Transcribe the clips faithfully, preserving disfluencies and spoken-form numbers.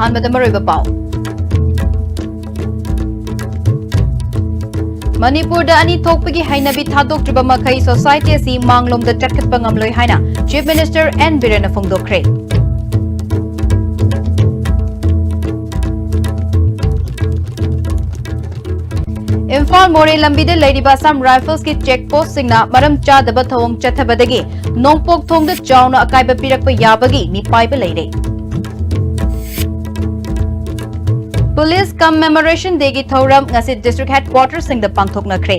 ꯑꯍꯥꯟꯕꯗ ꯃꯔꯨꯑꯣꯏꯕ ꯄꯥꯎ꯫ ꯃꯅꯤꯄꯨꯔꯗ ꯑꯅꯤ ꯊꯣꯛꯄꯒꯤ ꯍꯩꯅꯕꯤ ꯊꯥꯗꯣꯛꯇ꯭ꯔꯤꯕ ꯃꯈꯩ society ꯑꯁꯤ ꯃꯥꯡꯂꯣꯝꯗ ꯆꯠꯈꯠꯄ ꯉꯝꯂꯣꯏ ꯍꯥꯏꯅ Chief Minister N ꯕꯤꯔꯦꯟꯅ ꯐꯣꯡꯗꯣꯛꯈ꯭ꯔꯦ꯫ ꯏꯝꯐꯥꯜ ꯃꯣꯔꯦ ꯂꯝꯕꯤꯗ ꯂꯩꯔꯤꯕ Assam Riflesꯀꯤ check postꯁꯤꯡꯅ ꯃꯔꯝ ꯆꯥꯗꯕ ꯊꯧꯑꯣꯡ ꯆꯠꯊꯕꯗꯒꯤ ꯅꯣꯡꯄꯣꯛ ꯊꯣꯡꯗ ꯆꯥꯎꯅ ꯑꯀꯥꯏꯕ ꯄꯤꯔꯛꯄ ꯌꯥꯕꯒꯤ ꯃꯤꯄꯥꯏꯕ ꯂꯩꯔꯦ꯫ Police Commemoration Dayꯒꯤ ꯊꯧꯔꯝ ꯉꯁꯤ district headquarterꯁꯤꯡꯗ ꯄꯥꯡꯊꯣꯛꯅꯈ꯭ꯔꯦ꯫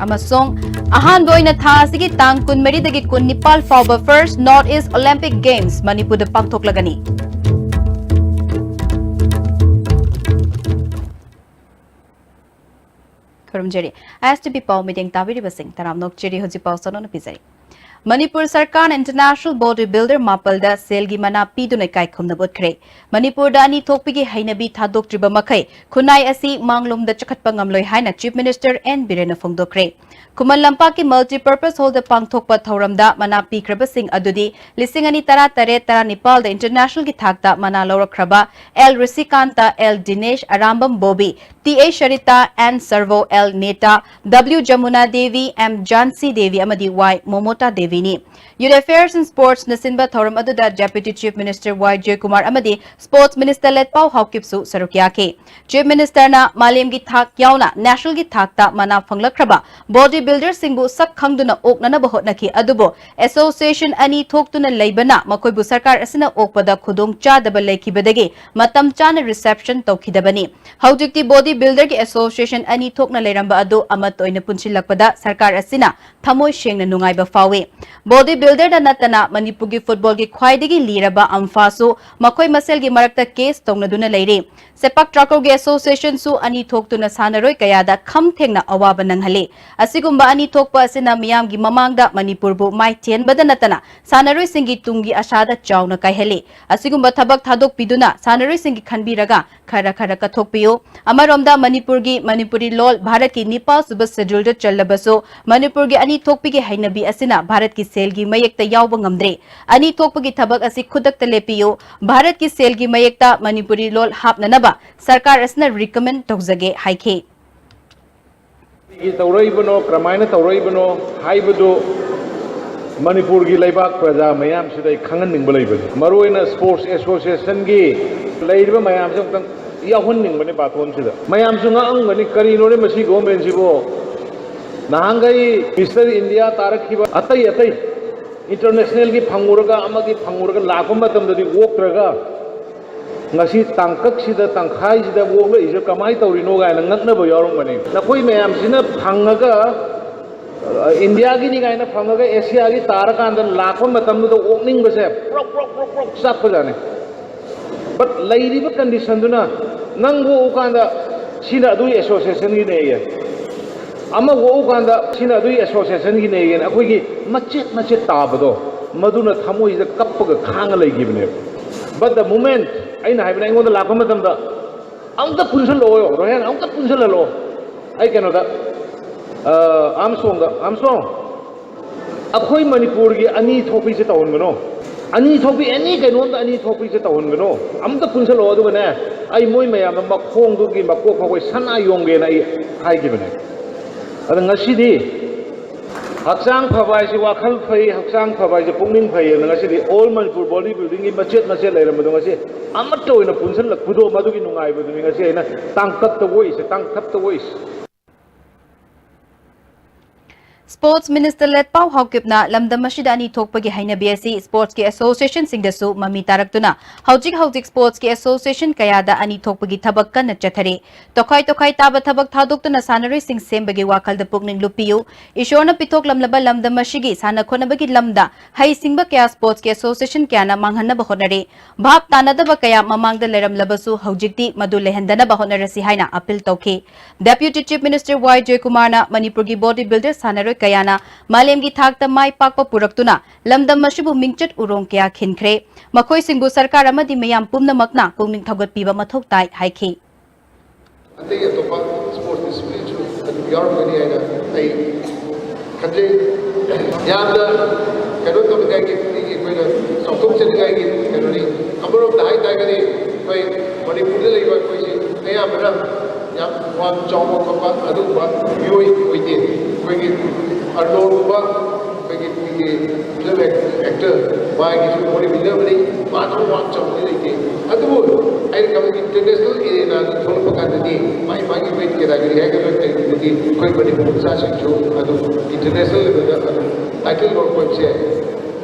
ꯑꯃꯁꯨꯡ ꯑꯍꯥꯟꯕ ꯑꯣꯏꯅ ꯊꯥ ꯑꯁꯤꯒꯤ ꯇꯥꯡ ꯀꯨꯟꯃꯔꯤꯗꯒꯤ ꯀꯨꯟꯅꯤꯄꯥꯜ ꯐꯥꯎꯕ First North East Olympic Games ꯃꯅꯤꯄꯨꯔꯗ ꯄꯥꯡꯊꯣꯛꯂꯒꯅꯤ꯫ ꯈꯨꯔꯨꯝꯖꯔꯤ꯫ ꯑꯥꯏ ꯑꯦꯁ ꯇꯤ ꯚꯤ ꯄꯥꯎ ꯃꯤꯠꯌꯦꯡ ꯇꯥꯕꯤꯔꯤꯕꯁꯤꯡ ꯇꯔꯥꯝꯅ ꯑꯣꯛꯆꯔꯤ꯫ ꯍꯧꯖꯤꯛ ꯄꯥꯎ ꯁꯟꯗꯣꯛꯅ ꯄꯤꯖꯔꯤ꯫ ꯃꯅꯤꯄꯨꯔ ꯁꯔꯀꯥꯔꯅ international body builder ꯃꯥꯄꯜꯗ ꯁꯦꯜꯒꯤ ꯃꯅꯥ ꯄꯤꯗꯨꯅ ꯏꯀꯥꯏ ꯈꯨꯝꯅꯕ ꯎꯠꯈ꯭ꯔꯦ꯫ ꯃꯅꯤꯄꯨꯔꯗ ꯑꯅꯤ ꯊꯣꯛꯄꯤꯒꯤ ꯍꯩꯅꯕꯤ ꯊꯥꯗꯣꯛꯇ꯭ꯔꯤꯕ ꯃꯈꯩ ꯈꯨꯟꯅꯥꯏ ꯑꯁꯤ ꯃꯥꯡꯂꯣꯝꯗ ꯆꯈꯠꯄ ꯉꯝꯂꯣꯏ ꯍꯥꯏꯅ Chief Minister N ꯕꯤꯔꯦꯟꯅ ꯐꯣꯡꯗꯣꯛꯈ꯭ꯔꯦ꯫ ꯈꯨꯃꯟ ꯂꯝꯄꯥꯛꯀꯤ Multipurpose Hallꯗ ꯄꯥꯡꯊꯣꯛꯄ ꯊꯧꯔꯝꯗ ꯃꯅꯥ ꯄꯤꯈ꯭ꯔꯕꯁꯤꯡ ꯑꯗꯨꯗꯤ ꯂꯤꯁꯤꯡ ꯑꯅꯤ ꯇꯔꯥ ꯇꯔꯦꯠ ꯇꯔꯥ ꯅꯤꯄꯥꯜꯗ internationalꯒꯤ ꯊꯥꯛꯇ ꯃꯅꯥ ꯂꯧꯔꯛꯈ꯭ꯔꯕ L Rishikanta, L Dinesh, Arambam Bobby, T A Sarita, N Sarvo, L Neta, W Jamuna Devi, M Jhansi Devi ꯑꯃꯗꯤ ꯋꯥꯏ ꯃꯣꯃꯣꯇꯥ ꯗꯦꯕꯤꯅꯤ꯫ Youth Affairs and Sportsꯅ ꯁꯤꯟꯕ ꯊꯧꯔꯝ ꯑꯗꯨꯗ Deputy Chief Minister ꯋꯥꯏ ꯖꯌꯀꯨꯃꯥꯔ ꯑꯃꯗꯤ Sports Minister ꯂꯦꯠꯄꯥꯎ ꯍꯥꯎꯀꯤꯞꯁꯨ ꯁꯔꯨꯛ ꯌꯥꯈꯤ꯫ Chief Ministerꯅ ꯃꯥꯂꯦꯝꯒꯤ ꯊꯥꯛ ꯌꯥꯎꯅ nationalꯒꯤ ꯊꯥꯛꯇ ꯃꯅꯥ ꯐꯪꯂꯛꯈ꯭ꯔꯕ body builderꯁꯤꯡꯕꯨ ꯁꯛ ꯈꯪꯗꯨꯅ ꯑꯣꯛꯅꯅꯕ ꯍꯣꯠꯅꯈꯤ, ꯑꯗꯨꯕꯨ association ꯑꯅꯤ ꯊꯣꯛꯇꯨꯅ ꯂꯩꯕꯅ ꯃꯈꯣꯏꯕꯨ ꯁꯔꯀꯥꯔ ꯑꯁꯤꯅ ꯑꯣꯛꯄꯗ ꯈꯨꯗꯣꯡ ꯆꯥꯗꯕ ꯂꯩꯈꯤꯕꯗꯒꯤ ꯃꯇꯝ ꯆꯥꯅ reception ꯇꯧꯈꯤꯗꯕꯅꯤ꯫ ꯍꯧꯖꯤꯛꯇꯤ body builderꯒꯤ association ꯑꯅꯤ ꯊꯣꯛꯅ ꯂꯩꯔꯝꯕ ꯑꯗꯨ ꯑꯃꯠꯇ ꯑꯣꯏꯅ ꯄꯨꯟꯁꯤꯜꯂꯛꯄꯗ ꯁꯔꯀꯥꯔ ꯑꯁꯤꯅ ꯊꯃꯣꯏ ꯁꯦꯡꯅ ꯅꯨꯡꯉꯥꯏꯕ ꯐꯥꯎꯏ꯫ Body builderꯗ ꯅꯠꯇꯅ ꯃꯅꯤꯄꯨꯔꯒꯤ footballꯒꯤ ꯈ꯭ꯋꯥꯏꯗꯒꯤ ꯂꯤꯔꯕ ꯑꯝꯐꯥꯁꯨ ꯃꯈꯣꯏ ꯃꯁꯦꯜꯒꯤ ꯃꯔꯛꯇ case ꯇꯧꯅꯗꯨꯅ ꯂꯩꯔꯤ꯫ ꯁꯦꯄꯥꯛ ꯇꯥꯀ꯭ꯔꯣꯒꯤ associationꯁꯨ ꯑꯅꯤ ꯊꯣꯛꯇꯨꯅ ꯁꯥꯟꯅꯔꯣꯏ ꯀꯌꯥꯗ ꯈꯝ ꯊꯦꯡꯅ ꯑꯋꯥꯕ ꯅꯪꯍꯜꯂꯤ꯫ ꯑꯁꯤꯒꯨꯝꯕ ꯑꯅꯤ ꯊꯣꯛꯄ ꯑꯁꯤꯅ ꯃꯤꯌꯥꯝꯒꯤ ꯃꯃꯥꯡꯗ ꯃꯅꯤꯄꯨꯔꯕꯨ ꯃꯥꯏ ꯊꯤꯍꯟꯕꯗ ꯅꯠꯇꯅ ꯁꯥꯟꯅꯔꯣꯏꯁꯤꯡꯒꯤ ꯇꯨꯡꯒꯤ ꯑꯁꯥꯗ ꯆꯥꯎꯅ ꯀꯥꯏꯍꯜꯂꯤ꯫ ꯑꯁꯤꯒꯨꯝꯕ ꯊꯕꯛ ꯊꯥꯗꯣꯛꯄꯤꯗꯨꯅ ꯁꯥꯟꯅꯔꯣꯏꯁꯤꯡꯒꯤ ꯈꯟꯕꯤꯔꯒ ꯈꯔ ꯈꯔ ꯀꯠꯊꯣꯛꯄꯤꯌꯨ꯫ ꯑꯃꯔꯣꯝꯗ ꯃꯅꯤꯄꯨꯔꯒꯤ, ꯃꯅꯤꯄꯨꯔꯤ ꯂꯣꯜ ꯚꯥꯔꯠꯀꯤ ꯅꯤꯄꯥꯜ ꯁꯨꯕ scheduleꯗ ꯆꯜꯂꯕꯁꯨ ꯃꯅꯤꯄꯨꯔꯒꯤ ꯑꯅꯤ ꯊꯣꯛꯄꯤꯒꯤ ꯍꯩꯅꯕꯤ ꯑꯁꯤꯅ ꯚꯥꯔꯠꯀꯤ ꯁꯦꯜꯒꯤ ꯃꯌꯦꯛꯇ ꯌꯥꯎꯕ ꯉꯝꯗ꯭ꯔꯦ꯫ ꯑꯅꯤ ꯊꯣꯛꯄꯒꯤ ꯊꯕꯛ ꯑꯁꯤ ꯈꯨꯗꯛꯇ ꯂꯦꯞꯄꯤꯌꯨ꯫ ꯚꯥꯔꯠꯀꯤ ꯁꯦꯜꯒꯤ ꯃꯌꯦꯛꯇ ꯃꯅꯤꯄꯨꯔꯤ ꯂꯣꯜ ꯍꯥꯞꯅꯅꯕ ꯁꯔꯀꯥꯔ ꯑꯁꯤꯅ recommend ꯇꯧꯖꯒꯦ ꯍꯥꯏꯈꯤ꯫ ꯀꯔꯤꯒꯤ ꯇꯧꯔꯛꯏꯕꯅꯣ, ꯀꯔꯝꯍꯥꯏꯅ ꯇꯧꯔꯛꯏꯕꯅꯣ ꯍꯥꯏꯕꯗꯨ ꯃꯅꯤꯄꯨꯔꯒꯤ ꯂꯩꯕꯥꯛ ꯄ꯭ꯔꯖꯥ ꯃꯌꯥꯝꯁꯤꯗ ꯑꯩ ꯈꯪꯍꯟꯅꯤꯡꯕ ꯂꯩꯕꯅꯤ꯫ ꯃꯔꯨꯑꯣꯏꯅ sports associationꯒꯤ ꯂꯩꯔꯤꯕ ꯃꯌꯥꯝꯁꯦ ꯑꯃꯨꯛꯇꯪ ꯌꯥꯎꯍꯟꯅꯤꯡꯕꯅꯤ ꯕꯥꯇꯣꯟꯁꯤꯗ꯫ ꯃꯌꯥꯝꯁꯨ ꯉꯛꯑꯝꯒꯅꯤ, "ꯀꯔꯤꯅꯣꯅꯦ ꯃꯁꯤ governmentꯁꯤꯕꯣ? ꯅꯍꯥꯟꯈꯩ Mister India ꯇꯥꯔꯛꯈꯤꯕ ꯑꯇꯩ ꯑꯇꯩ internationalꯒꯤ ꯐꯪꯉꯨꯔꯒ, ꯑꯃꯒꯤ ꯐꯪꯉꯨꯔꯒ ꯂꯥꯛꯄ ꯃꯇꯝꯗꯗꯤ ꯑꯣꯛꯇ꯭ꯔꯒ, ꯉꯁꯤ ꯇꯥꯡꯀꯛꯁꯤꯗ, ꯇꯪꯈꯥꯏꯁꯤꯗ ꯑꯣꯛꯂꯛꯏꯁꯦ ꯀꯃꯥꯏꯅ ꯇꯧꯔꯤꯅꯣ?" ꯀꯥꯏꯅ ꯉꯛꯅꯕ ꯌꯥꯎꯔꯝꯒꯅꯤ꯫ ꯅꯈꯣꯏ ꯃꯌꯥꯝꯁꯤꯅ ꯐꯪꯉꯒ, ꯑ, Indiaꯒꯤꯅꯤ ꯀꯥꯏꯅ ꯐꯪꯉꯒ Asiaꯒꯤ ꯇꯥꯔꯀꯥꯟꯗ ꯂꯥꯛꯄ ꯃꯇꯝꯗꯨꯗ ꯑꯣꯛꯅꯤꯡꯕꯁꯦ ꯄ꯭ꯔꯣꯛ ꯄ꯭ꯔꯣꯛ ꯄ꯭ꯔꯣꯛ ꯄ꯭ꯔꯣꯛ ꯆꯥꯛꯄꯖꯥꯠꯅꯤ꯫ But ꯂꯩꯔꯤꯕ conditionꯗꯨꯅ ꯅꯪ ꯑꯣꯛꯎꯀꯥꯟꯗ ꯁꯤꯅ ꯑꯗꯨꯒꯤ associationꯒꯤꯅꯦꯌꯦ, ꯑꯃ ꯑꯣꯛꯎꯀꯥꯟꯗ ꯁꯤꯅ ꯑꯗꯨꯒꯤ associationꯒꯤꯅꯦꯌꯦꯅ ꯑꯩꯈꯣꯏꯒꯤ ꯃꯆꯦꯠ ꯃꯆꯦꯠ ꯇꯥꯕꯗꯣ, ꯃꯗꯨꯅ ꯊꯃꯣꯏꯁꯤꯗ ꯀꯞꯄꯒ ꯈꯥꯡꯉ ꯂꯩꯈꯤꯕꯅꯦꯕ꯫ But the moment ꯑꯩꯅ ꯍꯥꯏꯕꯅꯦ, ꯑꯩꯉꯣꯟꯗ ꯂꯥꯛꯄ ꯃꯇꯝꯗ, "ꯑꯃꯨꯛꯇ ꯄꯨꯟꯁꯜꯂꯛꯑꯣ ꯔꯣꯍꯦꯟ, ꯑꯃꯨꯛꯇ ꯄꯨꯟꯁꯜꯍꯜꯂꯣ ꯑꯩ ꯀꯩꯅꯣꯗ, ꯑ, ꯑꯥꯝꯁꯇ꯭ꯔꯣꯡꯗ, ꯑꯥꯝꯁꯇ꯭ꯔꯣꯡ, ꯑꯩꯈꯣꯏ ꯃꯅꯤꯄꯨꯔꯒꯤ ꯑꯅꯤ ꯊꯣꯛꯄꯤꯁꯦ ꯇꯧꯍꯟꯒꯅꯣ꯫ ꯑꯅꯤ ꯊꯣꯛꯄꯤ, any ꯀꯩꯅꯣꯝꯗ ꯑꯅꯤ ꯊꯣꯛꯄꯤꯁꯦ ꯇꯧꯍꯟꯒꯅꯣ꯫ ꯑꯃꯨꯛꯇ ꯄꯨꯟꯁꯜꯂꯛꯑꯣ, ꯑꯗꯨꯒꯅꯦ, ꯑꯩ ꯃꯣꯏ ꯃꯌꯥꯝꯗ ꯃꯈꯣꯡꯗꯨꯒꯤ ꯃꯀꯣꯛ ꯐꯥꯎꯕ ꯁꯅꯥ ꯌꯣꯝꯒꯦꯅ ꯑꯩ ꯍꯥꯏꯈꯤꯕꯅꯦ꯫ ꯑꯗ ꯉꯁꯤꯗꯤ ꯍꯛꯆꯥꯡ ꯐꯕ ꯍꯥꯏꯁꯤ ꯋꯥꯈꯜ ꯐꯩ, ꯍꯛꯆꯥꯡ ꯐꯕ ꯍꯥꯏꯁꯤ ꯄꯨꯛꯅꯤꯡ ꯐꯩ ꯍꯥꯏꯅ ꯉꯁꯤꯗꯤ All Manipur Body Buildingꯒꯤ ꯃꯆꯦꯠ ꯃꯆꯦꯠ ꯂꯩꯔꯝꯕꯗꯣ ꯉꯁꯤ ꯑꯃꯠꯇ ꯑꯣꯏꯅ ꯄꯨꯟꯁꯤꯜꯂꯛꯄꯗꯣ, ꯃꯗꯨꯒꯤ ꯅꯨꯡꯉꯥꯏꯕꯗꯨꯅꯤ ꯉꯁꯤ ꯑꯩꯅ ꯇꯥꯡꯀꯛꯇ ꯑꯣꯛꯏꯁꯦ, ꯇꯥꯡꯀꯛꯇ ꯑꯣꯛꯏꯁꯦ꯫ Sports Minister ꯂꯦꯠꯄꯥꯎ ꯍꯥꯎꯀꯤꯞꯅ ꯂꯝꯗꯝ ꯑꯁꯤꯗ ꯑꯅꯤ ꯊꯣꯛꯄꯒꯤ ꯍꯩꯅꯕꯤ ꯑꯁꯤ sportsꯀꯤ associationꯁꯤꯡꯗꯁꯨ ꯃꯃꯤ ꯇꯥꯔꯛꯇꯨꯅ ꯍꯧꯖꯤꯛ ꯍꯧꯖꯤꯛ sportsꯀꯤ association ꯀꯌꯥꯗ ꯑꯅꯤ ꯊꯣꯛꯄꯒꯤ ꯊꯕꯛ ꯀꯟꯅ ꯆꯠꯊꯔꯤ꯫ ꯇꯣꯈꯥꯏ ꯇꯣꯈꯥꯏ ꯇꯥꯕ ꯊꯕꯛ ꯊꯥꯗꯣꯛꯇꯨꯅ ꯁꯥꯟꯅꯔꯣꯏꯁꯤꯡ ꯁꯦꯝꯕꯒꯤ ꯋꯥꯈꯜꯗ ꯄꯨꯛꯅꯤꯡ ꯂꯨꯞꯄꯤꯌꯨ꯫ ꯏꯁꯣꯔꯅ ꯄꯤꯊꯣꯛꯂꯝꯂꯕ ꯂꯝꯗꯝ ꯑꯁꯤꯒꯤ ꯁꯥꯟꯅ ꯈꯣꯠꯅꯕꯒꯤ ꯂꯝꯗ ꯍꯩꯁꯤꯡꯕ ꯀꯌꯥ sportsꯀꯤ association ꯀꯌꯥꯅ ꯃꯥꯡꯍꯟꯅꯕ ꯍꯣꯠꯅꯔꯤ꯫ ꯚꯥꯞ ꯇꯥꯅꯗꯕ ꯀꯌꯥ ꯃꯃꯥꯡꯗ ꯂꯩꯔꯝꯂꯕꯁꯨ ꯍꯧꯖꯤꯛꯇꯤ ꯃꯗꯨ ꯂꯩꯍꯟꯗꯅꯕ ꯍꯣꯠꯅꯔꯁꯤ ꯍꯥꯏꯅ appeal ꯇꯧꯈꯤ꯫ Deputy Chief Minister ꯋꯥꯏ ꯖꯣꯏꯀꯨꯃꯥꯔꯅ ꯃꯅꯤꯄꯨꯔꯒꯤ body builder ꯁꯥꯟꯅꯔꯣꯏ ꯀꯌꯥꯅ ꯃꯥꯂꯦꯝꯒꯤ ꯊꯥꯛꯇ ꯃꯥꯏ ꯄꯥꯛꯄ ꯄꯨꯔꯛꯇꯨꯅ ꯂꯝꯗꯝ ꯑꯁꯤꯕꯨ ꯃꯤꯡꯆꯠ ꯎꯔꯣꯡ ꯀꯌꯥ ꯈꯤꯟꯈ꯭ꯔꯦ꯫ ꯃꯈꯣꯏꯁꯤꯡꯕꯨ ꯁꯔꯀꯥꯔ ꯑꯃꯗꯤ ꯃꯤꯌꯥꯝ ꯄꯨꯝꯅꯃꯛꯅ ꯄꯨꯛꯅꯤꯡ ꯊꯧꯒꯠꯄꯤꯕ ꯃꯊꯧ ꯇꯥꯏ ꯍꯥꯏꯈꯤ꯫ ꯑꯇꯩ ꯑꯇꯣꯞꯄ sports disciplineꯁꯨ ꯑꯗꯨꯝ ꯌꯥꯎꯔꯝꯒꯅꯤ ꯍꯥꯏꯅ ꯑꯩ ꯈꯟꯖꯩ꯫ ꯌꯥꯝꯅ ꯀꯩꯅꯣ ꯇꯧꯅꯤꯡꯉꯥꯏꯒꯤ, ꯑꯩꯈꯣꯏꯅ ꯆꯥꯎꯊꯣꯛꯆꯅꯤꯡꯉꯥꯏꯒꯤ ꯀꯩꯅꯣꯅꯤ꯫ ꯑꯃꯔꯣꯝꯗ ꯍꯥꯏ ꯇꯥꯔꯒꯗꯤ ꯑꯩꯈꯣꯏ ꯃꯅꯤꯄꯨꯔꯗ ꯂꯩꯕ ꯑꯩꯈꯣꯏꯁꯤ ꯑꯌꯥꯝꯕꯅ ꯌꯥꯝ ꯋꯥꯡ ꯆꯥꯎꯕ ꯈꯣꯠꯄ ꯑꯗꯨꯒꯨꯝꯕ ꯃꯤꯑꯣꯏ ꯑꯣꯏꯗꯦ꯫ ꯑꯩꯈꯣꯏꯒꯤ ꯑꯔꯅꯣꯜꯒꯨꯝꯕ, ꯑꯩꯈꯣꯏꯒꯤ, ꯑꯩꯈꯣꯏꯒꯤ ꯐꯤꯂꯝ ꯑꯦꯛꯇꯔ, ꯃꯥꯒꯤꯁꯨ ꯕꯣꯗꯤ ꯕꯤꯜꯗꯔ ꯑꯃꯅꯤ, ꯃꯥꯗꯧ ꯋꯥꯡ ꯆꯥꯎꯕꯗꯤ ꯂꯩꯇꯦ꯫ ꯑꯗꯨꯕꯨ ꯑꯩꯅ ꯈꯟꯕꯗ ꯏꯟꯇꯔꯅꯦꯁꯅꯦꯜ ꯑꯦꯔꯦꯅꯥꯗ ꯊꯣꯛꯂꯛꯄ ꯀꯥꯟꯗꯗꯤ ꯃꯥꯒꯤ ꯃꯥꯒꯤ ꯋꯦꯠ ꯀꯦꯇꯥꯒꯣꯔꯤ ꯍꯥꯏꯒꯗ꯭ꯔꯥ ꯀꯩꯒꯨꯝꯕꯗꯤ ꯑꯩꯈꯣꯏ ꯃꯅꯤꯄꯨꯔ ꯃꯆꯥꯁꯤꯡꯁꯨ ꯑꯗꯨꯝ ꯏꯟꯇꯔꯅꯦꯁꯅꯦꯜ ꯂꯦꯚꯦꯜꯗ ꯑꯗꯨꯝ ꯇꯥꯏꯇꯜ ꯂꯧꯔꯛꯄ ꯍꯥꯏꯕꯁꯦ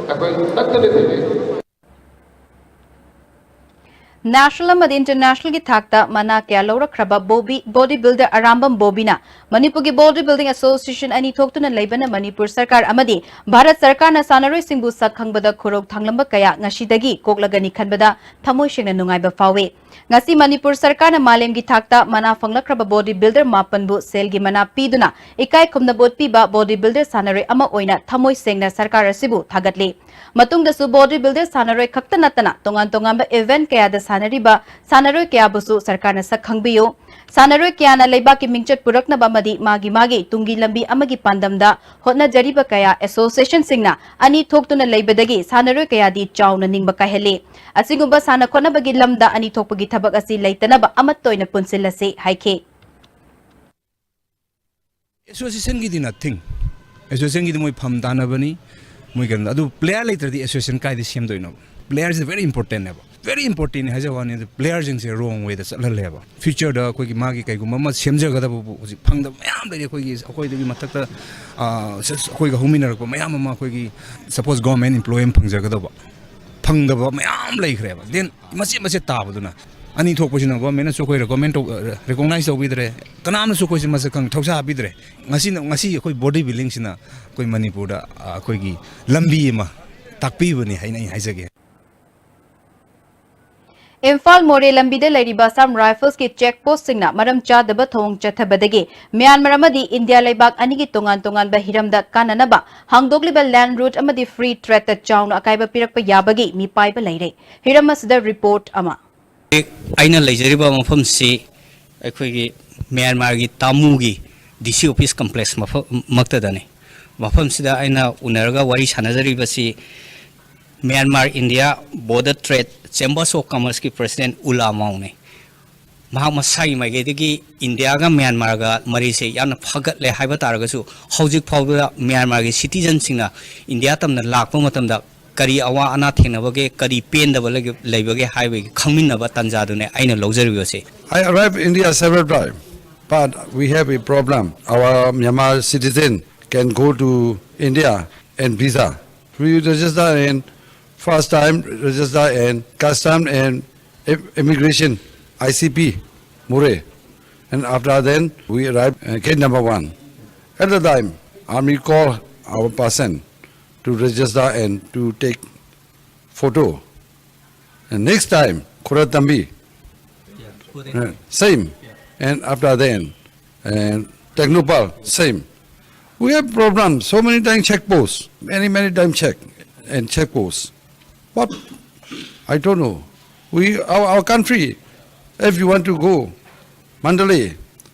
ꯑꯩꯈꯣꯏ ꯇꯠꯇꯅ ꯊꯦꯡꯅꯩ꯫ ꯅꯦꯁꯅꯦꯜ ꯑꯃꯗꯤ ꯏꯟꯇꯔꯅꯦꯁꯅꯦꯜꯒꯤ ꯊꯥꯛꯇ ꯃꯅꯥ ꯀꯌꯥ ꯂꯧꯔꯛꯈ꯭ꯔꯕ ꯕꯣꯕꯤ, ꯕꯣꯗꯤ ꯕꯤꯜꯗꯔ ꯑꯔꯥꯝꯕꯝ ꯕꯣꯕꯤꯅ ꯃꯅꯤꯄꯨꯔꯒꯤ ꯕꯣꯗꯤ ꯕꯤꯜꯗꯤꯡ ꯑꯦꯁꯣꯁꯤꯌꯦꯁꯟ ꯑꯅꯤ ꯊꯣꯛꯇꯨꯅ ꯂꯩꯕꯅ ꯃꯅꯤꯄꯨꯔ ꯁꯔꯀꯥꯔ ꯑꯃꯗꯤ ꯚꯥꯔꯠ ꯁꯔꯀꯥꯔꯅ ꯁꯥꯟꯅꯔꯣꯏꯁꯤꯡꯕꯨ ꯁꯛ ꯈꯪꯕꯗ ꯈꯨꯔꯧ ꯊꯥꯡꯂꯝꯕ ꯀꯌꯥ ꯉꯁꯤꯗꯒꯤ ꯀꯣꯛꯂꯒꯅꯤ ꯈꯟꯕꯗ ꯊꯃꯣꯏ ꯁꯦꯡꯅ ꯅꯨꯡꯉꯥꯏꯕ ꯐꯥꯎꯏ꯫ ꯉꯁꯤ ꯃꯅꯤꯄꯨꯔ ꯁꯔꯀꯥꯔꯅ ꯃꯥꯂꯦꯝꯒꯤ ꯊꯥꯛꯇ ꯃꯅꯥ ꯐꯪꯂꯛꯈ꯭ꯔꯕ ꯕꯣꯗꯤ ꯕꯤꯜꯗꯔ ꯃꯥꯄꯟꯕꯨ ꯁꯦꯜꯒꯤ ꯃꯅꯥ ꯄꯤꯗꯨꯅ ꯏꯀꯥꯏ ꯈꯨꯝꯅꯕ ꯎꯠꯄꯤꯕ ꯕꯣꯗꯤ ꯕꯤꯜꯗꯔ ꯁꯥꯟꯅꯔꯣꯏ ꯑꯃ ꯑꯣꯏꯅ ꯊꯃꯣꯏ ꯁꯦꯡꯅ ꯁꯔꯀꯥꯔ ꯑꯁꯤꯕꯨ ꯊꯥꯒꯠꯂꯤ꯫ ꯃꯇꯨꯡꯗꯁꯨ ꯕꯣꯗꯤ ꯕꯤꯜꯗꯔ ꯁꯥꯟꯅꯔꯣꯏ ꯈꯛꯇ ꯅꯠꯇꯅ ꯇꯣꯉꯥꯟ ꯇꯣꯉꯥꯟꯕ ꯏꯚꯦꯟꯠ ꯀꯌꯥꯗ ꯁꯥꯟꯅꯔꯤꯕ ꯁꯥꯟꯅꯔꯣꯏ ꯀꯌꯥꯕꯨꯁꯨ ꯁꯔꯀꯥꯔꯅ ꯁꯛ ꯈꯪꯕꯤꯌꯨ꯫ ꯁꯥꯟꯅꯔꯣꯏ ꯀꯌꯥꯅ ꯂꯩꯕꯥꯛꯀꯤ ꯃꯤꯡꯆꯠ ꯄꯨꯔꯛꯅꯕ ꯑꯃꯗꯤ ꯃꯥꯒꯤ ꯃꯥꯒꯤ ꯇꯨꯡꯒꯤ ꯂꯝꯕꯤ ꯑꯃꯒꯤ ꯄꯥꯟꯗꯝꯗ ꯍꯣꯠꯅꯖꯔꯤꯕ ꯀꯌꯥ ꯑꯦꯁꯣꯁꯤꯌꯦꯁꯟꯁꯤꯡꯅ ꯑꯅꯤ ꯊꯣꯛꯇꯨꯅ ꯂꯩꯕꯗꯒꯤ ꯁꯥꯟꯅꯔꯣꯏ ꯀꯌꯥꯗꯤ ꯆꯥꯎꯅ ꯅꯤꯡꯕ ꯀꯥꯏꯍꯜꯂꯤ꯫ ꯑꯁꯤꯒꯨꯝꯕ ꯁꯥꯟꯅ ꯈꯣꯠꯅꯕꯒꯤ ꯂꯝꯗ ꯑꯅꯤ ꯊꯣꯛꯄꯒꯤ ꯊꯕꯛ ꯑꯁꯤ ꯂꯩꯇꯅꯕ ꯑꯃꯠꯇ ꯑꯣꯏꯅ ꯄꯨꯟꯁꯤꯜꯂꯁꯤ ꯍꯥꯏꯈꯤ꯫ ꯑꯦꯁꯣꯁꯤꯌꯦꯁꯟꯒꯤꯗꯤ ꯅꯊꯤꯡ꯫ ꯑꯦꯁꯣꯁꯤꯌꯦꯁꯟꯒꯤꯗꯤ ꯃꯣꯏ ꯐꯝ ꯇꯥꯅꯕꯅꯤ, ꯃꯣꯏ ꯀꯩꯅꯣ꯫ ꯑꯗꯨ ꯄ꯭ꯂꯦꯌꯔ ꯂꯩꯇ꯭ꯔꯗꯤ ꯑꯦꯁꯣꯁꯤꯌꯦꯁꯟ ꯀꯥꯏꯗ ꯁꯦꯝꯗꯣꯏꯅꯣꯕ? ꯄ꯭ꯂꯦꯌꯔꯁꯦ ꯚꯦꯔꯤ ꯏꯝꯄꯣꯔꯇꯦꯟꯅꯦꯕ꯫ ꯚꯦꯔꯤ ꯏꯝꯄꯣꯔꯇꯦꯟꯅꯤ ꯍꯥꯏꯖꯕ ꯋꯥꯅꯤ, ꯑꯗꯨ ꯄ꯭ꯂꯦꯌꯔꯁꯤꯡꯁꯦ ꯔꯣꯡ ꯋꯦꯗ ꯆꯠꯍꯜꯂꯦꯕ꯫ ꯐ꯭ꯌꯨꯆꯔꯗ ꯑꯩꯈꯣꯏꯒꯤ ꯃꯥꯒꯤ ꯀꯩꯒꯨꯝꯕ ꯑꯃ ꯁꯦꯝꯖꯒꯗꯕꯕꯨ ꯍꯧꯖꯤꯛ ꯐꯪꯗꯕ ꯃꯌꯥꯝ ꯂꯩꯔꯤ꯫ ꯑꯩꯈꯣꯏꯒꯤ, ꯑꯩꯈꯣꯏꯗꯒꯤ ꯃꯊꯛꯇ, ꯑ, ꯑꯩꯈꯣꯏꯒ ꯍꯧꯃꯤꯟꯅꯔꯛꯄ ꯃꯌꯥꯝ ꯑꯃ, ꯑꯩꯈꯣꯏꯒꯤ ꯁꯄꯣꯁ ꯒꯣꯔꯃꯦꯟ ꯏꯝꯄ꯭ꯂꯣꯌꯤ ꯑꯃ ꯐꯪꯖꯒꯗꯕ, ꯐꯪꯗꯕ ꯃꯌꯥꯝ ꯂꯩꯈ꯭ꯔꯦꯕ꯫ ꯗꯦꯟ ꯃꯆꯦꯠ ꯃꯆꯦꯠ ꯇꯥꯕꯗꯨꯅ ꯑꯅꯤ ꯊꯣꯛꯄꯁꯤꯅ ꯒꯣꯔꯃꯦꯟꯅꯁꯨ ꯑꯩꯈꯣꯏ ꯔꯤꯀꯣꯃꯦꯟ ꯇꯧ-, ꯔꯤꯀꯣꯒꯅꯥꯏꯖ ꯇꯧꯕꯤꯗ꯭ꯔꯦ, ꯀꯅꯥꯝꯅꯁꯨ ꯑꯩꯈꯣꯏꯁꯦ ꯃꯁꯛ ꯈꯪ-, ꯊꯧꯁꯥꯕꯤꯗ꯭ꯔꯦ꯫ ꯉꯁꯤꯅ, ꯉꯁꯤ ꯑꯩꯈꯣꯏ ꯕꯣꯗꯤ ꯕꯤꯜꯗꯤꯡꯁꯤꯅ ꯑꯩꯈꯣꯏ ꯃꯅꯤꯄꯨꯔꯗ, ꯑ, ꯑꯩꯈꯣꯏꯒꯤ ꯂꯝꯕꯤ ꯑꯃ ꯇꯥꯛꯄꯤꯕꯅꯤ ꯍꯥꯏꯅ ꯑꯩ ꯍꯥꯏꯖꯒꯦ꯫ ꯏꯝꯐꯥꯜ ꯃꯣꯔꯦ ꯂꯝꯕꯤꯗ ꯂꯩꯔꯤꯕ ꯑꯁꯥꯝ ꯔꯥꯏꯐꯜꯁꯀꯤ ꯆꯦꯛ ꯄꯣꯁ꯭ꯠꯁꯤꯡꯅ ꯃꯔꯝ ꯆꯥꯗꯕ ꯊꯧꯑꯣꯡ ꯆꯠꯊꯕꯗꯒꯤ ꯃ꯭ꯌꯥꯟꯃꯥꯔ ꯑꯃꯗꯤ ꯏꯟꯗꯤꯌꯥ ꯂꯩꯕꯥꯛ ꯑꯅꯤꯒꯤ ꯇꯣꯉꯥꯟ ꯇꯣꯉꯥꯟꯕ ꯍꯤꯔꯝꯗ ꯀꯥꯟꯅꯅꯕ ꯍꯥꯡꯗꯣꯛꯂꯤꯕ ꯂꯦꯟꯗ ꯔꯨꯠ ꯑꯃꯗꯤ ꯐ꯭ꯔꯤ ꯇ꯭ꯔꯦꯗꯇ ꯆꯥꯎꯅ ꯑꯀꯥꯏꯕ ꯄꯤꯔꯛꯄ ꯌꯥꯕꯒꯤ ꯃꯤꯄꯥꯏꯕ ꯂꯩꯔꯦ꯫ ꯍꯤꯔꯝ ꯑꯁꯤꯗ ꯔꯤꯄꯣꯔꯠ ꯑꯃ꯫ ꯑꯩꯅ ꯂꯩꯖꯔꯤꯕ ꯃꯐꯝꯁꯤ ꯑꯩꯈꯣꯏꯒꯤ ꯃ꯭ꯌꯥꯟꯃꯥꯔꯒꯤ ꯇꯥꯃꯨꯒꯤ ꯗꯤ ꯁꯤ ꯑꯣꯐꯤꯁ ꯀꯝꯄ꯭ꯂꯦꯛꯁ ꯃꯐꯝ ꯃꯛꯇꯗꯅꯤ꯫ ꯃꯐꯝꯁꯤꯗ ꯑꯩꯅ ꯎꯅꯔꯒ ꯋꯥꯔꯤ ꯁꯥꯟꯅꯖꯔꯤꯕꯁꯤ Myanmar India border trade chambers of ꯀꯃꯔꯁꯀꯤ ꯄ꯭ꯔꯁꯤꯗꯦꯟ ꯎꯂꯥ ꯃꯥꯎꯅꯤ꯫ ꯃꯍꯥꯛ ꯃꯁꯥꯒꯤ ꯃꯥꯏꯀꯩꯗꯒꯤ ꯏꯟꯗꯤꯌꯥꯒ ꯃ꯭ꯌꯥꯟꯃꯥꯔꯒ ꯃꯔꯤꯁꯦ ꯌꯥꯝꯅ ꯐꯒꯠꯂꯦ ꯍꯥꯏꯕ ꯇꯥꯔꯒꯁꯨ, ꯍꯧꯖꯤꯛ ꯐꯥꯎꯕꯗ ꯃ꯭ꯌꯥꯟꯃꯥꯔꯒꯤ ꯁꯤꯇꯤꯖꯟꯁꯤꯡꯅ ꯏꯟꯗꯤꯌꯥ ꯇꯝꯅ ꯂꯥꯛꯄ ꯃꯇꯝꯗ ꯀꯔꯤ ꯑꯋꯥ ꯑꯅꯥ ꯊꯦꯡꯅꯕꯒꯦ, ꯀꯔꯤ ꯄꯦꯟꯗꯕ ꯂꯩꯒ-, ꯂꯩꯕꯒꯦ ꯍꯥꯏꯕꯒꯤ ꯈꯪꯃꯤꯟꯅꯕ ꯇꯥꯟꯖꯥꯗꯨꯅꯦ ꯑꯩꯅ ꯂꯧꯖꯔꯤꯕꯁꯦ꯫ I arrived India several times, but we have a problem. Our Myanmar citizen can go to India and visa. We register in first time, register in custom and im-, immigration, I C P, Murree. And after then, we arrive at gate number one. At the time, army call our person to register and to take photo. And next time, Khuratambi, uh, same. And after then, and Technopal, same. We have problems. So many times check posts, many, many times check and check posts. What? I don't know. We, our, our country, if you want to go Mandalay,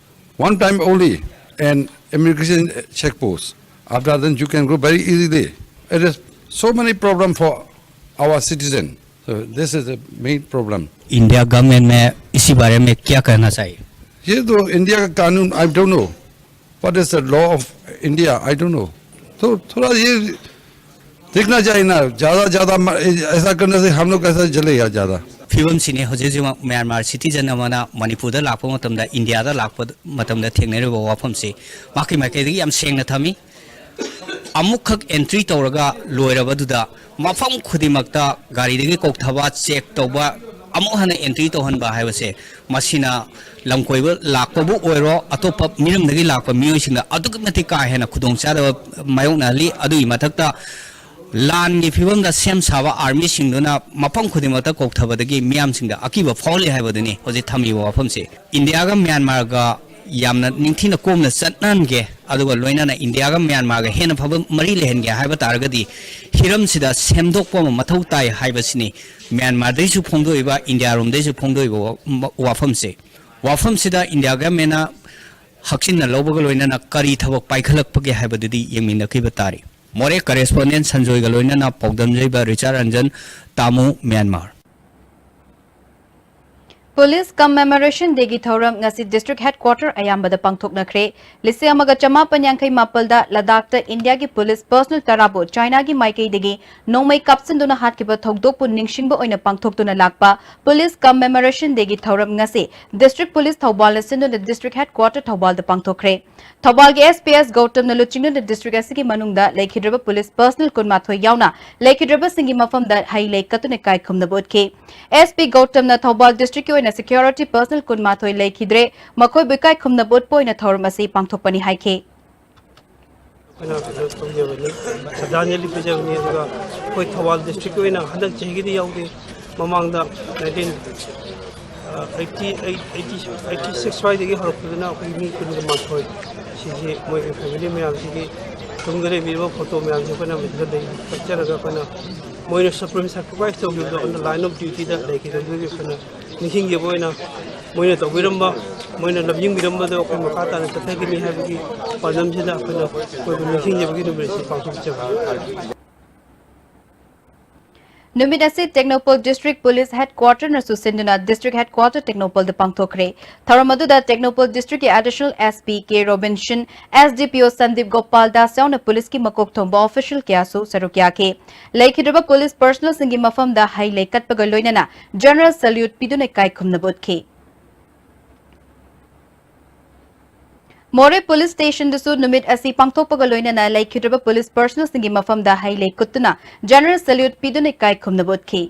one time only, and immigration check post. After then, you can go very easily. It is so many problem for our citizen. So this is the main problem. India government में इसी बारे में क्या कहना चाहिए? ये तो India का कानून, I don't know. What is the law of India? I don't know. तो थोड़ा ये देखना चाहिए ना, ज़्यादा ज़्यादा म-, ऐसा करने से हम लोग कैसे जलेगा ज़्यादा? ꯐꯤꯕꯝꯁꯤꯅꯤ ꯍꯧꯖꯤꯛ ꯍꯧꯖꯤꯛꯃꯛ ꯃ꯭ꯌꯥꯟꯃꯥꯔ ꯁꯤꯇꯤꯖꯟ ꯑꯃꯅ ꯃꯅꯤꯄꯨꯔꯗ ꯂꯥꯛꯄ ꯃꯇꯝꯗ, ꯏꯟꯗꯤꯌꯥꯗ ꯂꯥꯛꯄ ꯃꯇꯝꯗ ꯊꯦꯡꯅꯔꯤꯕ ꯋꯥꯐꯝꯁꯤ ꯃꯍꯥꯛꯀꯤ ꯃꯥꯏꯀꯩꯗꯒꯤ ꯌꯥꯝ ꯁꯦꯡꯅ ꯊꯝꯃꯤ꯫ ꯑꯃꯨꯛꯈꯛ ꯑꯦꯟꯇ꯭ꯔꯤ ꯇꯧꯔꯒ ꯂꯣꯏꯔꯕꯗꯨꯗ ꯃꯐꯝ ꯈꯨꯗꯤꯡꯃꯛꯇ ꯒꯥꯔꯤꯗꯒꯤ ꯀꯧꯊꯕ, ꯆꯦꯛ ꯇꯧꯕ, ꯑꯃꯨꯛ ꯍꯟꯅ ꯑꯦꯟꯇ꯭ꯔꯤ ꯇꯧꯍꯟꯕ ꯍꯥꯏꯕꯁꯦ, ꯃꯁꯤꯅ ꯂꯝ ꯀꯣꯏꯕ ꯂꯥꯛꯄꯕꯨ ꯑꯣꯏꯔꯣ, ꯑꯇꯣꯞꯄ ꯃꯤꯔꯝꯗꯒꯤ ꯂꯥꯛꯄ ꯃꯤꯑꯣꯏꯁꯤꯡꯗ ꯑꯗꯨꯛꯀꯤ ꯃꯇꯤꯛ ꯀꯥ ꯍꯦꯟꯅ ꯈꯨꯗꯣꯡꯆꯥꯗꯕ ꯃꯥꯌꯣꯛꯅꯍꯜꯂꯤ꯫ ꯑꯗꯨꯒꯤ ꯃꯊꯛꯇ ꯂꯥꯟꯒꯤ ꯐꯤꯕꯝꯗ ꯁꯦꯝ ꯁꯥꯕ ꯑꯥꯔꯃꯤꯁꯤꯡꯗꯨꯅ ꯃꯐꯝ ꯈꯨꯗꯤꯡꯃꯛꯇ ꯀꯧꯊꯕꯗꯒꯤ ꯃꯤꯌꯥꯝꯁꯤꯡꯗ ꯑꯀꯤꯕ ꯐꯥꯎꯍꯜꯂꯤ ꯍꯥꯏꯕꯗꯨꯅꯤ ꯍꯧꯖꯤꯛ ꯊꯝꯃꯤꯕ ꯋꯥꯐꯝꯁꯤ꯫ ꯏꯟꯗꯤꯌꯥꯒ ꯃ꯭ꯌꯥꯟꯃꯥꯔꯒ ꯌꯥꯝꯅ ꯅꯤꯡꯊꯤꯅ ꯀꯣꯝꯅ ꯆꯠꯅꯍꯟꯒꯦ, ꯑꯗꯨꯒ ꯂꯣꯏꯅꯅ ꯏꯟꯗꯤꯌꯥꯒ ꯃ꯭ꯌꯥꯟꯃꯥꯔꯒ ꯍꯦꯟꯅ ꯐꯕ ꯃꯔꯤ ꯂꯩꯍꯟꯒꯦ ꯍꯥꯏꯕ ꯇꯥꯔꯒꯗꯤ, ꯍꯤꯔꯝꯁꯤꯗ ꯁꯦꯝꯗꯣꯛꯄ ꯑꯃ ꯃꯊꯧ ꯇꯥꯏ ꯍꯥꯏꯕꯁꯤꯅꯤ ꯃ꯭ꯌꯥꯟꯃꯥꯔꯗꯩꯁꯨ ꯐꯣꯡꯗꯣꯛꯏꯕ, ꯏꯟꯗꯤꯌꯥꯔꯣꯝꯗꯩꯁꯨ ꯐꯣꯡꯗꯣꯛꯏꯕ ꯋꯥ-, ꯋꯥꯐꯝꯁꯦ꯫ ꯋꯥꯐꯝꯁꯤꯗ ꯏꯟꯗꯤꯌꯥ ꯒꯚꯔꯟꯃꯦꯟꯅ ꯍꯛꯆꯤꯟꯅ ꯂꯧꯕꯒ ꯂꯣꯏꯅꯅ ꯀꯔꯤ ꯊꯕꯛ ꯄꯥꯏꯈꯠꯂꯛꯄꯒꯦ ꯍꯥꯏꯕꯗꯨꯗꯤ ꯌꯦꯡꯃꯤꯟꯅꯈꯤꯕ ꯇꯥꯔꯤ꯫ ꯃꯣꯔꯦ ꯀꯔꯦꯁꯄꯣꯟꯗꯦꯟ ꯁꯟꯖꯣꯏꯒ ꯂꯣꯏꯅꯅ ꯄꯥꯎꯗꯝꯖꯩꯕ ꯔꯤꯆꯥꯔꯗ ꯔꯟꯖꯟ, ꯇꯥꯃꯨ, ꯃ꯭ꯌꯥꯟꯃꯥꯔ꯫ ꯄꯨꯂꯤꯁ ꯀꯝꯃꯦꯃꯣꯔꯦꯁꯟ ꯗꯦꯒꯤ ꯊꯧꯔꯝ ꯉꯁꯤ ꯗꯤꯁꯇ꯭ꯔꯤꯛ ꯍꯦꯗꯀ꯭ꯋꯥꯇꯔ ꯑꯌꯥꯝꯕꯗ ꯄꯥꯡꯊꯣꯛꯅꯈ꯭ꯔꯦ꯫ ꯂꯤꯁꯤꯡ ꯑꯃꯒ ꯆꯃꯥꯄꯟ ꯌꯥꯡꯈꯩ ꯃꯥꯄꯜꯗ ꯂꯗꯥꯈꯇ ꯏꯟꯗꯤꯌꯥꯒꯤ ꯄꯨꯂꯤꯁ ꯄꯔꯁꯅꯦꯜ ꯇꯔꯥꯕꯨ ꯆꯥꯏꯅꯥꯒꯤ ꯃꯥꯏꯀꯩꯗꯒꯤ ꯅꯣꯡꯃꯩ ꯀꯥꯞꯁꯤꯟꯗꯨꯅ ꯍꯥꯠꯈꯤꯕ ꯊꯧꯗꯣꯛꯄꯨ ꯅꯤꯡꯁꯤꯡꯕ ꯑꯣꯏꯅ ꯄꯥꯡꯊꯣꯛꯇꯨꯅ ꯂꯥꯛꯄ ꯄꯨꯂꯤꯁ ꯀꯝꯃꯦꯃꯣꯔꯦꯁꯟ ꯗꯦꯒꯤ ꯊꯧꯔꯝ ꯉꯁꯤ ꯗꯤꯁꯇ꯭ꯔꯤꯛ ꯄꯨꯂꯤꯁ ꯊꯧꯕꯥꯜꯅ ꯁꯤꯟꯗꯨꯅ ꯗꯤꯁꯇ꯭ꯔꯤꯛ ꯍꯦꯗꯀ꯭ꯋꯥꯇꯔ ꯊꯧꯕꯥꯜꯗ ꯄꯥꯡꯊꯣꯛꯈ꯭ꯔꯦ꯫ ꯊꯧꯕꯥꯜꯒꯤ ꯑꯦꯁ ꯄꯤ ꯑꯦꯁ ꯒꯧꯇꯝꯅ ꯂꯨꯆꯤꯡꯗꯨꯅ ꯗꯤꯁꯇ꯭ꯔꯤꯛ ꯑꯁꯤꯒꯤ ꯃꯅꯨꯡꯗ ꯂꯩꯈꯤꯗ꯭ꯔꯕ ꯄꯨꯂꯤꯁ ꯄꯔꯁꯅꯦꯜ ꯀꯨꯟꯃꯥꯊꯣꯏ ꯌꯥꯎꯅ ꯂꯩꯈꯤꯗ꯭ꯔꯕꯁꯤꯡꯒꯤ ꯃꯐꯝꯗ ꯍꯩ ꯂꯩ ꯀꯠꯇꯨꯅ ꯏꯀꯥꯏ ꯈꯨꯝꯅꯕ ꯎꯠꯈꯤ꯫ ꯑꯦꯁ ꯄꯤ ꯒꯧꯇꯝꯅ ꯊꯧꯕꯥꯜ ꯗꯤꯁꯇ꯭ꯔꯤꯛꯀꯤ ꯑꯣꯏꯅ ꯁꯦꯀ꯭ꯌꯨꯔꯤꯇꯤ ꯄꯔꯁꯅꯦꯜ ꯀꯨꯟꯃꯥꯊꯣꯏ ꯂꯩꯈꯤꯗ꯭ꯔꯦ, ꯃꯈꯣꯏꯕꯨ ꯏꯀꯥꯏ ꯈꯨꯝꯅꯕ ꯎꯠꯄ ꯑꯣꯏꯅ ꯊꯧꯔꯝ ꯑꯁꯤ ꯄꯥꯡꯊꯣꯛꯄꯅꯤ ꯍꯥꯏꯈꯤ꯫ ꯑꯩꯈꯣꯏꯅ ꯀꯩꯅꯣ ꯇꯧꯖꯕꯅꯤ, ꯁ꯭ꯔꯗꯥꯟꯖꯂꯤ ꯄꯤꯖꯕꯅꯤ꯫ ꯑꯗꯨꯒ ꯑꯩꯈꯣꯏ ꯊꯧꯕꯥꯜ ꯗꯤꯁꯇ꯭ꯔꯤꯛꯀꯤ ꯑꯣꯏꯅ ꯍꯟꯗꯛ ꯆꯍꯤꯒꯤꯗꯤ ꯌꯥꯎꯗꯦ, ꯃꯃꯥꯡꯗ nineteen eighty eight, eighty six ꯁ꯭ꯋꯥꯏꯗꯒꯤ ꯍꯧꯔꯛꯄꯗꯨꯅ ꯑꯩꯈꯣꯏ ꯃꯤ ꯀꯨꯟꯒ ꯃꯥꯊꯣꯏ, ꯁꯤꯁꯤ ꯃꯣꯏꯒꯤ ꯐꯦꯃꯤꯂꯤ ꯃꯌꯥꯝꯁꯤꯒꯤ ꯇꯨꯡꯗ ꯂꯩꯕꯤꯔꯤꯕ ꯐꯣꯇꯣ ꯃꯌꯥꯝꯁꯤ ꯑꯩꯈꯣꯏꯅ ꯃꯁꯤꯗ ꯂꯩ ꯀꯠꯆꯔꯒ ꯑꯩꯈꯣꯏꯅ ꯃꯣꯏꯅ ꯁꯨꯄ꯭ꯔꯤꯝ ꯁꯦꯀ꯭ꯔꯤꯐꯥꯏꯁ ꯇꯧꯈꯤꯕꯗꯣ ꯑꯣꯟ ꯗ ꯂꯥꯏꯟ ꯑꯣꯐ ꯗ꯭ꯌꯨꯇꯤꯗ ꯂꯩꯈꯤꯗꯕꯗꯨꯒꯤ ꯑꯩꯈꯣꯏꯅ ꯅꯤꯡꯁꯤꯡꯖꯕ ꯑꯣꯏꯅ ꯃꯣꯏꯅ ꯇꯧꯕꯤꯔꯝꯕ, ꯃꯣꯏꯅ ꯂꯝꯖꯤꯡꯕꯤꯔꯝꯕꯗꯣ ꯑꯩꯈꯣꯏ ꯃꯈꯥ ꯇꯥꯅ ꯆꯠꯊꯒꯅꯤ ꯍꯥꯏꯕꯒꯤ ꯄꯥꯟꯗꯝꯁꯤꯗ ꯑꯩꯈꯣꯏꯅ ꯃꯈꯣꯏꯕꯨ ꯅꯤꯡꯁꯤꯡꯖꯕꯒꯤ ꯅꯨꯃꯤꯠ ꯑꯁꯤ ꯄꯥꯡꯊꯣꯛꯆꯕꯅꯤ꯫ ꯅꯨꯃꯤꯠ ꯑꯁꯤ ꯇꯦꯡꯅꯧꯄꯜ ꯗꯤꯁꯇ꯭ꯔꯤꯛ ꯄꯨꯂꯤꯁ ꯍꯦꯗꯀ꯭ꯋꯥꯇꯔꯅꯁꯨ ꯁꯤꯟꯗꯨꯅ ꯗꯤꯁꯇ꯭ꯔꯤꯛ ꯍꯦꯗꯀ꯭ꯋꯥꯇꯔ ꯇꯦꯡꯅꯧꯄꯜꯗ ꯄꯥꯡꯊꯣꯛꯈ꯭ꯔꯦ꯫ ꯊꯧꯔꯝ ꯑꯗꯨꯗ ꯇꯦꯡꯅꯧꯄꯜ ꯗꯤꯁꯇ꯭ꯔꯤꯛꯀꯤ additional S P K Robinson, S D ꯄꯤ ꯑꯣ ꯁꯟꯗꯤꯞ ꯒꯣꯄꯥꯜ ꯗꯥꯁ ꯌꯥꯎꯅ ꯄꯨꯂꯤꯁꯀꯤ ꯃꯀꯣꯛ ꯊꯣꯡꯕ ꯑꯣꯐꯤꯁꯤꯌꯦꯜ ꯀꯌꯥꯁꯨ ꯁꯔꯨꯛ ꯌꯥꯈꯤ꯫ ꯂꯩꯈꯤꯗ꯭ꯔꯕ ꯄꯨꯂꯤꯁ ꯄꯔꯁꯅꯦꯜꯁꯤꯡꯒꯤ ꯃꯐꯝꯗ ꯍꯩ ꯂꯩ ꯀꯠꯄꯒ ꯂꯣꯏꯅꯅ ꯖꯦꯅꯔꯦꯜ ꯁꯦꯜꯌꯨꯠ ꯄꯤꯗꯨꯅ ꯏꯀꯥꯏ ꯈꯨꯝꯅꯕ ꯎꯠꯈꯤ꯫ ꯃꯣꯔꯦ ꯄꯨꯂꯤꯁ ꯁ꯭ꯇꯦꯁꯟꯗꯁꯨ ꯅꯨꯃꯤꯠ ꯑꯁꯤ ꯄꯥꯡꯊꯣꯛꯄꯒ ꯂꯣꯏꯅꯅ ꯂꯩꯈꯤꯗ꯭ꯔꯕ ꯄꯨꯂꯤꯁ ꯄꯔꯁꯅꯦꯜꯁꯤꯡꯒꯤ ꯃꯐꯝꯗ ꯍꯩ ꯂꯩ ꯀꯠꯇꯨꯅ ꯖꯦꯅꯔꯦꯜ ꯁꯦꯜꯌꯨꯠ ꯄꯤꯗꯨꯅ ꯏꯀꯥꯏ ꯈꯨꯝꯅꯕ ꯎꯠꯈꯤ꯫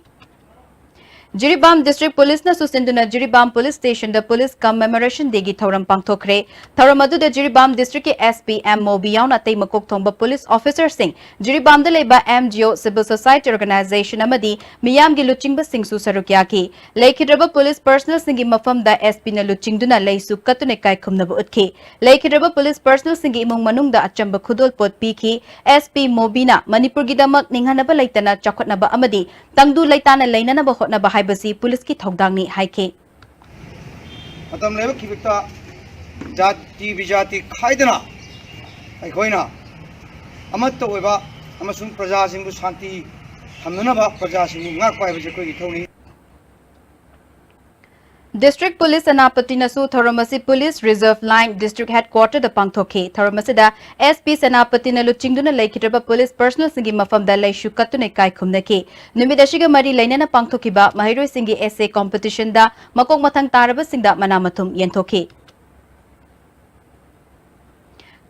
ꯖꯤꯔꯤꯕꯥꯝ ꯗꯤꯁꯇ꯭ꯔꯤꯛ ꯄꯨꯂꯤꯁꯅꯁꯨ ꯁꯤꯟꯗꯨꯅ ꯖꯤꯔꯤꯕꯥꯝ ꯄꯨꯂꯤꯁ ꯁ꯭ꯇꯦꯁꯟꯗ ꯄꯨꯂꯤꯁ ꯀꯝꯃꯦꯃꯣꯔꯦꯁꯟ ꯗꯦꯒꯤ ꯊꯧꯔꯝ ꯄꯥꯡꯊꯣꯛꯈ꯭ꯔꯦ꯫ ꯊꯧꯔꯝ ꯑꯗꯨꯗ ꯖꯤꯔꯤꯕꯥꯝ ꯗꯤꯁꯇ꯭ꯔꯤꯛꯀꯤ S P, M O B ꯌꯥꯎꯅ ꯑꯇꯩ ꯃꯀꯣꯛ ꯊꯣꯡꯕ ꯄꯨꯂꯤꯁ ꯑꯣꯐꯤꯁꯔꯁꯤꯡ, ꯖꯤꯔꯤꯕꯥꯝꯗ ꯂꯩꯕ and G O, civil society organisation ꯑꯃꯗꯤ ꯃꯤꯌꯥꯝꯒꯤ ꯂꯨꯆꯤꯡꯕꯁꯤꯡꯁꯨ ꯁꯔꯨꯛ ꯌꯥꯈꯤ꯫ ꯂꯩꯈꯤꯗ꯭ꯔꯕ ꯄꯨꯂꯤꯁ ꯄꯔꯁꯅꯦꯜꯁꯤꯡꯒꯤ ꯃꯐꯝꯗ ꯑꯦꯁ ꯄꯤꯅ ꯂꯨꯆꯤꯡꯗꯨꯅ ꯂꯩꯁꯨ ꯀꯠꯇꯨꯅ ꯏꯀꯥꯏ ꯈꯨꯝꯅꯕ ꯎꯠꯈꯤ꯫ ꯂꯩꯈꯤꯗ꯭ꯔꯕ ꯄꯨꯂꯤꯁ ꯄꯔꯁꯅꯦꯜꯁꯤꯡꯒꯤ ꯏꯃꯨꯡ ꯃꯅꯨꯡꯗ ꯑꯆꯝꯕ ꯈꯨꯗꯣꯜꯄꯣꯠ ꯄꯤꯈꯤ꯫ ꯑꯦꯁ ꯄꯤ ꯃꯣꯕꯤꯅ ꯃꯅꯤꯄꯨꯔꯒꯤꯗꯃꯛ ꯅꯤꯡꯍꯟꯅꯕ ꯂꯩꯇꯅ ꯆꯥꯎꯈꯠꯅꯕ ꯑꯃꯗꯤ ꯇꯪꯗꯨ ꯂꯩꯇꯥꯅ ꯂꯩꯅꯅꯕ ꯍꯣꯠꯅꯕ ꯍꯥꯏꯕꯁꯤ ꯄꯨꯂꯤꯁꯀꯤ ꯊꯧꯗꯥꯡꯅꯤ ꯍꯥꯏꯈꯤ꯫ ꯃꯇꯝ ꯂꯩꯕ ꯈꯤꯕꯤꯛꯇ ꯖꯥꯇꯤ ꯕꯤꯖꯥꯇꯤ ꯈꯥꯏꯗꯅ ꯑꯩꯈꯣꯏꯅ ꯑꯃꯠꯇ ꯑꯣꯏꯕ ꯑꯃꯁꯨꯡ ꯄ꯭ꯔꯖꯥꯁꯤꯡꯕꯨ ꯁꯥꯟꯇꯤ ꯊꯝꯅꯅꯕ, ꯄ꯭ꯔꯖꯥꯁꯤꯡꯕꯨ ꯉꯥꯛꯄ ꯍꯥꯏꯕꯁꯤ ꯑꯩꯈꯣꯏꯒꯤ ꯏꯊꯧꯅꯤ꯫ District Police ꯁꯦꯅꯥꯄꯇꯤꯅꯁꯨ ꯊꯧꯔꯝ ꯑꯁꯤ Police Reserve Line District Headquarter ꯗ ꯄꯥꯡꯊꯣꯛꯈꯤ꯫ ꯊꯧꯔꯝ ꯑꯁꯤꯗ S P ꯁꯦꯅꯥꯄꯇꯤꯅ ꯂꯨꯆꯤꯡꯗꯨꯅ ꯂꯩꯈꯤꯗ꯭ꯔꯕ police personnel ꯁꯤꯡꯒꯤ ꯃꯐꯝꯗ ꯂꯩꯁꯨ ꯀꯠꯇꯨꯅ ꯏꯀꯥꯏ ꯈꯨꯝꯅꯈꯤ꯫ ꯅꯨꯃꯤꯠ ꯑꯁꯤꯒ ꯃꯔꯤ ꯂꯩꯅꯅ ꯄꯥꯡꯊꯣꯛꯈꯤꯕ ꯃꯍꯩꯔꯣꯏꯁꯤꯡꯒꯤ essay competition ꯗ ꯃꯀꯣꯛ ꯃꯊꯪ ꯇꯥꯔꯕꯁꯤꯡꯗ ꯃꯅꯥ ꯃꯊꯨꯝ ꯌꯦꯟꯊꯣꯛꯈꯤ꯫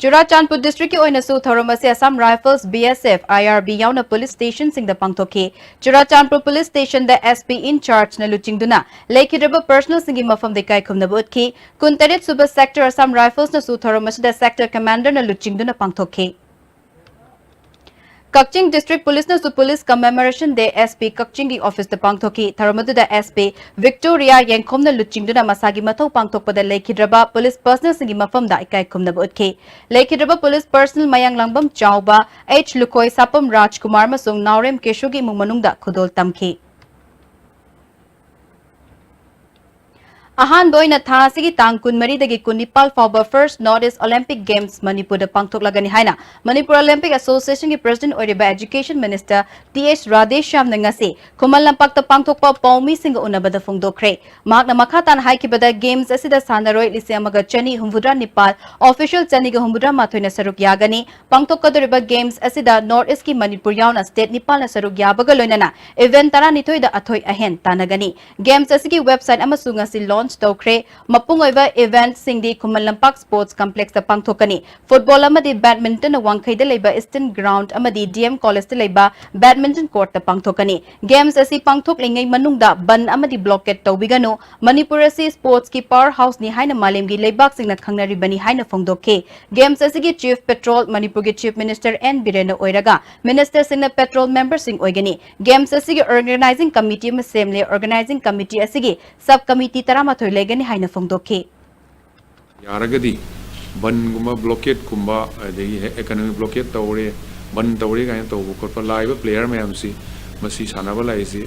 ꯆꯨꯔꯥꯆꯥꯟꯄꯨꯔ district ꯀꯤ ꯑꯣꯏꯅꯁꯨ ꯊꯧꯔꯝ ꯑꯁꯤ Assam Rifles, B S F, I R B ꯌꯥꯎꯅ police station ꯁꯤꯡꯗ ꯄꯥꯡꯊꯣꯛꯈꯤ꯫ Churachandpur police station the S P in charge ꯅ ꯂꯨꯆꯤꯡꯗꯨꯅ ꯂꯩꯈꯤꯗ꯭ꯔꯕ personnel ꯁꯤꯡꯒꯤ ꯃꯐꯝꯗ ꯏꯀꯥꯏ ꯈꯨꯝꯅꯕ ꯎꯠꯈꯤ꯫ ꯀꯨꯟꯇꯔꯦꯠ ꯁꯨꯕ sector Assam Rifles ꯅꯁꯨ ꯊꯧꯔꯝ ꯑꯁꯤꯗ sector commander ꯅ ꯂꯨꯆꯤꯡꯗꯨꯅ ꯄꯥꯡꯊꯣꯛꯈꯤ꯫ ꯀꯛꯆꯤꯡ district police ꯅꯁꯨ Police Commemoration Day S P ꯀꯛꯆꯤꯡꯒꯤ office ꯇ ꯄꯥꯡꯊꯣꯛꯈꯤ꯫ ꯊꯧꯔꯝ ꯑꯗꯨꯗ S P Victoria ꯌꯦꯡꯈꯣꯝꯅ ꯂꯨꯆꯤꯡꯗꯨꯅ ꯃꯁꯥꯒꯤ ꯃꯊꯧ ꯄꯥꯡꯊꯣꯛꯄꯗ ꯂꯩꯈꯤꯗ꯭ꯔꯕ police personnel ꯁꯤꯡꯒꯤ ꯃꯐꯝꯗ ꯏꯀꯥꯏ ꯈꯨꯝꯅꯕ ꯎꯠꯈꯤ꯫ ꯂꯩꯈꯤꯗ꯭ꯔꯕ police personnel ꯃꯌꯥꯡꯂꯥꯡꯕꯝ ꯆꯥꯎꯕ, H ꯂꯨꯈꯣꯏ, ꯁꯥꯄꯝ ꯔꯥꯖꯀꯨꯃꯥꯔ ꯑꯃꯁꯨꯡ ꯅꯥꯎꯔꯦꯝ ꯀꯦꯁꯨꯒꯤ ꯏꯃꯨꯡ ꯃꯅꯨꯡꯗ ꯈꯨꯗꯣꯜ ꯇꯝꯈꯤ꯫ ꯑꯍꯥꯟꯕ ꯑꯣꯏꯅ ꯊꯥ ꯑꯁꯤꯒꯤ ꯇꯥꯡ ꯀꯨꯟꯃꯔꯤꯗꯒꯤ ꯀꯨꯟꯅꯤꯄꯥꯜ ꯐꯥꯎꯕ First North East Olympic Games ꯃꯅꯤꯄꯨꯔꯗ ꯄꯥꯡꯊꯣꯛꯂꯒꯅꯤ ꯍꯥꯏꯅ ꯃꯅꯤꯄꯨꯔ Olympic Association ꯒꯤ president ꯑꯣꯏꯔꯤꯕ Education Minister Th ꯔꯥꯙꯦꯁ꯭ꯌꯥꯝꯅ ꯉꯁꯤ ꯈꯨꯃꯟ ꯂꯝꯄꯥꯛꯇ ꯄꯥꯡꯊꯣꯛꯄ ꯄꯥꯎꯃꯤꯁꯤꯡꯒ ꯎꯅꯕꯗ ꯐꯣꯡꯗꯣꯛꯈ꯭ꯔꯦ꯫ ꯃꯍꯥꯛꯅ ꯃꯈꯥ ꯇꯥꯅ ꯍꯥꯏꯈꯤꯕꯗ, Games ꯑꯁꯤꯗ ꯁꯥꯟꯅꯔꯣꯏ ꯂꯤꯁꯤꯡ ꯑꯃꯒ ꯆꯅꯤ ꯍꯨꯝꯐꯨꯇꯔꯥ ꯅꯤꯄꯥꯜ, official ꯆꯅꯤꯒ ꯍꯨꯝꯐꯨꯇꯔꯥ ꯃꯥꯊꯣꯏꯅ ꯁꯔꯨꯛ ꯌꯥꯒꯅꯤ꯫ ꯄꯥꯡꯊꯣꯛꯀꯗꯧꯔꯤꯕ Games ꯑꯁꯤꯗ North East ꯀꯤ ꯃꯅꯤꯄꯨꯔ ꯌꯥꯎꯅ state ꯅꯤꯄꯥꯜꯅ ꯁꯔꯨꯛ ꯌꯥꯕꯒ ꯂꯣꯏꯅꯅ event ꯇꯔꯥꯅꯤꯊꯣꯏꯗ ꯑꯊꯣꯏ ꯑꯍꯦꯟ ꯇꯥꯟꯅꯒꯅꯤ꯫ Games ꯑꯁꯤꯒꯤ website ꯑꯃꯁꯨ ꯉꯁꯤ launch ꯇꯧꯈ꯭ꯔꯦ꯫ ꯃꯄꯨꯡ ꯑꯣꯏꯕ event ꯁꯤꯡꯗꯤ ꯈꯨꯃꯟ ꯂꯝꯄꯥꯛ Sports Complex ꯇ ꯄꯥꯡꯊꯣꯛꯀꯅꯤ꯫ Football ꯑꯃꯗꯤ badminton ꯅ ꯋꯥꯡꯈꯩꯗ ꯂꯩꯕ Eastern Ground ꯑꯃꯗꯤ D M College ꯇ ꯂꯩꯕ badminton court ꯇ ꯄꯥꯡꯊꯣꯛꯀꯅꯤ꯫ Games ꯑꯁꯤ ꯄꯥꯡꯊꯣꯛꯂꯤꯉꯩ ꯃꯅꯨꯡꯗ ꯕꯟ ꯑꯃꯗꯤ blockade ꯇꯧꯕꯤꯒꯅꯨ꯫ ꯃꯅꯤꯄꯨꯔ ꯑꯁꯤ sports ꯀꯤ power house ꯅꯤ ꯍꯥꯏꯅ ꯃꯥꯂꯦꯝꯒꯤ ꯂꯩꯕꯥꯛꯁꯤꯡꯅ ꯈꯪꯅꯔꯤꯕꯅꯤ ꯍꯥꯏꯅ ꯐꯣꯡꯗꯣꯛꯈꯤ꯫ Games ꯑꯁꯤꯒꯤ Chief Patrol ꯃꯅꯤꯄꯨꯔꯒꯤ Chief Minister N ꯕꯤꯔꯦꯟꯅ ꯑꯣꯏꯔꯒ, minister ꯁꯤꯡꯅ patrol member ꯁꯤꯡ ꯑꯣꯏꯒꯅꯤ꯫ Games ꯑꯁꯤꯒꯤ organizing committee ꯑꯃ ꯁꯦꯝꯂꯦ꯫ Organizing committee ꯑꯁꯤꯒꯤ sub committee ꯇꯔꯥꯃꯥꯊꯣꯏ ꯂꯩꯒꯅꯤ ꯍꯥꯏꯅ ꯐꯣꯡꯗꯣꯛꯈꯤ꯫ ꯌꯥꯔꯒꯗꯤ ꯕꯟꯒꯨꯝꯕ, blockade ꯀꯨꯝꯕ, ꯑꯗꯒꯤ economic blockade ꯇꯧꯔꯦ, ꯕꯟ ꯇꯧꯔꯦ ꯀꯥꯏꯅ ꯇꯧꯕ ꯈꯣꯠꯄ, ꯂꯥꯛꯏꯕ player ꯃꯌꯥꯝꯁꯤ, ꯃꯁꯤ ꯁꯥꯟꯅꯕ ꯂꯥꯛꯏꯁꯤ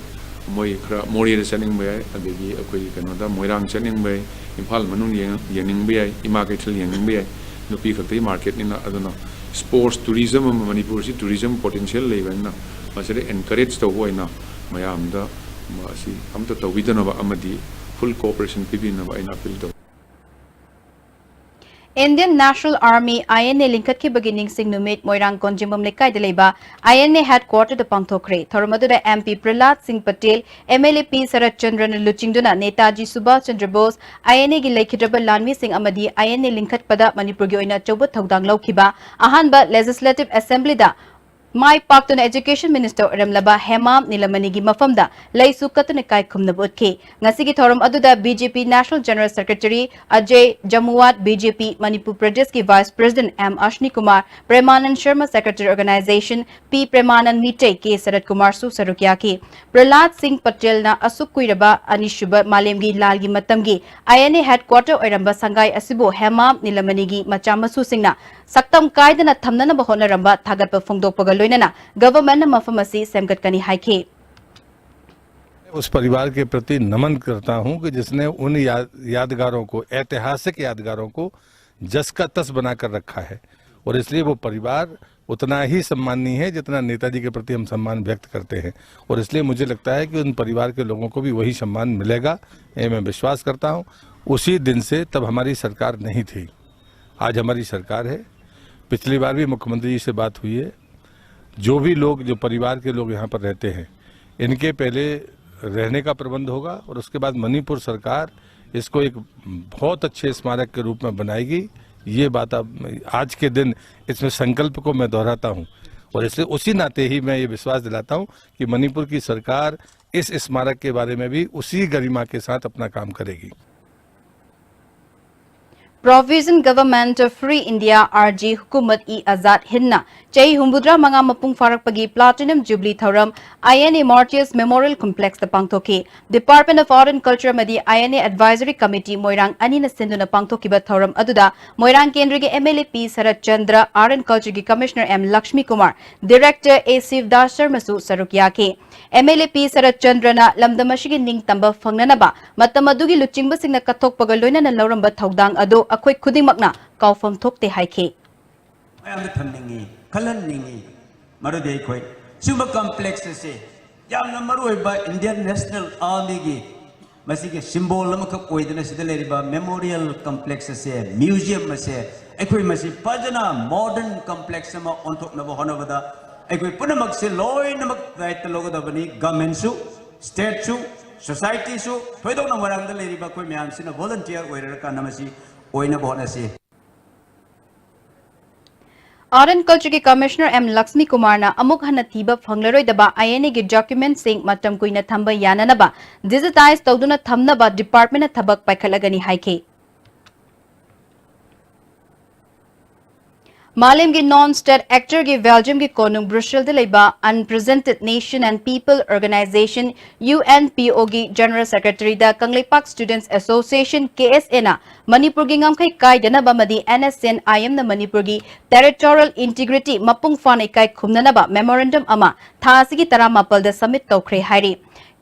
ꯃꯣꯏ ꯈꯔ ꯃꯣꯔꯦꯗ ꯆꯠꯅꯤꯡꯕ ꯌꯥꯏ, ꯑꯗꯒꯤ ꯑꯩꯈꯣꯏꯒꯤ ꯀꯩꯅꯣꯗ ꯃꯣꯏꯔꯥꯡ ꯆꯠꯅꯤꯡꯕ ꯌꯥꯏ, ꯏꯝꯐꯥꯜ ꯃꯅꯨꯡ ꯌꯦꯡ-, ꯌꯦꯡꯅꯤꯡꯕ ꯌꯥꯏ, ꯏꯃꯥ ꯀꯩꯊꯦꯜ ꯌꯦꯡꯅꯤꯡꯕ ꯌꯥꯏ꯫ ꯅꯨꯄꯤ ꯈꯛꯇꯒꯤ ꯃꯥꯔꯀꯦꯠꯅꯤꯅ꯫ ꯑꯗꯨꯅ ꯁ꯭ꯄꯣꯔꯠꯁ ꯇꯨꯔꯤꯖꯝ ꯑꯃ, ꯃꯅꯤꯄꯨꯔꯁꯤ ꯇꯨꯔꯤꯖꯝ ꯄꯣꯇꯦꯟꯁꯤꯌꯦꯜ ꯂꯩꯕꯅꯤꯅ, ꯃꯁꯤꯗ ꯑꯦꯟꯀꯔꯦꯖ ꯇꯧꯕ ꯑꯣꯏꯅ ꯃꯌꯥꯝꯗ ꯃꯁꯤ ꯑꯝꯇ ꯇꯧꯕꯤꯗꯅꯕ ꯑꯃꯗꯤ ꯐꯨꯜ ꯀꯣꯑꯣꯄꯔꯦꯁꯟ ꯄꯤꯕꯤꯅꯕ ꯑꯩꯅ ꯑꯄꯤꯜ ꯇꯧꯏ꯫ Indian National Army, I N A, ꯂꯤꯡꯈꯠꯈꯤꯕꯒꯤ ꯅꯤꯡꯁꯤꯡ ꯅꯨꯃꯤꯠ ꯃꯣꯏꯔꯥꯡ ꯀꯣꯟꯖꯤꯡꯕꯝ ꯂꯩꯀꯥꯏꯗ ꯂꯩꯕ I N A headquarter ꯗ ꯄꯥꯡꯊꯣꯛꯈ꯭ꯔꯦ꯫ ꯊꯧꯔꯝ ꯑꯗꯨꯗ M P ꯄ꯭ꯔꯍꯂꯥꯗ ꯁꯤꯡ Patel, M L A P ꯁꯔꯠ ꯆꯟꯗ꯭ꯔꯅ ꯂꯨꯆꯤꯡꯗꯨꯅ Netaji Subhash Chandra Bose, I N A ꯒꯤ ꯂꯩꯈꯤꯗ꯭ꯔꯕ ꯂꯥꯟꯃꯤꯁꯤꯡ ꯑꯃꯗꯤ I N A ꯂꯤꯡꯈꯠꯄꯗ ꯃꯅꯤꯄꯨꯔꯒꯤ ꯑꯣꯏꯅ ꯑꯆꯧꯕ ꯊꯧꯗꯥꯡ ꯂꯧꯈꯤꯕ ꯑꯍꯥꯟꯕ Legislative Assembly ꯗ ꯃꯥꯏ ꯄꯥꯛꯇꯨꯅ Education Minister ꯑꯣꯏꯔꯝꯂꯕ ꯍꯦꯃꯥꯝ ꯅꯤꯂꯃꯅꯤꯒꯤ ꯃꯐꯝꯗ ꯂꯩꯁꯨ ꯀꯠꯇꯨꯅ ꯏꯀꯥꯏ ꯈꯨꯝꯅꯕ ꯎꯠꯈꯤ꯫ ꯉꯁꯤꯒꯤ ꯊꯧꯔꯝ ꯑꯗꯨꯗ B J P National General Secretary Ajay ꯖꯃꯨꯋꯥꯠ, B J P Manipur ꯄ꯭ꯔꯗꯦꯁꯀꯤ Vice President M Ashni Kumar, ꯄ꯭ꯔꯦꯃꯥꯅꯟꯗ Sharma, Secretary Organization P ꯄ꯭ꯔꯦꯃꯥꯅꯟꯗ Meitei, K ꯁꯔꯠ ꯀꯨꯃꯥꯔꯁꯨ ꯁꯔꯨꯛ ꯌꯥꯈꯤ꯫ ꯄ꯭ꯔꯍꯂꯥꯗ ꯁꯤꯡ ꯄꯇꯦꯜꯅ ꯑꯁꯨꯛ ꯀꯨꯏꯔꯕ ꯑꯅꯤꯁꯨꯕ ꯃꯥꯂꯦꯝꯒꯤ ꯂꯥꯟꯒꯤ ꯃꯇꯝꯒꯤ I N A headquarter ꯑꯣꯏꯔꯝꯕ ꯁꯪꯒꯥꯏ ꯑꯁꯤꯕꯨ ꯍꯦꯃꯥꯝ ꯅꯤꯂꯃꯅꯤꯒꯤ ꯃꯆꯥ ꯃꯁꯨꯁꯤꯡꯅ ꯁꯛꯇꯝ ꯀꯥꯏꯗꯅ ꯊꯝꯅꯅꯕ ꯍꯣꯠꯅꯔꯝꯕ ꯊꯥꯒꯠꯄ ꯐꯣꯡꯗꯣꯛꯄꯒ ꯂꯣꯏꯅꯅ government ꯅ ꯃꯐꯝ ꯑꯁꯤ ꯁꯦꯝꯒꯠꯀꯅꯤ ꯍꯥꯏꯈꯤ꯫ उस परिवार के प्रति नमन करता हूं कि जिसने उन या, यादगारों को, ऐतिहासिक यादगारों को जस का तस बनाकर रखा है और इसलिए वो परिवार उतना ही सम्माननीय है जितना नेताजी के प्रति हम सम्मान व्यक्त करते हैं। और इसलिए मुझे लगता है कि उन परिवार के लोगों को भी वही सम्मान मिलेगा, ये मैं विश्वास करता हूं। उसी दिन से तब हमारी सरकार नहीं थी, आज हमारी सरकार है। पिछली बार भी मुख्यमंत्री जी से बात हुई है। जो भी लोग, जो परिवार के लोग यहाँ पर रहते हैं, इनके पहले रहने का प्रबंध होगा और उसके बाद मणिपुर सरकार इसको एक बहुत अच्छे स्मारक के रूप में बनाएगी। ये बात आप, आज के दिन इसमें संकल्प को मैं दोहराता हूँ और इसलिए उसी नाते ही मैं ये विश्वास दिलाता हूँ कि मणिपुर की सरकार इस स्मारक के बारे में भी उसी गरिमा के साथ अपना काम करेगी। Provision Government of Free India, R G Hukumat-e-Azad Hind ꯅ ꯆꯍꯤ ꯍꯨꯝꯐꯨꯇꯔꯥ ꯃꯉꯥ ꯃꯄꯨꯡ ꯐꯥꯔꯛꯄꯒꯤ Platinum Jubilee ꯊꯧꯔꯝ I N A Martyrs Memorial Complex ꯇ ꯄꯥꯡꯊꯣꯛꯈꯤ꯫ Department of Art and Culture ꯑꯃꯗꯤ I N A Advisory Committee ꯃꯣꯏꯔꯥꯡ ꯑꯅꯤꯅ ꯁꯤꯟꯗꯨꯅ ꯄꯥꯡꯊꯣꯛꯈꯤꯕ ꯊꯧꯔꯝ ꯑꯗꯨꯗ ꯃꯣꯏꯔꯥꯡ ꯀꯦꯟꯗ꯭ꯔꯒꯤ M L A P shirt Chandra, Art and Culture ꯒꯤ Commissioner M Lakshmi Kumar, Director A ꯁꯤꯕꯗꯥꯁ ꯁꯔꯃꯁꯨ ꯁꯔꯨꯛ ꯌꯥꯈꯤ꯫ M L A P ꯁꯔꯠ ꯆꯟꯗ꯭ꯔꯅ ꯂꯝꯗꯝ ꯑꯁꯤꯒꯤ ꯅꯤꯡꯇꯝꯕ ꯐꯪꯅꯅꯕ ꯃꯇꯝ ꯑꯗꯨꯒꯤ ꯂꯨꯆꯤꯡꯕꯁꯤꯡꯅ ꯀꯠꯊꯣꯛꯄꯒ ꯂꯣꯏꯅꯅ ꯂꯧꯔꯝꯕ ꯊꯧꯗꯥꯡ ꯑꯗꯨ ꯑꯩꯈꯣꯏ ꯈꯨꯗꯤꯡꯃꯛꯅ ꯀꯥꯎꯐꯝ ꯊꯣꯛꯇꯦ ꯍꯥꯏꯈꯤ꯫ ꯃꯌꯥꯝꯗ ꯊꯝꯅꯤꯡꯉꯤ, ꯈꯜꯍꯟꯅꯤꯡꯉꯤ꯫ ꯃꯔꯨꯗꯤ ꯑꯩꯈꯣꯏ ꯁꯤꯒꯨꯝꯕ complex ꯑꯁꯦ ꯌꯥꯝꯅ ꯃꯔꯨ ꯑꯣꯏꯕ Indian National Army ꯒꯤ ꯃꯁꯤꯒꯤ symbol ꯑꯃꯈꯛ ꯑꯣꯏꯗꯨꯅ ꯁꯤꯗ ꯂꯩꯔꯤꯕ Memorial Complex ꯑꯁꯦ, museum ꯑꯁꯦ ꯑꯩꯈꯣꯏ ꯃꯁꯤ ꯐꯖꯅ modern complex ꯑꯃ ꯑꯣꯟꯊꯣꯛꯅꯕ ꯍꯣꯠꯅꯕꯗ ꯑꯩꯈꯣꯏ ꯄꯨꯝꯅꯃꯛꯁꯦ ꯂꯣꯏꯅꯃꯛ ꯗꯥꯌꯤꯠꯇ ꯂꯧꯒꯗꯕꯅꯤ꯫ Government ꯁꯨ, state ꯁꯨ, society ꯁꯨ, ꯊꯣꯏꯗꯣꯛꯅ ꯃꯣꯏꯔꯥꯡꯗ ꯂꯩꯔꯤꯕ ꯑꯩꯈꯣꯏ ꯃꯌꯥꯝꯁꯤꯅ volunteer ꯑꯣꯏꯔꯀꯥꯟꯗ ꯃꯁꯤ ꯑꯣꯏꯅꯕ ꯍꯣꯠꯅꯁꯤ꯫ Art and Culture ꯒꯤ Commissioner M ꯂꯛꯁꯃꯤ ꯀꯨꯃꯥꯔꯅ ꯑꯃꯨꯛ ꯍꯟꯅ ꯊꯤꯕ ꯐꯪꯂꯔꯣꯏꯗꯕ I N A ꯒꯤ document ꯁꯤꯡ ꯃꯇꯝ ꯀꯨꯏꯅ ꯊꯝꯕ ꯌꯥꯅꯅꯕ digitize ꯇꯧꯗꯨꯅ ꯊꯝꯅꯕ department ꯅ ꯊꯕꯛ ꯄꯥꯏꯈꯠꯂꯒꯅꯤ ꯍꯥꯏꯈꯤ꯫ ꯃꯥꯂꯦꯝꯒꯤ non state actor ꯒꯤ Belgium ꯒꯤ ꯀꯣꯅꯨꯡ Brussels ꯗ ꯂꯩꯕ Unrepresented Nation and People Organization, U N P O ꯒꯤ General Secretary the Kangleipak Students Association, K S A ꯅ ꯃꯅꯤꯄꯨꯔꯒꯤ ꯉꯝꯈꯩ ꯀꯥꯏꯗꯅꯕ ꯑꯃꯗꯤ N S N I M ꯅ ꯃꯅꯤꯄꯨꯔꯒꯤ territorial integrity ꯃꯄꯨꯡ ꯐꯥꯅ ꯏꯀꯥꯏ ꯈꯨꯝꯅꯅꯕ memorandum ꯑꯃ ꯊꯥ ꯑꯁꯤꯒꯤ ꯇꯔꯥꯃꯥꯄꯜꯗ submit ꯇꯧꯈ꯭ꯔꯦ ꯍꯥꯏꯔꯤ꯫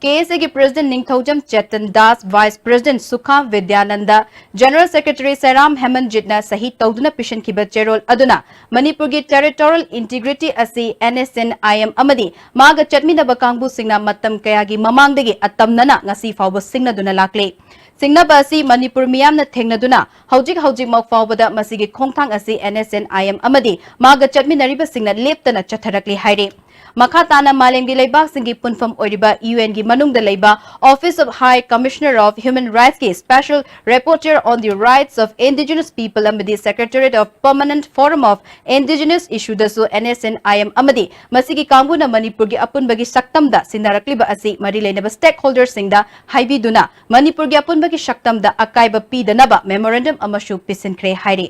K S A ꯒꯤ President ꯅꯤꯡꯊꯧꯖꯝ Chetan Das, Vice President ꯁꯨꯈꯥ Bidyananda, General Secretary ꯁꯦꯔꯥꯝ ꯍꯦꯃꯟꯖꯤꯠꯅ ꯁꯍꯤ ꯇꯧꯗꯨꯅ ꯄꯤꯁꯤꯟꯈꯤꯕ ꯆꯦꯔꯣꯜ ꯑꯗꯨꯅ ꯃꯅꯤꯄꯨꯔꯒꯤ territorial integrity ꯑꯁꯤ N S N I M ꯑꯃꯗꯤ ꯃꯥꯒ ꯆꯠꯃꯤꯟꯅꯕ ꯀꯥꯡꯕꯨꯁꯤꯡꯅ ꯃꯇꯝ ꯀꯌꯥꯒꯤ ꯃꯃꯥꯡꯗꯒꯤ ꯑꯇꯝꯅꯅ ꯉꯁꯤ ꯐꯥꯎꯕ ꯁꯤꯡꯅꯗꯨꯅ ꯂꯥꯛꯂꯤ꯫ ꯁꯤꯡꯅꯕ ꯑꯁꯤ ꯃꯅꯤꯄꯨꯔ ꯃꯤꯌꯥꯝꯅ ꯊꯦꯡꯅꯗꯨꯅ ꯍꯧꯖꯤꯛ ꯍꯧꯖꯤꯛꯃꯛ ꯐꯥꯎꯕꯗ ꯃꯁꯤꯒꯤ ꯈꯣꯡꯊꯥꯡ ꯑꯁꯤ N S N I M ꯑꯃꯗꯤ ꯃꯥꯒ ꯆꯠꯃꯤꯟꯅꯔꯤꯕꯁꯤꯡꯅ ꯂꯦꯞꯇꯅ ꯆꯠꯊꯔꯛꯂꯤ ꯍꯥꯏꯔꯤ꯫ ꯃꯈꯥ ꯇꯥꯅ ꯃꯥꯂꯦꯝꯒꯤ ꯂꯩꯕꯥꯛꯁꯤꯡꯒꯤ ꯄꯨꯟꯐꯝ ꯑꯣꯏꯔꯤꯕ ꯌꯨ ꯑꯦꯟꯒꯤ ꯃꯅꯨꯡꯗ ꯂꯩꯕ Office of High Commissioner of Human Rights ꯀꯤ Special Rapporteur on the Rights of Indigenous People ꯑꯃꯗꯤ Secretariat of Permanent Forum of Indigenous Issue ꯗꯁꯨ N S N I M ꯑꯃꯗꯤ ꯃꯁꯤꯒꯤ ꯀꯥꯡꯕꯨꯅ ꯃꯅꯤꯄꯨꯔꯒꯤ ꯑꯄꯨꯟꯕꯒꯤ ꯁꯛꯇꯝꯗ ꯁꯤꯟꯅꯔꯛꯂꯤꯕ ꯑꯁꯤ ꯃꯔꯤ ꯂꯩꯅꯕ stakeholder ꯁꯤꯡꯗ ꯍꯥꯏꯕꯤꯗꯨꯅ ꯃꯅꯤꯄꯨꯔꯒꯤ ꯑꯄꯨꯟꯕꯒꯤ ꯁꯛꯇꯝꯗ ꯑꯀꯥꯏꯕ ꯄꯤꯗꯅꯕ memorandum ꯑꯃꯁꯨ ꯄꯤꯁꯤꯟꯈ꯭ꯔꯦ ꯍꯥꯏꯔꯤ꯫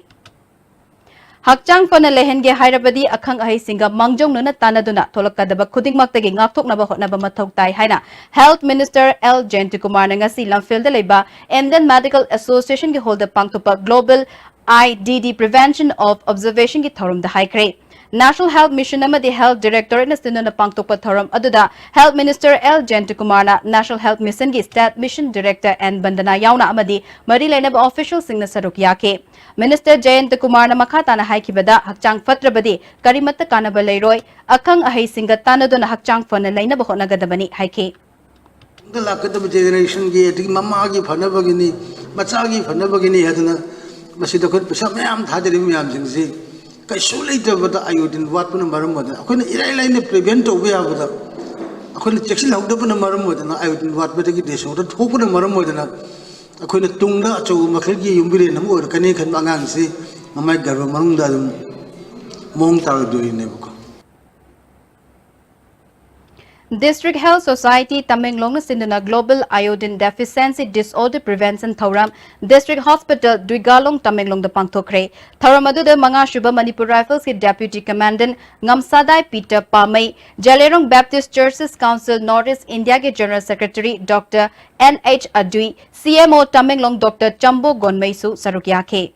ꯍꯛꯆꯥꯡ ꯐꯅ ꯂꯩꯍꯟꯒꯦ ꯍꯥꯏꯔꯕꯗꯤ ꯑꯈꯪ ꯑꯍꯩꯁꯤꯡꯒ ꯃꯥꯡꯖꯧꯅꯅ ꯇꯥꯟꯅꯗꯨꯅ ꯊꯣꯛꯂꯛꯀꯗꯕ ꯈꯨꯗꯤꯡꯃꯛꯇꯒꯤ ꯉꯥꯛꯊꯣꯛꯅꯕ ꯍꯣꯠꯅꯕ ꯃꯊꯧ ꯇꯥꯏ ꯍꯥꯏꯅ Health Minister L ꯖꯌꯟꯇꯀꯨꯃꯥꯔꯅ ꯉꯁꯤ ꯂꯝꯐꯦꯜꯗ ꯂꯩꯕ Indian Medical Association ꯒꯤ ꯍꯣꯜꯗ ꯄꯥꯡꯊꯣꯛꯄ Global I D D Prevention of Observation ꯒꯤ ꯊꯧꯔꯝꯗ ꯍꯥꯏꯈ꯭ꯔꯦ꯫ National Health Mission ꯑꯃꯗꯤ Health Directorate ꯅ ꯁꯤꯟꯗꯨꯅ ꯄꯥꯡꯊꯣꯛꯄ ꯊꯧꯔꯝ ꯑꯗꯨꯗ Health Minister L ꯖꯌꯟꯇꯀꯨꯃꯥꯔꯅ National Health Mission ꯒꯤ State Mission Director N ꯕꯟꯗꯅꯥ ꯌꯥꯎꯅ ꯑꯃꯗꯤ ꯃꯔꯤ ꯂꯩꯅꯕ official ꯁꯤꯡꯅ ꯁꯔꯨꯛ ꯌꯥꯈꯤ꯫ Minister ꯖꯌꯟꯇꯀꯨꯃꯥꯔꯅ ꯃꯈꯥ ꯇꯥꯅ ꯍꯥꯏꯈꯤꯕꯗ, ꯍꯛꯆꯥꯡ ꯐꯠꯇ꯭ꯔꯕꯗꯤ ꯀꯔꯤꯃꯠꯇ ꯀꯥꯟꯅꯕ ꯂꯩꯔꯣꯏ, ꯑꯈꯪ ꯑꯍꯩꯁꯤꯡꯒ ꯇꯥꯟꯅꯗꯨꯅ ꯍꯛꯆꯥꯡ ꯐꯅ ꯂꯩꯅꯕ ꯍꯣꯠꯅꯒꯗꯕꯅꯤ ꯍꯥꯏꯈꯤ꯫ ꯇꯨꯡꯗ ꯂꯥꯛꯀꯗꯕ generation ꯒꯤ, ꯑꯗꯒꯤ ꯃꯃꯥꯒꯤ ꯐꯅꯕꯒꯤꯅꯤ, ꯃꯆꯥꯒꯤ ꯐꯅꯕꯒꯤꯅꯤ ꯍꯥꯏꯗꯅ ꯃꯁꯤꯗ ꯑꯩꯈꯣꯏ ꯄꯩꯁꯥ ꯃꯌꯥꯝ ꯊꯥꯗꯔꯤꯕ ꯃꯌꯥꯝꯁꯤꯡꯁꯤ ꯀꯩꯁꯨ ꯂꯩꯇꯕꯗ iodine ꯋꯥꯠꯄꯅ ꯃꯔꯝ ꯑꯣꯏꯗꯅ ꯑꯩꯈꯣꯏꯅ ꯏꯔꯥꯏ ꯂꯥꯏꯅ prevent ꯇꯧꯕ ꯌꯥꯕꯗ ꯑꯩꯈꯣꯏꯅ ꯆꯦꯛꯁꯤꯜꯍꯧꯗꯕꯅ ꯃꯔꯝ ꯑꯣꯏꯗꯅ iodine ꯋꯥꯠꯄꯗꯒꯤ disorder ꯊꯣꯛꯄꯅ ꯃꯔꯝ ꯑꯣꯏꯗꯅ ꯑꯩꯈꯣꯏꯅ ꯇꯨꯡꯗ ꯑꯆꯧꯕ ꯃꯈꯜꯒꯤ ꯌꯨꯝꯕꯤꯔꯦꯟ ꯑꯃ ꯑꯣꯏꯔꯛꯀꯅꯤ ꯈꯟꯕ ꯑꯉꯥꯡꯁꯤ ꯃꯃꯥꯏ ꯒꯔꯚ ꯃꯅꯨꯡꯗ ꯑꯗꯨꯝ ꯃꯑꯣꯡ ꯇꯥꯔꯣꯏꯗꯣꯔꯤꯅꯦꯕꯀꯣ꯫ District Health Society ꯇꯃꯦꯡꯂꯣꯡꯅ ꯁꯤꯟꯗꯨꯅ Global Iodine Deficiency Disorder Prevention ꯊꯧꯔꯝ District Hospital ꯗꯨꯏꯒꯥꯂꯣꯡ ꯇꯃꯦꯡꯂꯣꯡꯗ ꯄꯥꯡꯊꯣꯛꯈ꯭ꯔꯦ꯫ ꯊꯧꯔꯝ ꯑꯗꯨꯗ ꯃꯉꯥꯁꯨꯕ Manipur Rifles ꯀꯤ Deputy Commandant ꯉꯝꯁꯥꯗꯥꯏ ꯄꯤꯇꯔ ꯄꯥꯃꯩ, ꯖꯂꯦꯔꯣꯡ Baptist Churches Council North East India ꯒꯤ General Secretary Doctor N H ꯑꯗꯨꯏ, C M O Tamenglong Doctor ꯆꯝꯕꯣ ꯒꯣꯟꯃꯩꯁꯨ ꯁꯔꯨꯛ ꯌꯥꯈꯤ꯫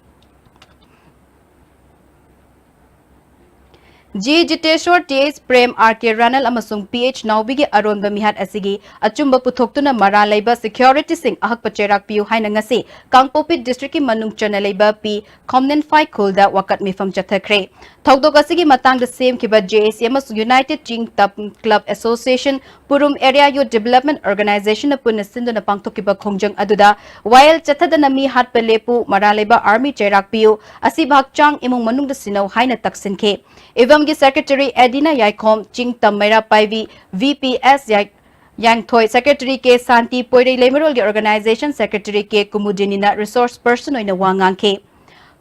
G ꯖꯤꯇꯦꯁꯣꯔ, T H Prem, R K ꯔꯥꯅꯜ ꯑꯃꯁꯨꯡ P H ꯅꯥꯎꯕꯤꯒꯤ ꯑꯔꯣꯟꯕ ꯃꯤꯍꯥꯠ ꯑꯁꯤꯒꯤ ꯑꯆꯨꯝꯕ ꯄꯨꯊꯣꯛꯇꯨꯅ ꯃꯔꯥꯜ ꯂꯩꯕ security ꯁꯤꯡ ꯑꯍꯛꯄ ꯆꯩꯔꯥꯛ ꯄꯤꯌꯨ ꯍꯥꯏꯅ ꯉꯁꯤ ꯀꯥꯡꯄꯣꯛꯄꯤ district ꯀꯤ ꯃꯅꯨꯡ ꯆꯟꯅ ꯂꯩꯕ ꯄꯤ ꯈꯣꯝꯅꯤꯟꯐꯥꯏ ꯈꯨꯜꯗ ꯋꯥꯀꯠ ꯃꯤꯐꯝ ꯆꯠꯊꯈ꯭ꯔꯦ꯫ ꯊꯧꯗꯣꯛ ꯑꯁꯤꯒꯤ ꯃꯇꯥꯡꯗ ꯁꯦꯝꯈꯤꯕ J A C ꯑꯃꯁꯨꯡ United Chingtam Club Association, ꯄꯨꯔꯨꯝ Area Youth Development Organization ꯅ ꯄꯨꯟꯅ ꯁꯤꯟꯗꯨꯅ ꯄꯥꯡꯊꯣꯛꯈꯤꯕ ꯈꯣꯡꯖꯪ ꯑꯗꯨꯗ ꯋꯥꯌꯦꯜ ꯆꯠꯊꯗꯅ ꯃꯤ ꯍꯥꯠꯄ ꯂꯦꯞꯄꯨ, ꯃꯔꯥꯜ ꯂꯩꯕ army ꯆꯩꯔꯥꯛ ꯄꯤꯌꯨ, ꯑꯁꯤꯕ ꯍꯛꯆꯥꯡ ꯏꯃꯨꯡ ꯃꯅꯨꯡꯗ ꯁꯤꯟꯅꯧ ꯍꯥꯏꯅ ꯇꯛꯁꯤꯟꯈꯤ꯫ ꯏꯕꯝ ꯒꯤ Secretary ꯑꯦꯗꯤꯅꯥ ꯌꯥꯏꯈꯣꯝ, ꯆꯤꯡꯇꯝ ꯃꯩꯔꯥ ꯄꯥꯏꯕꯤ, V P S ꯌꯥꯏ-, ꯌꯥꯡꯊꯣꯏ, Secretary K ꯁꯥꯟꯇꯤ, ꯄꯣꯏꯔꯩ ꯂꯩꯃꯔꯣꯜꯒꯤ Organization Secretary K ꯀꯨꯃꯨꯗꯤꯅꯤꯅ resource person ꯑꯣꯏꯅ ꯋꯥ ꯉꯥꯡꯈꯤ꯫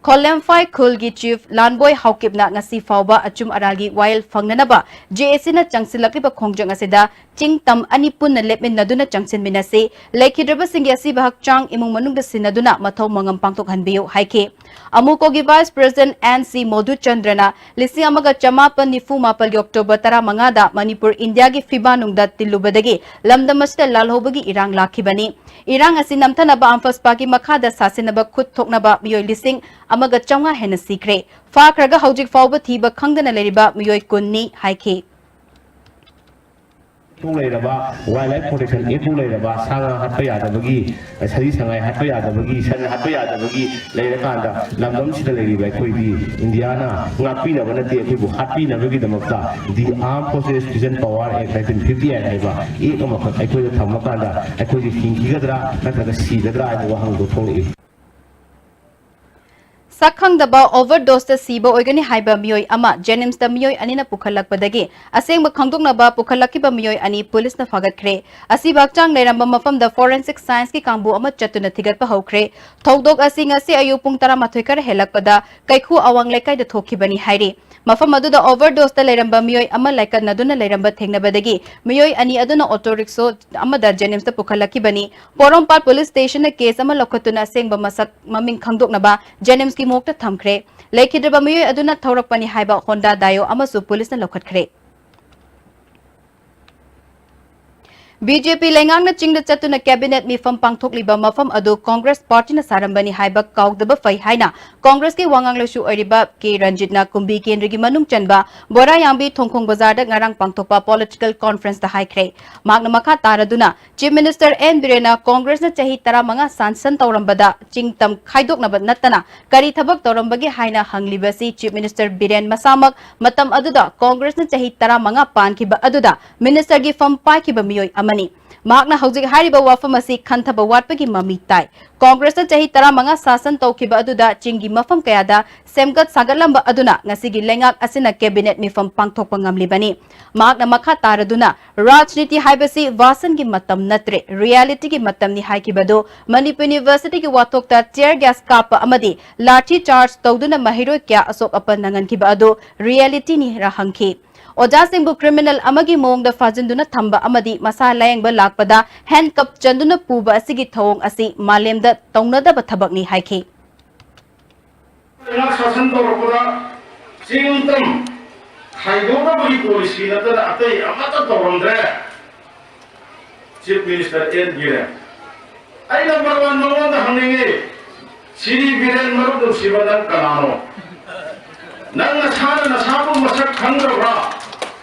ꯈꯣꯂꯦꯝꯐꯥꯏ ꯈꯨꯜꯒꯤ Chief ꯂꯥꯟꯕꯣꯏ ꯍꯥꯎꯀꯤꯞꯅ ꯉꯁꯤ ꯐꯥꯎꯕ ꯑꯆꯨꯝ ꯑꯔꯥꯜꯒꯤ ꯋꯥꯌꯦꯜ ꯐꯪꯅꯅꯕ J A Cꯅ ꯆꯪꯁꯤꯜꯂꯛꯂꯤꯕ ꯈꯣꯡꯖꯪ ꯑꯁꯤꯗ ꯆꯤꯡ ꯇꯝ ꯑꯅꯤ ꯄꯨꯟꯅ ꯂꯦꯞꯃꯤꯟꯅꯗꯨꯅ ꯆꯪꯁꯤꯟꯃꯤꯟꯅꯁꯤ, ꯂꯩꯈꯤꯗ꯭ꯔꯕꯁꯤꯡꯒꯤ ꯑꯁꯤꯕ ꯍꯛꯆꯥꯡ ꯏꯃꯨꯡ ꯃꯅꯨꯡꯗ ꯁꯤꯟꯅꯗꯨꯅ ꯃꯊꯧ ꯃꯉꯝ ꯄꯥꯡꯊꯣꯛꯍꯟꯕꯤꯌꯨ ꯍꯥꯏꯈꯤ꯫ ꯑꯃꯨꯀꯣꯒꯤ Vice President N C ꯃꯣꯗꯨꯆꯟꯗ꯭ꯔꯅ ꯂꯤꯁꯤꯡ ꯑꯃꯒ ꯆꯃꯥꯄꯟ ꯅꯤꯐꯨ ꯃꯥꯄꯜꯒꯤ October ꯇꯔꯥꯃꯉꯥꯗ ꯃꯅꯤꯄꯨꯔ ꯏꯟꯗꯤꯌꯥꯒꯤ ꯐꯤꯕꯥ ꯅꯨꯡꯗ ꯇꯤꯜꯂꯨꯕꯗꯒꯤ ꯂꯝꯗꯝ ꯑꯁꯤꯗ ꯂꯥꯜꯍꯧꯕꯒꯤ ꯏꯔꯥꯡ ꯂꯥꯛꯈꯤꯕꯅꯤ꯫ ꯏꯔꯥꯡ ꯑꯁꯤ ꯅꯝꯊꯅꯕ ꯑꯝꯐꯁꯄꯥꯒꯤ ꯃꯈꯥꯗ ꯁꯥꯁꯤꯟꯅꯕ ꯈꯨꯠ ꯊꯣꯛꯅꯕ ꯃꯤꯑꯣꯏ ꯂꯤꯁꯤꯡ ꯑꯃꯒ ꯆꯥꯝꯃꯉꯥ ꯍꯦꯟꯅ ꯁꯤꯈ꯭ꯔꯦ꯫ ꯐꯥꯈ꯭ꯔꯒ ꯍꯧꯖꯤꯛ ꯐꯥꯎꯕ ꯊꯤꯕ ꯈꯪꯗꯅ ꯂꯩꯔꯤꯕ ꯃꯤꯑꯣꯏ ꯀꯨꯟꯅꯤ ꯍꯥꯏꯈꯤ꯫ ꯊꯣꯛ ꯂꯩꯔꯕ Wildlife Protection Act ꯊꯣꯛ ꯂꯩꯔꯕ ꯁꯥ ꯉꯥ ꯍꯥꯠꯄ ꯌꯥꯗꯕꯒꯤ, ꯁꯖꯤ ꯁꯉꯥꯏ ꯍꯥꯠꯄ ꯌꯥꯗꯕꯒꯤ, ꯁꯟ ꯍꯥꯠꯄ ꯌꯥꯗꯕꯒꯤ ꯂꯩꯔꯀꯥꯟꯗ ꯂꯝꯗꯝꯁꯤꯗ ꯂꯩꯔꯤꯕ ꯑꯩꯈꯣꯏꯗꯤ ꯏꯟꯗꯤꯌꯥꯅ ꯉꯥꯛꯄꯤꯅꯕ ꯅꯠꯇꯦ, ꯑꯩꯈꯣꯏꯕꯨ ꯍꯥꯠꯄꯤꯅꯕꯒꯤꯗꯃꯛꯇ The Armed Forces Fusion Power Act nineteen fifty eight ꯍꯥꯏꯕ Act ꯑꯃꯈꯛ ꯑꯩꯈꯣꯏꯗ ꯊꯝꯃꯀꯥꯟꯗ ꯑꯩꯈꯣꯏꯁꯦ ꯍꯤꯡꯈꯤꯒꯗ꯭ꯔꯥ ꯅꯠꯇ꯭ꯔꯒ ꯁꯤꯒꯗ꯭ꯔꯥ ꯍꯥꯏꯕ ꯋꯥꯍꯪꯗꯣ ꯊꯣꯛꯂꯛꯏ꯫ ꯁꯛ ꯈꯪꯗꯕ overdoseꯇ ꯁꯤꯕ ꯑꯣꯏꯒꯅꯤ ꯍꯥꯏꯕ ꯃꯤꯑꯣꯏ ꯑꯃ JNIMSꯇ ꯃꯤꯑꯣꯏ ꯑꯅꯤꯅ ꯄꯨꯈꯠꯂꯛꯄꯗꯒꯤ ꯑꯁꯦꯡꯕ ꯈꯪꯗꯣꯛꯅꯕ ꯄꯨꯈꯠꯂꯛꯈꯤꯕ ꯃꯤꯑꯣꯏ ꯑꯅꯤ ꯄꯨꯂꯤꯁꯅ ꯐꯥꯒꯠꯈ꯭ꯔꯦ꯫ ꯑꯁꯤꯕ ꯍꯛꯆꯥꯡ ꯂꯩꯔꯝꯕ ꯃꯐꯝꯗ Forensic Scienceꯀꯤ ꯀꯥꯡꯕꯨ ꯑꯃ ꯆꯠꯇꯨꯅ ꯊꯤꯒꯠꯄ ꯍꯧꯈ꯭ꯔꯦ꯫ ꯊꯧꯗꯣꯛ ꯑꯁꯤ ꯉꯁꯤ ꯑꯌꯨꯛ ꯄꯨꯡ ꯇꯔꯥꯃꯥꯊꯣꯏ ꯈꯔ ꯍꯦꯜꯂꯛꯄꯗ ꯀꯩꯈꯨ ꯑꯋꯥꯡ ꯂꯩꯀꯥꯏꯗ ꯊꯣꯛꯈꯤꯕꯅꯤ ꯍꯥꯏꯔꯤ꯫ ꯃꯐꯝ ꯑꯗꯨꯗ overdoseꯇ ꯂꯩꯔꯝꯕ ꯃꯤꯑꯣꯏ ꯑꯃ ꯂꯥꯏꯀꯠꯅꯗꯨꯅ ꯂꯩꯔꯝꯕ ꯊꯦꯡꯅꯕꯗꯒꯤ ꯃꯤꯑꯣꯏ ꯑꯅꯤ ꯑꯗꯨꯅ auto rickshaw ꯑꯃꯗ JNIMSꯇ ꯄꯨꯈꯠꯂꯛꯈꯤꯕꯅꯤ꯫ ꯄꯣꯔꯣꯝꯄꯥꯠ ꯄꯨꯂꯤꯁ ꯁ꯭ꯇꯦꯁꯟꯅ ꯀꯦꯁ ꯑꯃ ꯂꯧꯈꯠꯇꯨꯅ ꯑꯁꯦꯡꯕ ꯃꯁꯛ ꯃꯃꯤꯡ ꯈꯪꯗꯣꯛꯅꯕ JNIMSꯀꯤ ꯃꯣꯔꯒꯇ ꯊꯝꯈ꯭ꯔꯦ꯫ ꯂꯩꯈꯤꯗ꯭ꯔꯕ ꯃꯤꯑꯣꯏ ꯑꯗꯨꯅ ꯊꯧꯔꯛꯄꯅꯤ ꯍꯥꯏꯕ Honda Dio ꯑꯃꯁꯨ ꯄꯨꯂꯤꯁꯅ ꯂꯧꯈꯠꯈ꯭ꯔꯦ꯫ BJP ꯂꯩꯉꯥꯛꯅ ꯆꯤꯡꯗ ꯆꯠꯇꯨꯅ cabinet ꯃꯤꯐꯝ ꯄꯥꯡꯊꯣꯛꯂꯤꯕ ꯃꯐꯝ ꯑꯗꯨ Congress partyꯅ ꯁꯥꯔꯝꯕꯅꯤ ꯍꯥꯏꯕ ꯀꯥꯎꯗꯕ ꯐꯩ ꯍꯥꯏꯅ Congressꯀꯤ ꯋꯥ ꯉꯥꯡꯂꯣꯏꯁꯨ ꯑꯣꯏꯔꯤꯕ ꯀꯦ ꯔꯟꯖꯤꯠꯅ ꯀꯨꯝꯕꯤ ꯀꯦꯟꯗ꯭ꯔꯒꯤ ꯃꯅꯨꯡ ꯆꯟꯕ ꯕꯣꯔꯥꯌꯥꯝꯕꯤ ꯊꯣꯡꯈꯣꯡ ꯕꯖꯥꯔꯗ ꯉꯔꯥꯡ ꯄꯥꯡꯊꯣꯛꯄ political conferenceꯇ ꯍꯥꯏꯈ꯭ꯔꯦ꯫ ꯃꯍꯥꯛꯅ ꯃꯈꯥ ꯇꯥꯔꯗꯨꯅ Chief Minister ꯑꯦꯟ ꯕꯤꯔꯦꯟꯅ Congressꯅ ꯆꯍꯤ ꯇꯔꯥꯃꯉꯥ ꯁꯥꯁꯟ ꯇꯧꯔꯝꯕꯗ ꯆꯤꯡ ꯇꯝ ꯈꯥꯏꯗꯣꯛꯅꯕ ꯅꯠꯇꯅ ꯀꯔꯤ ꯊꯕꯛ ꯇꯧꯔꯝꯕꯒꯦ ꯍꯥꯏꯅ ꯍꯪꯂꯤꯕꯁꯤ Chief Minister ꯕꯤꯔꯦꯟ ꯃꯁꯥꯃꯛ ꯃꯇꯝ ꯑꯗꯨꯗ Congressꯅ ꯆꯍꯤ ꯇꯔꯥꯃꯉꯥ ꯄꯥꯟꯈꯤꯕ ꯑꯗꯨꯗ ministerꯒꯤ ꯐꯝ ꯄꯥꯏꯈꯤꯕ ꯃꯤꯑꯣꯏ ꯑꯃꯅꯤ꯫ ꯃꯍꯥꯛꯅ ꯍꯧꯖꯤꯛ ꯍꯥꯏꯔꯤꯕ ꯋꯥꯐꯝ ꯑꯁꯤ ꯈꯟꯊꯕ ꯋꯥꯠꯄꯒꯤ ꯃꯃꯤ ꯇꯥꯏ꯫ ꯀꯣꯡꯒ꯭ꯔꯦꯁꯅ ꯆꯍꯤ ꯇꯔꯥꯃꯉꯥ ꯁꯥꯁꯟ ꯇꯧꯈꯤꯕ ꯑꯗꯨꯗ ꯆꯤꯡꯒꯤ ꯃꯐꯝ ꯀꯌꯥꯗ ꯁꯦꯝꯒꯠ ꯁꯥꯒꯠꯂꯝꯕ ꯑꯗꯨꯅ ꯉꯁꯤꯒꯤ ꯂꯩꯉꯥꯛ ꯑꯁꯤꯅ ꯀꯦꯕꯤꯅꯦꯠ ꯃꯤꯐꯝ ꯄꯥꯡꯊꯣꯛꯄ ꯉꯝꯂꯤꯕꯅꯤ꯫ ꯃꯍꯥꯛꯅ ꯃꯈꯥ ꯇꯥꯔꯗꯨꯅ, "ꯔꯥꯖꯅꯤꯇꯤ ꯍꯥꯏꯕꯁꯤ ꯚꯥꯁꯟꯒꯤ ꯃꯇꯝ ꯅꯠꯇ꯭ꯔꯦ, ꯔꯤꯌꯦꯂꯤꯇꯤꯒꯤ ꯃꯇꯝꯅꯤ" ꯍꯥꯏꯈꯤꯕ ꯑꯗꯨ ꯃꯅꯤꯄꯨꯔ ꯌꯨꯅꯤꯚꯔꯁꯤꯇꯤꯒꯤ ꯋꯥꯊꯣꯛꯇ tear gas ꯀꯥꯞꯄ ꯑꯃꯗꯤ ꯂꯥꯊꯤ ꯆꯥꯔꯖ ꯇꯧꯗꯨꯅ ꯃꯍꯩꯔꯣꯏ ꯀꯌꯥ ꯑꯁꯣꯛ ꯑꯄꯟ ꯅꯪꯍꯟꯈꯤꯕ ꯑꯗꯨ ꯔꯤꯌꯦꯂꯤꯇꯤꯅꯤꯔ ꯍꯪꯈꯤ꯫ ꯑꯣꯖꯥꯁꯤꯡꯕꯨ ꯀ꯭ꯔꯤꯃꯤꯅꯦꯜ ꯑꯃꯒꯤ ꯃꯑꯣꯡꯗ ꯐꯥꯖꯤꯟꯗꯨꯅ ꯊꯝꯕ ꯑꯃꯗꯤ ꯃꯁꯥ ꯂꯥꯌꯦꯡꯕ ꯂꯥꯛꯄꯗ ꯍꯦꯟꯀꯞ ꯆꯟꯗꯨꯅ ꯄꯨꯕ ꯑꯁꯤꯒꯤ ꯊꯧꯑꯣꯡ ꯑꯁꯤ ꯃꯥꯂꯦꯝꯗ ꯇꯧꯅꯗꯕ ꯊꯕꯛꯅꯤ ꯍꯥꯏꯈꯤ꯫ ꯂꯩꯉꯥꯛ ꯁꯥꯁꯟ ꯇꯧꯔꯛꯄꯗ ꯆꯤꯡ ꯇꯝ ꯈꯥꯏꯗꯣꯛꯅꯕꯒꯤ ꯄꯣꯂꯤꯁꯤ ꯅꯠꯇꯅ ꯑꯇꯩ ꯑꯃꯠꯇ ꯇꯧꯔꯝꯗ꯭ꯔꯦ꯫ ꯆꯤꯐ ꯃꯤꯅꯤꯁꯇꯔ ꯑꯦꯟ ꯕꯤꯔꯦꯟ, ꯑꯩ ꯅꯝꯕꯔ ꯋꯥꯟ ꯃꯉꯣꯟꯗ ꯍꯪꯅꯤꯡꯉꯤ, "ꯁꯤꯔꯤ ꯕꯤꯔꯦꯟ ꯃꯔꯨꯞ ꯅꯨꯡꯁꯤꯕ, ꯅꯪ ꯀꯅꯥꯅꯣ? ꯅꯪ ꯅꯁꯥꯅ ꯅꯁꯥꯕꯨ ꯃꯁꯛ ꯈꯪꯗ꯭ꯔꯕ꯭ꯔꯥ?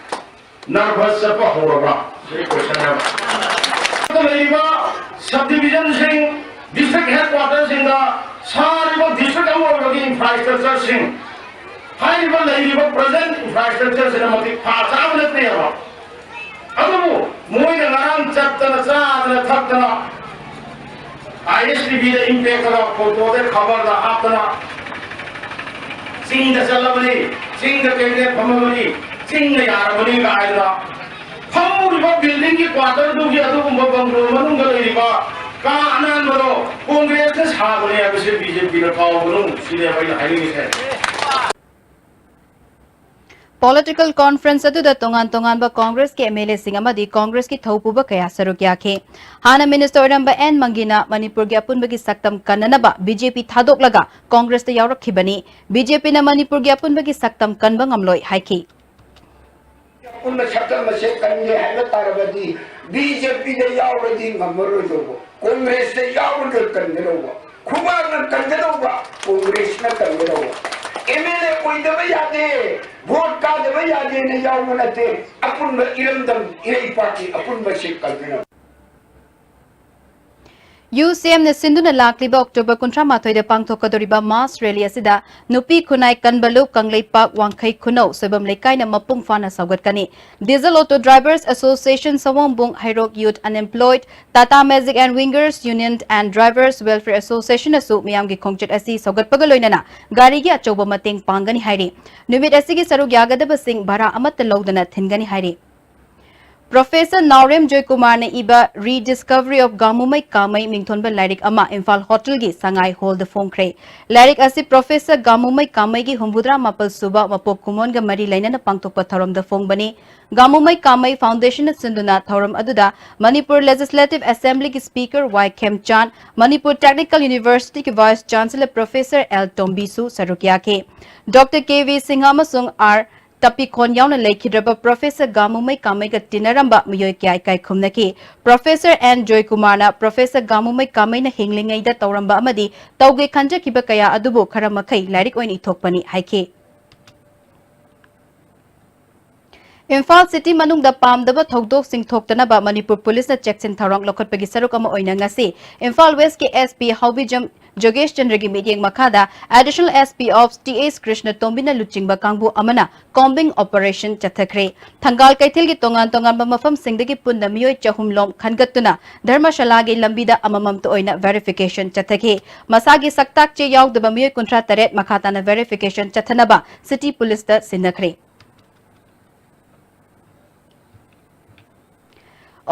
ꯅꯔꯚꯁ ꯆꯠꯄ ꯍꯧꯔꯕ꯭ꯔꯥ?" ꯁꯤ ꯀꯣꯏꯁꯟ ꯍꯥꯏꯕ꯫ ꯂꯩꯔꯤꯕ ꯁꯕ ꯗꯤꯕꯤꯖꯟꯁꯤꯡ, ꯗꯤꯁꯇ꯭ꯔꯤꯛ ꯍꯦꯗ ꯀ꯭ꯋꯥꯇꯔꯁꯤꯡꯗ ꯁꯥꯔꯤꯕ ꯗꯤꯁꯇ꯭ꯔꯤꯛ ꯑꯃ ꯑꯣꯏꯕꯒꯤ ꯏꯟꯐ꯭ꯔꯥꯁ꯭ꯇ꯭ꯔꯛꯆꯔꯁꯤꯡ, ꯍꯥꯏꯔꯤꯕ ꯂꯩꯔꯤꯕ ꯄ꯭ꯔꯖꯦꯟ ꯏꯟꯐ꯭ꯔꯥꯁ꯭ꯇ꯭ꯔꯛꯆꯔꯁꯤꯅ ꯃꯇꯤꯛ ꯐꯥ ꯆꯥꯕ ꯅꯠꯇꯦꯕ꯫ ꯑꯗꯨꯕꯨ ꯃꯣꯏꯅ ꯉꯔꯥꯡ ꯆꯠꯇꯅ, ꯆꯥꯗꯅ, ꯊꯛꯇꯅ, ꯑꯥꯏ ꯑꯦꯁ ꯇꯤ ꯚꯤꯗ ꯏꯝꯄꯦꯛꯇꯒ, ꯐꯣꯇꯣꯗ, ꯈꯕꯔꯗ ꯍꯥꯞꯇꯅ, "ꯆꯤꯡꯗ ꯆꯠꯂꯕꯅꯤ, ꯆꯤꯡꯗ ꯀꯦꯕꯤꯅꯦꯠ ꯐꯝꯃꯕꯅꯤ, ꯆꯤꯡꯅ ꯌꯥꯔꯕꯅꯤ" ꯀꯥꯏꯗꯅ ꯐꯝꯃꯨꯔꯤꯕ ꯕꯤꯜꯗꯤꯡꯒꯤ ꯀ꯭ꯋꯥꯇꯔꯗꯨꯒꯤ ꯑꯗꯨꯒꯨꯝꯕ ꯕꯪꯒ꯭ꯂꯣ ꯃꯅꯨꯡꯗ ꯂꯩꯔꯤꯕ ꯀꯥ ꯑꯅꯥꯟꯕꯗꯣ ꯀꯣꯡꯒ꯭ꯔꯦꯁꯅ ꯁꯥꯕꯅꯤ ꯍꯥꯏꯕꯁꯤ ꯕꯤ ꯖꯦ ꯄꯤꯅ ꯀꯥꯎꯒꯅꯨ, ꯁꯤꯅꯦꯕ ꯑꯩꯅ ꯍꯥꯏꯅꯤꯡꯉꯤꯁꯦ꯫ ꯄꯣꯂꯤꯇꯤꯀꯦꯜ ꯀꯣꯟꯐ꯭ꯔꯦꯟꯁ ꯑꯗꯨꯗ ꯇꯣꯉꯥꯟ ꯇꯣꯉꯥꯟꯕ ꯀꯣꯡꯒ꯭ꯔꯦꯁꯀꯤ ꯑꯦꯝ ꯑꯦꯜ ꯑꯦꯁꯤꯡ ꯑꯃꯗꯤ ꯀꯣꯡꯒ꯭ꯔꯦꯁꯀꯤ ꯊꯧꯄꯨꯕ ꯀꯌꯥ ꯁꯔꯨꯛ ꯌꯥꯈꯤ꯫ ꯍꯥꯟꯅ ꯃꯤꯅꯤꯁꯇꯔ ꯑꯣꯏꯔꯝꯕ ꯑꯦꯟ ꯃꯪꯒꯤꯅ ꯃꯅꯤꯄꯨꯔꯒꯤ ꯑꯄꯨꯟꯕꯒꯤ ꯁꯛꯇꯝ ꯀꯟꯅꯅꯕ ꯕꯤ ꯖꯦ ꯄꯤ ꯊꯥꯗꯣꯛꯂꯒ ꯀꯣꯡꯒ꯭ꯔꯦꯁꯇ ꯌꯥꯎꯔꯛꯈꯤꯕꯅꯤ꯫ ꯕꯤ ꯖꯦ ꯄꯤꯅ ꯃꯅꯤꯄꯨꯔꯒꯤ ꯑꯄꯨꯟꯕꯒꯤ ꯁꯛꯇꯝ ꯀꯟꯕ ꯉꯝꯂꯣꯏ ꯍꯥꯏꯈꯤ꯫ ꯑꯄꯨꯟꯕ ꯁꯛꯇꯝ ꯑꯁꯦ ꯀꯟꯒꯦ ꯍꯥꯏꯕ ꯇꯥꯔꯕꯗꯤ ꯕꯤ ꯖꯦ ꯄꯤꯗ ꯌꯥꯎꯔꯗꯤ ꯉꯝꯃꯔꯣꯏꯗꯧꯕ, ꯀꯣꯡꯒ꯭ꯔꯦꯁꯇ ꯌꯥꯎꯔꯒ ꯀꯟꯒꯗꯧꯕ, ꯈꯨꯕꯥꯛꯅ ꯀꯟꯒꯗꯧꯕ, ꯀꯣꯡꯒ꯭ꯔꯦꯁꯅ ꯀꯟꯒꯗꯧꯕ꯫ ꯑꯦꯝ ꯑꯦꯜ ꯑꯦ ꯑꯣꯏꯗꯕ ꯌꯥꯗꯦ, ꯚꯣꯠ ꯀꯥꯗꯕ ꯌꯥꯗꯦꯅ ꯌꯥꯎꯕ ꯅꯠꯇꯦ꯫ ꯑꯄꯨꯟꯕ ꯏꯔꯝꯗꯝ ꯏꯔꯩꯄꯥꯛꯀꯤ ꯑꯄꯨꯟꯕꯁꯤ ꯀꯟꯒꯗꯧꯕ꯫ ꯌꯨ ꯁꯤ ꯑꯦꯝꯅ ꯁꯤꯟꯗꯨꯅ ꯂꯥꯛꯂꯤꯕ ꯑꯣꯛꯇꯣꯕꯔ ꯀꯨꯟꯊ꯭ꯔꯥ ꯃꯥꯊꯣꯏꯗ ꯄꯥꯡꯊꯣꯛꯀꯗꯧꯔꯤꯕ ꯃꯥꯁ ꯔꯦꯂꯤ ꯑꯁꯤꯗ ꯅꯨꯄꯤ ꯈꯨꯟꯅꯥꯏ ꯀꯟꯕ ꯂꯨꯞ, ꯀꯪꯂꯩꯄꯥꯛ, ꯋꯥꯡꯈꯩ ꯈꯨꯅꯧ, ꯁꯣꯏꯕꯝ ꯂꯩꯀꯥꯏꯅ ꯃꯄꯨꯡ ꯐꯥꯅ ꯁꯧꯒꯠꯀꯅꯤ꯫ Diesel Auto Drivers Association ꯁꯑꯣꯝꯕꯨꯡ, Heirok Youth Unemployed, Tata Magic and Wingers Union and Drivers Welfare Association ꯅꯁꯨ ꯃꯤꯌꯥꯝꯒꯤ ꯈꯣꯡꯆꯠ ꯑꯁꯤ ꯁꯧꯒꯠꯄꯒ ꯂꯣꯏꯅꯅ ꯒꯥꯔꯤꯒꯤ ꯑꯆꯧꯕ ꯃꯇꯦꯡ ꯄꯥꯡꯒꯅꯤ ꯍꯥꯏꯔꯤ꯫ ꯅꯨꯃꯤꯠ ꯑꯁꯤꯒꯤ ꯁꯔꯨꯛ ꯌꯥꯒꯗꯕꯁꯤꯡ ꯚꯥꯔꯥ ꯑꯃꯠꯇ ꯂꯧꯗꯅ ꯊꯤꯟꯒꯅꯤ ꯍꯥꯏꯔꯤ꯫ Professor ꯅꯥꯎꯔꯦꯝ ꯖꯣꯏꯀꯨꯃꯥꯔꯅ ꯏꯕ Rediscovery of ꯒꯥꯃꯨꯃꯩ ꯀꯥꯃꯩ ꯃꯤꯡꯊꯣꯟꯕ ꯂꯥꯏꯔꯤꯛ ꯑꯃ ꯏꯝꯐꯥꯜ ꯍꯣꯇꯦꯜꯒꯤ ꯁꯉꯥꯏ ꯍꯣꯜꯗ ꯐꯣꯡꯈ꯭ꯔꯦ꯫ ꯂꯥꯏꯔꯤꯛ ꯑꯁꯤ Professor ꯒꯥꯃꯨꯃꯩ ꯀꯥꯃꯩꯒꯤ ꯍꯨꯝꯐꯨꯇꯔꯥ ꯃꯥꯄꯜ ꯁꯨꯕ ꯃꯄꯣꯛ ꯀꯨꯝꯑꯣꯟꯒ ꯃꯔꯤ ꯂꯩꯅꯅ ꯄꯥꯡꯊꯣꯛꯄ ꯊꯧꯔꯝꯗ ꯐꯣꯡꯕꯅꯤ꯫ ꯒꯥꯃꯨꯃꯩ ꯀꯥꯃꯩ Foundation ꯅ ꯁꯤꯟꯗꯨꯅ ꯊꯧꯔꯝ ꯑꯗꯨꯗ ꯃꯅꯤꯄꯨꯔ Legislative Assembly ꯒꯤ Speaker ꯋꯥꯏ ꯈꯦꯝꯆꯥꯟ, ꯃꯅꯤꯄꯨꯔ Technical University ꯒꯤ Vice Chancellor Professor ꯑꯦꯜ ꯇꯣꯝꯕꯤꯁꯨ ꯁꯔꯨꯛ ꯌꯥꯈꯤ꯫ ꯗꯣꯛꯇꯔ ꯀꯦ ꯚꯤ ꯁꯤꯡꯍ ꯑꯃꯁꯨꯡ ꯑꯥꯔ ꯇꯄꯤꯈꯣꯟ ꯌꯥꯎꯅ ꯂꯩꯈꯤꯗ꯭ꯔꯕ Professor ꯒꯥꯃꯨꯃꯩ ꯀꯥꯃꯩꯒ ꯇꯤꯟꯅꯔꯝꯕ ꯃꯤꯑꯣꯏ ꯀꯌꯥ ꯏꯀꯥꯏ ꯈꯨꯝꯅꯈꯤ꯫ Professor ꯑꯦꯟ ꯖꯣꯏꯀꯨꯃꯥꯔꯅ Professor ꯒꯥꯃꯨꯃꯩ ꯀꯥꯃꯩꯅ ꯍꯤꯡꯂꯤꯉꯩꯗ ꯇꯧꯔꯝꯕ ꯑꯃꯗꯤ ꯇꯧꯒꯦ ꯈꯟꯖꯈꯤꯕ ꯀꯌꯥ ꯑꯗꯨꯕꯨ ꯈꯔ ꯃꯈꯩ ꯂꯥꯏꯔꯤꯛ ꯑꯣꯏꯅ ꯏꯊꯣꯛꯄꯅꯤ ꯍꯥꯏꯈꯤ꯫ ꯏꯝꯐꯥꯜ ꯁꯤꯇꯤ ꯃꯅꯨꯡꯗ ꯄꯥꯝꯗꯕ ꯊꯧꯗꯣꯛꯁꯤꯡ ꯊꯣꯛꯇꯅꯕ ꯃꯅꯤꯄꯨꯔ ꯄꯨꯂꯤꯁꯅ ꯆꯦꯛꯁꯤꯟ ꯊꯧꯔꯥꯡ ꯂꯧꯈꯠꯄꯒꯤ ꯁꯔꯨꯛ ꯑꯃ ꯑꯣꯏꯅ ꯉꯁꯤ ꯏꯝꯐꯥꯜ ꯋꯦꯁꯀꯤ ꯑꯦꯁ ꯄꯤ ꯍꯥꯎꯕꯤꯖꯝ ꯖꯣꯒꯦꯁ ꯆꯟꯗ꯭ꯔꯒꯤ ꯃꯤꯠꯌꯦꯡ ꯃꯈꯥꯗ Additional S P of T S Krishna ꯇꯣꯝꯕꯤꯅ ꯂꯨꯆꯤꯡꯕ ꯀꯥꯡꯕꯨ ꯑꯃꯅ combing operation ꯆꯠꯊꯈ꯭ꯔꯦ꯫ ꯊꯪꯒꯥꯜ ꯀꯩꯊꯦꯜꯒꯤ ꯇꯣꯉꯥꯟ ꯇꯣꯉꯥꯟꯕ ꯃꯐꯝꯁꯤꯡꯗꯒꯤ ꯄꯨꯟꯅ ꯃꯤꯑꯣꯏ ꯆꯍꯨꯝ ꯂꯣꯝ ꯈꯟꯒꯠꯇꯨꯅ ꯙꯔꯃꯁꯥꯂꯥꯒꯤ ꯂꯝꯕꯤꯗ ꯑꯃꯃꯝꯇ ꯑꯣꯏꯅ verification ꯆꯠꯊꯈꯤ꯫ ꯃꯁꯥꯒꯤ ꯁꯛꯇꯥꯛ ꯆꯦ ꯌꯥꯎꯗꯕ ꯃꯤꯑꯣꯏ ꯀꯨꯟꯊ꯭ꯔꯥ ꯇꯔꯦꯠ ꯃꯈꯥ ꯇꯥꯅ verification ꯆꯠꯊꯅꯕ ꯁꯤꯇꯤ ꯄꯨꯂꯤꯁꯇ ꯁꯤꯟꯅꯈ꯭ꯔꯦ꯫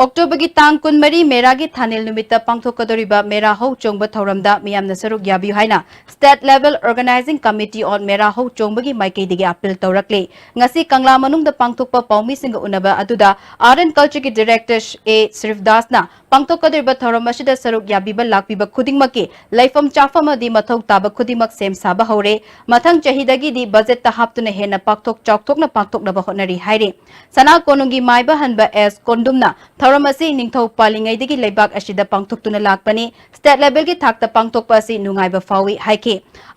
ꯑꯣꯛꯇꯣꯕꯔꯒꯤ ꯇꯥꯡ ꯀꯨꯟꯃꯔꯤ ꯃꯦꯔꯥꯒꯤ ꯊꯥꯅꯤꯜ ꯅꯨꯃꯤꯠꯇ ꯄꯥꯡꯊꯣꯛꯀꯗꯧꯔꯤꯕ ꯃꯦꯔꯥ ꯍꯧ ꯆꯣꯡꯕ ꯊꯧꯔꯝꯗ ꯃꯤꯌꯥꯝꯅ ꯁꯔꯨꯛ ꯌꯥꯕꯤꯌꯨ ꯍꯥꯏꯅ State Level Organizing Committee on ꯃꯦꯔꯥ ꯍꯧ ꯆꯣꯡꯕꯒꯤ ꯃꯥꯏꯀꯩꯗꯒꯤ ꯑꯥꯄꯤꯜ ꯇꯧꯔꯛꯂꯤ꯫ ꯉꯁꯤ ꯀꯪꯂꯥ ꯃꯅꯨꯡꯗ ꯄꯥꯡꯊꯣꯛꯄ ꯄꯥꯎꯃꯤꯁꯤꯡꯒ ꯎꯅꯕ ꯑꯗꯨꯗ Art and Culture ꯒꯤ Director ꯑꯦ ꯁ꯭ꯔꯤꯚꯗꯥꯁꯅ ꯄꯥꯡꯊꯣꯛꯀꯗꯧꯔꯤꯕ ꯊꯧꯔꯝ ꯑꯁꯤꯗ ꯁꯔꯨꯛ ꯌꯥꯕꯤꯕ ꯂꯥꯛꯄꯤꯕ ꯈꯨꯗꯤꯡꯃꯛꯀꯤ ꯂꯩꯐꯝ ꯆꯥꯐꯝ ꯑꯃꯗꯤ ꯃꯊꯧ ꯇꯥꯕ ꯈꯨꯗꯤꯡꯃꯛ ꯁꯦꯝ ꯁꯥꯕ ꯍꯧꯔꯦ꯫ ꯃꯊꯪ ꯆꯍꯤꯗꯒꯤꯗꯤ ꯕꯖꯦꯠꯇ ꯍꯥꯞꯇꯨꯅ ꯍꯦꯟꯅ ꯄꯥꯛꯊꯣꯛ ꯆꯥꯎꯊꯣꯛꯅ ꯄꯥꯡꯊꯣꯛꯅꯕ ꯍꯣꯠꯅꯔꯤ ꯍꯥꯏꯔꯤ꯫ ꯁꯅꯥ ꯀꯣꯅꯨꯡꯒꯤ ꯃꯥꯏꯕ ꯍꯟꯕ ꯑꯦꯁ ꯀꯣꯟꯗꯨꯝꯅ ꯊꯧꯔꯝ ꯑꯁꯤ ꯅꯤꯡꯊꯧ ꯄꯥꯜꯂꯤꯉꯩꯗꯒꯤ ꯂꯩꯕꯥꯛ ꯑꯁꯤꯗ ꯄꯥꯡꯊꯣꯛꯇꯨꯅ ꯂꯥꯛꯄꯅꯤ꯫ State levelꯒꯤ ꯊꯥꯛꯇ ꯄꯥꯡꯊꯣꯛꯄ ꯑꯁꯤ ꯅꯨꯡꯉꯥꯏꯕ ꯐꯥꯎꯏ ꯍꯥꯏꯈꯤ꯫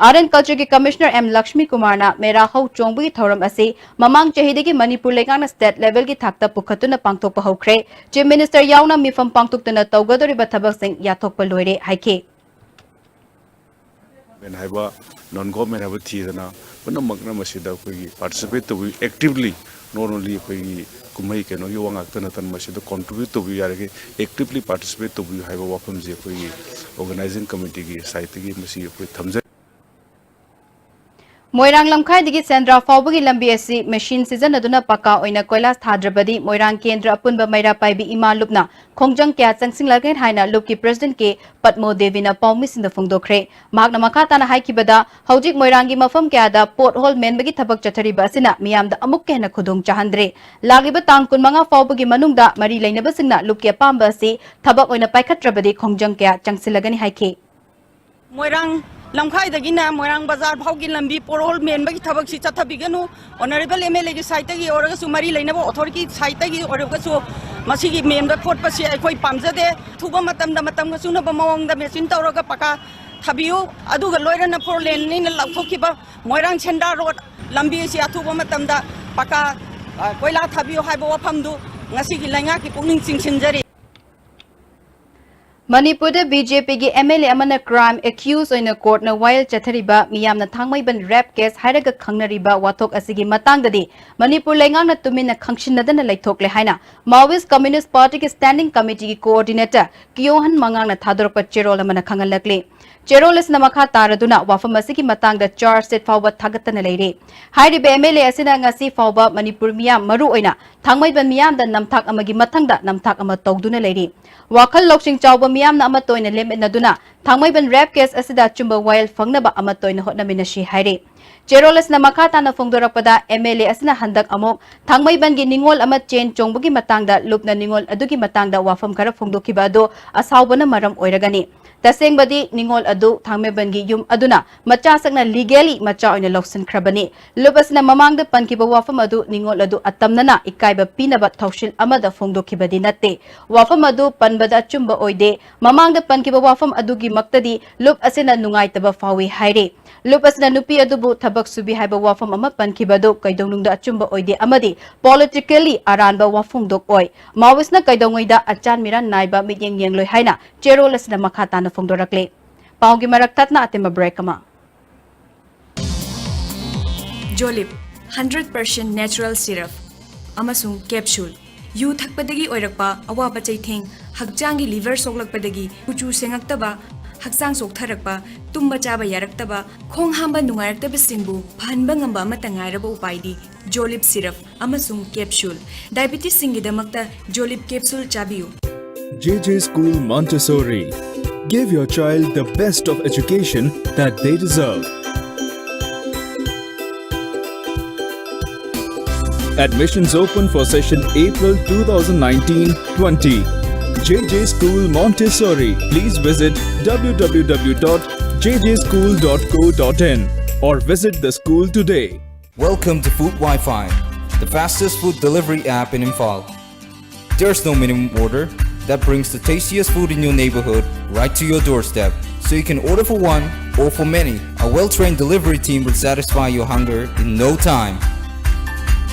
Art and Cultureꯒꯤ Commissioner M Lakshmi ꯀꯨꯃꯥꯔꯅ ꯃꯦꯔꯥ ꯍꯧ ꯆꯣꯡꯕꯒꯤ ꯊꯧꯔꯝ ꯑꯁꯤ ꯃꯃꯥꯡ ꯆꯍꯤꯗꯒꯤ ꯃꯅꯤꯄꯨꯔ ꯂꯩꯉꯥꯛꯅ state levelꯒꯤ ꯊꯥꯛꯇ ꯄꯨꯈꯠꯇꯨꯅ ꯄꯥꯡꯊꯣꯛꯄ ꯍꯧꯈ꯭ꯔꯦ꯫ Chief Minister ꯌꯥꯎꯅ ꯃꯤꯐꯝ ꯄꯥꯡꯊꯣꯛꯇꯨꯅ ꯇꯧꯒꯗꯧꯔꯤꯕ ꯊꯕꯛꯁꯤꯡ ꯌꯥꯊꯣꯛꯄ ꯂꯣꯏꯔꯦ ꯍꯥꯏꯈꯤ꯫ Government ꯍꯥꯏꯕ, non government ꯍꯥꯏꯕ ꯊꯤꯗꯅ ꯄꯨꯝꯅꯃꯛꯅ ꯃꯁꯤꯗ ꯑꯩꯈꯣꯏꯒꯤ participate ꯇꯧꯕꯤꯌꯨ actively, not only ꯑꯩꯈꯣꯏꯒꯤ ꯀꯨꯝꯍꯩ ꯀꯩꯅꯣꯒꯤ ꯋꯥ ꯉꯥꯛꯇ ꯅꯠꯇꯅ ꯃꯁꯤꯗ contribute ꯇꯧꯕꯤꯌꯨ, ꯌꯥꯔꯤꯈꯩ actively participate ꯇꯧꯕꯤꯌꯨ ꯍꯥꯏꯕ ꯋꯥꯐꯝꯁꯤ ꯑꯩꯈꯣꯏꯒꯤ organizing committeeꯒꯤ sideꯇꯒꯤ ꯃꯁꯤ ꯑꯩꯈꯣꯏ ꯊꯝꯖꯔꯤ꯫ ꯃꯣꯏꯔꯥꯡ ꯂꯝꯈꯥꯏꯗꯒꯤ ꯁꯦꯟꯗ꯭ꯔꯥ ꯐꯥꯎꯕꯒꯤ ꯂꯝꯕꯤ ꯑꯁꯤ machine ꯁꯤꯖꯤꯟꯅꯗꯨꯅ ꯄꯀꯥ ꯑꯣꯏꯅ ꯀꯣꯏꯂꯥꯁ ꯊꯥꯗ꯭ꯔꯕꯗꯤ ꯃꯣꯏꯔꯥꯡ ꯀꯦꯟꯗ꯭ꯔ ꯑꯄꯨꯟꯕ ꯃꯩꯔꯥ ꯄꯥꯏꯕꯤ ꯏꯃꯥ ꯂꯨꯞꯅ ꯈꯣꯡꯖꯪ ꯀꯌꯥ ꯆꯪꯁꯤꯜꯂꯒꯅꯤ ꯍꯥꯏꯅ ꯂꯨꯞꯀꯤ Presidentꯀꯤ ꯄꯗꯃꯣ ꯗꯦꯕꯤꯅ ꯄꯥꯎꯃꯤꯁꯤꯡꯗ ꯐꯣꯡꯗꯣꯛꯈ꯭ꯔꯦ꯫ ꯃꯍꯥꯛꯅ ꯃꯈꯥ ꯇꯥꯅ ꯍꯥꯏꯈꯤꯕꯗ, ꯍꯧꯖꯤꯛ ꯃꯣꯏꯔꯥꯡꯒꯤ ꯃꯐꯝ ꯀꯌꯥꯗ pothole ꯃꯦꯟꯕꯒꯤ ꯊꯕꯛ ꯆꯠꯊꯔꯤꯕ ꯑꯁꯤꯅ ꯃꯤꯌꯥꯝꯗ ꯑꯃꯨꯛꯀ ꯍꯦꯟꯅ ꯈꯨꯗꯣꯡ ꯆꯥꯍꯟꯗ꯭ꯔꯦ꯫ ꯂꯥꯛꯂꯤꯕ ꯇꯥꯡ ꯀꯨꯟꯃꯉꯥ ꯐꯥꯎꯕꯒꯤ ꯃꯅꯨꯡꯗ ꯃꯔꯤ ꯂꯩꯅꯕꯁꯤꯡꯅ ꯂꯨꯞꯀꯤ ꯑꯄꯥꯝꯕ ꯑꯁꯤ ꯊꯕꯛ ꯑꯣꯏꯅ ꯄꯥꯏꯈꯠꯇ꯭ꯔꯕꯗꯤ ꯈꯣꯡꯖꯪ ꯀꯌꯥ ꯆꯪꯁꯤꯜꯂꯒꯅꯤ ꯍꯥꯏꯈꯤ꯫ ꯃꯣꯏꯔꯥꯡ ꯂꯝꯈꯥꯏꯗꯒꯤꯅ ꯃꯣꯏꯔꯥꯡ ꯕꯖꯥꯔ ꯐꯥꯎꯒꯤ ꯂꯝꯕꯤ pothole ꯃꯦꯟꯕꯒꯤ ꯊꯕꯛꯁꯤ ꯆꯠꯊꯕꯤꯒꯅꯨ꯫ Honourable MLAꯒꯤ sideꯇꯒꯤ ꯑꯣꯏꯔꯒꯁꯨ, ꯃꯔꯤ ꯂꯩꯅꯕ authority sideꯇꯒꯤ ꯑꯣꯏꯔꯒꯁꯨ, ꯃꯁꯤꯒꯤ ꯃꯦꯟꯕ ꯈꯣꯠꯄꯁꯤ ꯑꯩꯈꯣꯏ ꯄꯥꯝꯖꯗꯦ꯫ ꯑꯊꯨꯕ ꯃꯇꯝꯗ ꯃꯇꯝꯒ ꯆꯨꯅꯕ ꯃꯑꯣꯡꯗ machine ꯇꯧꯔꯒ ꯄꯀꯥ ꯊꯥꯕꯤꯌꯨ꯫ ꯑꯗꯨꯒ ꯂꯣꯏꯅꯅ four laneꯅꯤꯅ ꯂꯥꯎꯊꯣꯛꯈꯤꯕ ꯃꯣꯏꯔꯥꯡ ꯁꯦꯟꯗ꯭ꯔꯥ road ꯂꯝꯕꯤ ꯑꯁꯤ ꯑꯊꯨꯕ ꯃꯇꯝꯗ ꯄꯀꯥ, ꯑ, ꯀꯣꯏꯂꯥ ꯊꯥꯕꯤꯌꯨ ꯍꯥꯏꯕ ꯋꯥꯐꯝꯗꯨ ꯉꯁꯤꯒꯤ ꯂꯩꯉꯥꯛꯀꯤ ꯄꯨꯛꯅꯤꯡ ꯆꯤꯡꯁꯤꯟꯖꯔꯤ꯫ ꯃꯅꯤꯄꯨꯔꯗ BJPꯒꯤ MLA ꯑꯃꯅ crime accused ꯑꯣꯏꯅ courtꯅ ꯋꯥꯌꯦꯜ ꯆꯠꯊꯔꯤꯕ ꯃꯤꯌꯥꯝꯅ ꯊꯥꯡꯃꯩꯕꯟ rape case ꯍꯥꯏꯔꯒ ꯈꯪꯅꯔꯤꯕ ꯋꯥꯊꯣꯛ ꯑꯁꯤꯒꯤ ꯃꯇꯥꯡꯗꯗꯤ ꯃꯅꯤꯄꯨꯔ ꯂꯩꯉꯥꯛꯅ ꯇꯨꯃꯤꯟꯅ ꯈꯪꯁꯤꯟꯅꯗꯅ ꯂꯩꯊꯣꯛꯂꯦ ꯍꯥꯏꯅ Maoist Communist Partyꯒꯤ Standing Committeeꯒꯤ coordinator ꯀꯤꯌꯣꯍꯟ ꯃꯉꯥꯡꯅ ꯊꯥꯗꯣꯔꯛꯄ ꯆꯦꯔꯣꯜ ꯑꯃꯅ ꯈꯪꯍꯜꯂꯛꯂꯤ꯫ ꯆꯦꯔꯣꯜ ꯑꯁꯤꯅ ꯃꯈꯥ ꯇꯥꯔꯗꯨꯅ ꯋꯥꯐꯝ ꯑꯁꯤꯒꯤ ꯃꯇꯥꯡꯗ charge sheet ꯐꯥꯎꯕ ꯊꯥꯒꯠꯇꯅ ꯂꯩꯔꯤ꯫ ꯍꯥꯏꯔꯤꯕ MLA ꯑꯁꯤꯅ ꯉꯁꯤ ꯐꯥꯎꯕ ꯃꯅꯤꯄꯨꯔ ꯃꯤꯌꯥꯝ, ꯃꯔꯨ ꯑꯣꯏꯅ ꯊꯥꯡꯃꯩꯕꯟ ꯃꯤꯌꯥꯝꯗ ꯅꯝꯊꯥꯛ ꯑꯃꯒꯤ ꯃꯊꯪꯗ ꯅꯝꯊꯥꯛ ꯑꯃ ꯇꯧꯗꯨꯅ ꯂꯩꯔꯤ꯫ ꯋꯥꯈꯜ ꯂꯧꯁꯤꯡ ꯆꯥꯎꯕ ꯃꯤꯌꯥꯝꯅ ꯑꯃꯠꯇ ꯑꯣꯏꯅ ꯂꯦꯞꯃꯤꯟꯅꯗꯨꯅ ꯊꯥꯡꯃꯩꯕꯟ rape case ꯑꯁꯤꯗ ꯑꯆꯨꯝꯕ ꯋꯥꯌꯦꯜ ꯐꯪꯅꯕ ꯑꯃꯠꯇ ꯑꯣꯏꯅ ꯍꯣꯠꯅꯃꯤꯟꯅꯁꯤ ꯍꯥꯏꯔꯤ꯫ ꯆꯦꯔꯣꯜ ꯑꯁꯤꯅ ꯃꯈꯥ ꯇꯥꯅ ꯐꯣꯡꯗꯣꯔꯛꯄꯗ, MLA ꯑꯁꯤꯅ ꯍꯟꯗꯛ ꯑꯃꯨꯛ ꯊꯥꯡꯃꯩꯕꯟꯒꯤ ꯅꯤꯉꯣꯜ ꯑꯃ ꯆꯦꯟ ꯆꯣꯡꯕꯒꯤ ꯃꯇꯥꯡꯗ ꯂꯨꯞꯅ ꯅꯤꯉꯣꯜ ꯑꯗꯨꯒꯤ ꯃꯇꯥꯡꯗ ꯋꯥꯐꯝ ꯈꯔ ꯐꯣꯡꯗꯣꯛꯈꯤꯕ ꯑꯗꯨ ꯑꯁꯥꯎꯕꯅ ꯃꯔꯝ ꯑꯣꯏꯔꯒꯅꯤ꯫ ꯇꯁꯦꯡꯕꯗꯤ ꯅꯤꯉꯣꯜ ꯑꯗꯨ ꯊꯥꯡꯃꯩꯕꯟꯒꯤ ꯌꯨꯝ ꯑꯗꯨꯅ ꯃꯆꯥꯁꯛꯅ legally ꯃꯆꯥ ꯑꯣꯏꯅ ꯂꯧꯁꯤꯟꯈ꯭ꯔꯕꯅꯤ꯫ ꯂꯨꯞ ꯑꯁꯤꯅ ꯃꯃꯥꯡꯗ ꯄꯟꯈꯤꯕ ꯋꯥꯐꯝ ꯑꯗꯨ ꯅꯤꯉꯣꯜ ꯑꯗꯨ ꯑꯇꯝꯅꯅ ꯏꯀꯥꯏꯕ ꯄꯤꯅꯕ ꯊꯧꯁꯤꯜ ꯑꯃꯗ ꯐꯣꯡꯗꯣꯛꯈꯤꯕꯗꯤ ꯅꯠꯇꯦ꯫ ꯋꯥꯐꯝ ꯑꯗꯨ ꯄꯟꯕꯗ ꯑꯆꯨꯝꯕ ꯑꯣꯏꯗꯦ꯫ ꯃꯃꯥꯡꯗ ꯄꯟꯈꯤꯕ ꯋꯥꯐꯝ ꯑꯗꯨꯒꯤ ꯃꯛꯇꯗꯤ ꯂꯨꯞ ꯑꯁꯤꯅ ꯅꯨꯡꯉꯥꯏꯇꯕ ꯐꯥꯎꯏ ꯍꯥꯏꯔꯤ꯫ ꯂꯨꯞ ꯑꯁꯤꯅ ꯅꯨꯄꯤ ꯑꯗꯨꯕꯨ ꯊꯕꯛ ꯁꯨꯕꯤ ꯍꯥꯏꯕ ꯋꯥꯐꯝ ꯑꯃ ꯄꯟꯈꯤꯕ ꯑꯗꯨ ꯀꯩꯗꯧꯅꯨꯡꯗ ꯑꯆꯨꯝꯕ ꯑꯣꯏꯗꯦ ꯑꯃꯗꯤ politically ꯑꯔꯥꯟꯕ ꯋꯥꯐꯣꯡꯗꯣꯛ ꯑꯣꯏ꯫ ꯃꯥꯑꯣꯏꯁꯅ ꯀꯩꯗꯧꯉꯩꯗ ꯑꯆꯥꯟ ꯃꯤꯔꯥꯟ ꯅꯥꯏꯕ ꯃꯤꯠꯌꯦꯡ ꯌꯦꯡꯂꯣꯏ ꯍꯥꯏꯅ ꯆꯦꯔꯣꯜ ꯑꯁꯤꯅ ꯃꯈꯥ ꯇꯥꯅ ꯐꯣꯡꯗꯣꯔꯛꯂꯤ꯫ ꯄꯥꯎꯒꯤ ꯃꯔꯛ ꯊꯠꯅ ꯑꯇꯦꯟꯕ break ꯑꯃ꯫ ꯖꯣꯂꯤꯞ, hundred percent natural syrup ꯑꯃꯁꯨꯡ capsule꯫ ꯌꯨ ꯊꯛꯄꯗꯒꯤ ꯑꯣꯏꯔꯛꯄ ꯑꯋꯥꯕ ꯆꯩꯊꯦꯡ, ꯍꯛꯆꯥꯡꯒꯤ liver ꯁꯣꯛꯂꯛꯄꯗꯒꯤ ꯀꯨꯆꯨ ꯁꯦꯡꯉꯛꯇꯕ, ꯍꯛꯆꯥꯡ ꯆꯣꯛꯊꯔꯛꯄ, ꯇꯨꯝꯕ ꯆꯥꯕ ꯌꯥꯔꯛꯇꯕ, ꯈꯣꯡ ꯍꯥꯝꯕ ꯅꯨꯡꯉꯥꯏꯔꯛꯇꯕꯁꯤꯡꯕꯨ ꯐꯍꯟꯕ ꯉꯝꯕ ꯑꯃꯠꯇ ꯉꯥꯏꯔꯕ ꯎꯄꯥꯏꯗꯤ ꯖꯣꯂꯤꯞ syrup ꯑꯃꯁꯨꯡ capsule꯫ Diabetesꯁꯤꯡꯒꯤꯗꯃꯛꯇ ꯖꯣꯂꯤꯞ capsule ꯆꯥꯕꯤꯌꯨ꯫ J J School Montessori. Give your child the best of education that they deserve. Admissions open for session April two thousand nineteen twenty. J J School Montessori. Please visit w w w dot j j school dot co dot in or visit the school today. Welcome to Food Wi-Fi, the fastest food delivery app in Imphal. There's no minimum order that brings the tastiest food in your neighborhood right to your doorstep, so you can order for one or for many. A well-trained delivery team will satisfy your hunger in no time.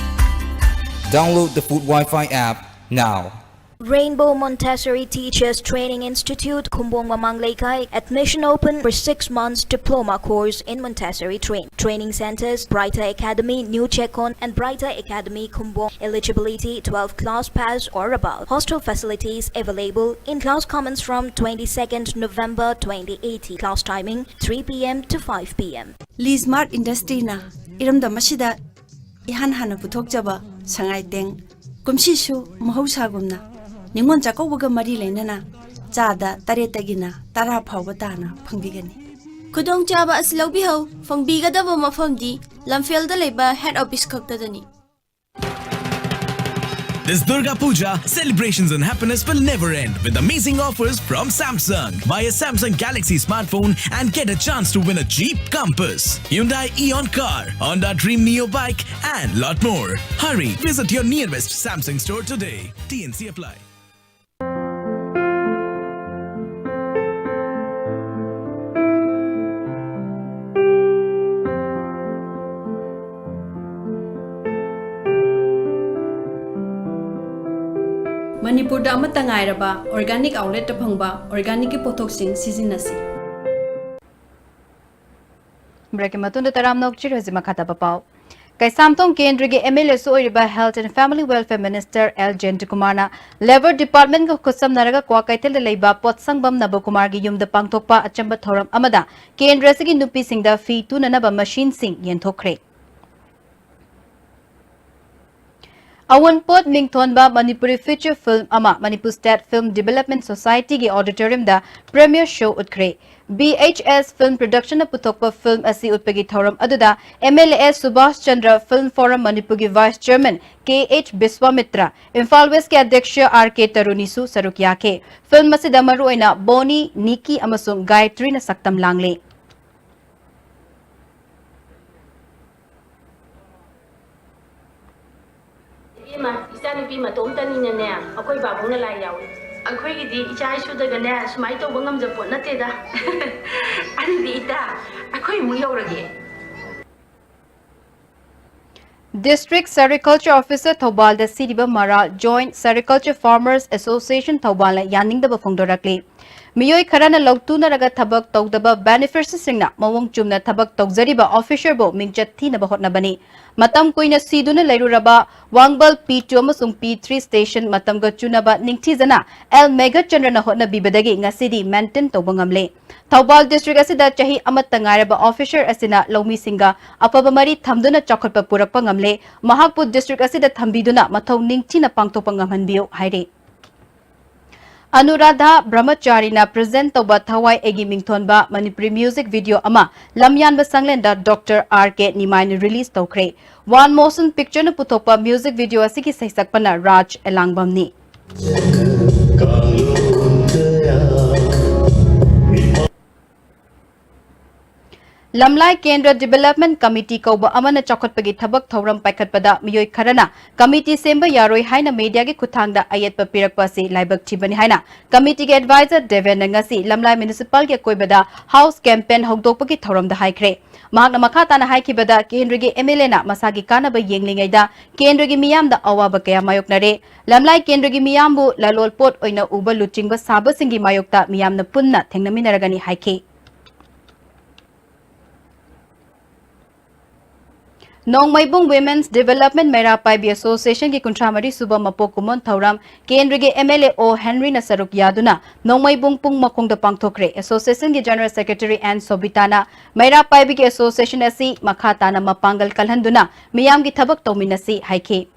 Download the Food Wi-Fi app now. Rainbow Montessori Teachers Training Institute, Khumbong Mamang Leikai. Admission open for six months diploma course in Montessori train. Training centers, Brighter Academy, New Chekon, and Brighter Academy, Khumbong. Eligibility, twelve class pass or above. Hostel facilities available. In-class commence from twenty-second November twenty eighteen. Class timing, three p m to five p m. Lee Smart Industryꯅ ꯏꯔꯝꯗꯝ ꯑꯁꯤꯗ ꯏꯍꯥꯟ ꯍꯥꯟꯅ ꯄꯨꯊꯣꯛꯆꯕ ꯁꯉꯥꯏ ꯇꯦꯡ꯫ ꯀꯨꯝꯁꯤꯁꯨ ꯃꯍꯧꯁꯥꯒꯨꯝꯅ ꯅꯤꯉꯣꯜ ꯆꯥꯛꯀꯧꯕꯒ ꯃꯔꯤ ꯂꯩꯅꯅ ꯆꯥꯗ ꯇꯔꯦꯠꯇꯒꯤꯅ ꯇꯔꯥ ꯐꯥꯎꯕ ꯇꯥꯅ ꯐꯪꯕꯤꯒꯅꯤ꯫ ꯈꯨꯗꯣꯡꯆꯥꯕ ꯑꯁꯤ ꯂꯧꯕꯤꯍꯧ꯫ ꯐꯪꯕꯤꯒꯗꯕ ꯃꯐꯝꯗꯤ ꯂꯝꯐꯦꯜꯗ ꯂꯩꯕ head office ꯈꯛꯇꯗꯅꯤ꯫ This Durga Puja, celebrations and happiness will never end with amazing offers from Samsung. Buy a Samsung Galaxy smartphone and get a chance to win a Jeep Compass, Hyundai Eon car, Honda Dream Neo bike, and lot more. Hurry, visit your nearest Samsung store today. T N C apply. ꯃꯅꯤꯄꯨꯔꯗ ꯑꯃꯠꯇ ꯉꯥꯏꯔꯕ organic outletꯇ ꯐꯪꯕ organicꯀꯤ ꯄꯣꯠꯊꯣꯛꯁꯤꯡ ꯁꯤꯖꯤꯟꯅꯁꯤ꯫ Breakꯀꯤ ꯃꯇꯨꯡꯗ ꯇꯔꯥꯝꯅ ꯑꯣꯛꯆꯔꯤ꯫ ꯍꯧꯖꯤꯛ ꯃꯈꯥ ꯇꯥꯕ ꯄꯥꯎ꯫ ꯀꯩꯁꯥꯝꯊꯣꯡ ꯀꯦꯟꯗ꯭ꯔꯒꯤ M L Aꯁꯨ ꯑꯣꯏꯔꯤꯕ Health and Family Welfare Minister L ꯖꯌꯟꯇꯀꯨꯃꯥꯔꯅ Labour Departmentꯀ ꯈꯨꯠꯁꯝꯅꯔꯒ ꯀ꯭ꯋꯥꯀꯩꯊꯦꯜꯗ ꯂꯩꯕ ꯄꯣꯠꯁꯪꯕꯝ ꯅꯕꯀꯨꯃꯥꯔꯒꯤ ꯌꯨꯝꯗ ꯄꯥꯡꯊꯣꯛꯄ ꯑꯆꯝꯕ ꯊꯧꯔꯝ ꯑꯃꯗ ꯀꯦꯟꯗ꯭ꯔ ꯑꯁꯤꯒꯤ ꯅꯨꯄꯤꯁꯤꯡꯗ ꯐꯤ ꯇꯨꯅꯅꯕ machineꯁꯤꯡ ꯌꯦꯟꯊꯣꯛꯈ꯭ꯔꯦ꯫ ꯑꯋꯨꯟꯄꯣꯠ ꯃꯤꯡꯊꯣꯟꯕ ꯃꯅꯤꯄꯨꯔꯤ feature film ꯑꯃ Manipur State Film Development Societyꯒꯤ auditoriumꯗ premiere show ꯎꯠꯈ꯭ꯔꯦ꯫ B H S Film Productionꯅ ꯄꯨꯊꯣꯛꯄ film ꯑꯁꯤ ꯎꯠꯄꯒꯤ ꯊꯧꯔꯝ ꯑꯗꯨꯗ M L A Subhash Chandra, Film Forum ꯃꯅꯤꯄꯨꯔꯒꯤ Vice Chairman K H ꯕꯤꯁ꯭ꯋꯥꯃꯤꯇ꯭ꯔ, Imphal Westꯀꯤ ꯑꯗ꯭ꯌꯛꯁ R K ꯇꯔꯨꯅꯤꯁꯨ ꯁꯔꯨꯛ ꯌꯥꯈꯤ꯫ Film ꯑꯁꯤꯗ ꯃꯔꯨꯑꯣꯏꯅ ꯕꯣꯅꯤ, ꯅꯤꯀꯤ ꯑꯃꯁꯨꯡ ꯒꯥꯌꯇ꯭ꯔꯤꯅ ꯁꯛꯇꯝ ꯂꯥꯡꯂꯤ꯫ ꯏꯕꯦꯝꯃ, ꯏꯆꯥꯅꯨꯄꯤ ꯃꯇꯣꯝꯇꯅꯤꯅꯅꯦ, ꯑꯩꯈꯣꯏ ꯄꯥꯕꯨꯡꯅ ꯂꯥꯏ ꯌꯥꯎꯏ꯫ ꯑꯩꯈꯣꯏꯒꯤꯗꯤ ꯏꯆꯥ ꯏꯁꯨꯗꯒꯅꯦ ꯁꯨꯃꯥꯏꯅ ꯇꯧꯕ ꯉꯝꯖꯄꯣꯠ ꯅꯠꯇꯦꯗ꯫ ꯑꯗꯨꯗꯤ ꯏꯇꯥ, ꯑꯩꯈꯣꯏ ꯑꯃꯨꯛ ꯌꯧꯔꯒꯦ꯫ District Sericulture Officer ꯊꯧꯕꯥꯜꯗ ꯁꯤꯔꯤꯕ ꯃꯔꯥꯜ Joint Sericulture Farmers Association ꯊꯧꯕꯥꯜꯅ ꯌꯥꯅꯤꯡꯗꯕ ꯐꯣꯡꯗꯣꯔꯛꯂꯤ꯫ ꯃꯤꯑꯣꯏ ꯈꯔꯅ ꯂꯧꯇꯨꯅꯔꯒ ꯊꯕꯛ ꯇꯧꯗꯕ beneficiaryꯁꯤꯡꯅ ꯃꯑꯣꯡ ꯆꯨꯝꯅ ꯊꯕꯛ ꯇꯧꯖꯔꯤꯕ officerꯕꯨ ꯃꯤꯡꯆꯠ ꯊꯤꯅꯕ ꯍꯣꯠꯅꯕꯅꯤ꯫ ꯃꯇꯝ ꯀꯨꯏꯅ ꯁꯤꯗꯨꯅ ꯂꯩꯔꯨꯔꯕ ꯋꯥꯡꯕꯜ P two ꯑꯃꯁꯨꯡ P three station ꯃꯇꯝꯒ ꯆꯨꯅꯕ ꯅꯤꯡꯊꯤꯖꯅ L ꯃꯦꯘꯆꯟꯗ꯭ꯔꯅ ꯍꯣꯠꯅꯕꯤꯕꯗꯒꯤ ꯉꯁꯤꯗꯤ maintain ꯇꯧꯕ ꯉꯝꯂꯦ꯫ ꯊꯧꯕꯥꯜ district ꯑꯁꯤꯗ ꯆꯍꯤ ꯑꯃꯠꯇ ꯉꯥꯏꯔꯕ officer ꯑꯁꯤꯅ ꯂꯧꯃꯤꯁꯤꯡꯒ ꯑꯐꯕ ꯃꯔꯤ ꯊꯝꯗꯨꯅ ꯆꯥꯎꯈꯠꯄ ꯄꯨꯔꯛꯄ ꯉꯝꯂꯦ꯫ ꯃꯍꯥꯛꯄꯨ district ꯑꯁꯤꯗ ꯊꯝꯕꯤꯗꯨꯅ ꯃꯊꯧ ꯅꯤꯡꯊꯤꯅ ꯄꯥꯡꯊꯣꯛꯄ ꯉꯝꯍꯟꯕꯤꯌꯨ ꯍꯥꯏꯔꯤ꯫ ꯑꯅꯨꯔꯥꯙꯥ ꯕ꯭ꯔꯍꯃꯆꯥꯔꯤꯅ present ꯇꯧꯕ ꯊꯋꯥꯏ ꯑꯩꯒꯤ ꯃꯤꯡꯊꯣꯟꯕ ꯃꯅꯤꯄꯨꯔꯤ music video ꯑꯃ ꯂꯝꯌꯥꯟꯕ ꯁꯪꯂꯦꯟꯗ Doctor R K ꯅꯤꯃꯥꯏꯅ release ꯇꯧꯈ꯭ꯔꯦ꯫ One Motion Pictureꯅ ꯄꯨꯊꯣꯛꯄ music video ꯑꯁꯤꯒꯤ ꯁꯩꯁꯛꯄꯅ ꯔꯥꯖ ꯑꯦꯂꯥꯡꯕꯝꯅꯤ꯫ ꯂꯝꯂꯥꯏ ꯀꯦꯟꯗ꯭ꯔ Development Committee ꯀꯧꯕ ꯑꯃꯅ ꯆꯥꯎꯈꯠꯄꯒꯤ ꯊꯕꯛ ꯊꯧꯔꯝ ꯄꯥꯏꯈꯠꯄꯗ ꯃꯤꯑꯣꯏ ꯈꯔꯅ committee ꯁꯦꯝꯕ ꯌꯥꯔꯣꯏ ꯍꯥꯏꯅ mediaꯒꯤ ꯈꯨꯠꯊꯥꯡꯗ ꯑꯌꯦꯠꯄ ꯄꯤꯔꯛꯄ ꯑꯁꯤ ꯂꯥꯏꯕꯛ ꯊꯤꯕꯅꯤ ꯍꯥꯏꯅ committeeꯒꯤ advisor ꯗꯦꯕꯦꯟꯅ ꯉꯁꯤ ꯂꯝꯂꯥꯏ municipalꯒꯤ ꯑꯀꯣꯏꯕꯗ house campaign ꯍꯧꯗꯣꯛꯄꯒꯤ ꯊꯧꯔꯝꯗ ꯍꯥꯏꯈ꯭ꯔꯦ꯫ ꯃꯍꯥꯛꯅ ꯃꯈꯥ ꯇꯥꯅ ꯍꯥꯏꯈꯤꯕꯗ ꯀꯦꯟꯗ꯭ꯔꯒꯤ MLAꯅ ꯃꯁꯥꯒꯤ ꯀꯥꯟꯅꯕ ꯌꯦꯡꯂꯤꯉꯩꯗ ꯀꯦꯟꯗ꯭ꯔꯒꯤ ꯃꯤꯌꯥꯝꯗ ꯑꯋꯥꯕ ꯀꯌꯥ ꯃꯥꯌꯣꯛꯅꯔꯦ꯫ ꯂꯝꯂꯥꯏ ꯀꯦꯟꯗ꯭ꯔꯒꯤ ꯃꯤꯌꯥꯝꯕꯨ ꯂꯂꯣꯜ ꯄꯣꯠ ꯑꯣꯏꯅ ꯎꯕ ꯂꯨꯆꯤꯡꯕ ꯁꯥꯕꯁꯤꯡꯒꯤ ꯃꯥꯌꯣꯛꯇ ꯃꯤꯌꯥꯝꯅ ꯄꯨꯟꯅ ꯊꯦꯡꯅꯃꯤꯟꯅꯔꯒꯅꯤ ꯍꯥꯏꯈꯤ꯫ ꯅꯣꯡꯃꯩꯕꯨꯡ Women's Development ꯃꯩꯔꯥ ꯄꯥꯏꯕꯤ Associationꯒꯤ ꯀꯨꯟꯊ꯭ꯔꯥ ꯃꯔꯤ ꯁꯨꯕ ꯃꯄꯣꯛ ꯀꯨꯝꯑꯣꯟ ꯊꯧꯔꯝ ꯀꯦꯟꯗ꯭ꯔꯒꯤ MLA ꯑꯣ ꯍꯦꯟꯔꯤꯅ ꯁꯔꯨꯛ ꯌꯥꯗꯨꯅ ꯅꯣꯡꯃꯩꯕꯨꯡ ꯄꯨꯡ ꯃꯈꯣꯡꯗ ꯄꯥꯡꯊꯣꯛꯈ꯭ꯔꯦ꯫ Associationꯒꯤ General Secretary ꯑꯦꯟ ꯁꯣꯕꯤꯇꯥꯅ ꯃꯩꯔꯥ ꯄꯥꯏꯕꯤꯒꯤ association ꯑꯁꯤ ꯃꯈꯥ ꯇꯥꯅ ꯃꯄꯥꯡꯒꯜ ꯀꯜꯍꯟꯗꯨꯅ ꯃꯤꯌꯥꯝꯒꯤ ꯊꯕꯛ ꯇꯧꯃꯤꯟꯅꯁꯤ ꯍꯥꯏꯈꯤ꯫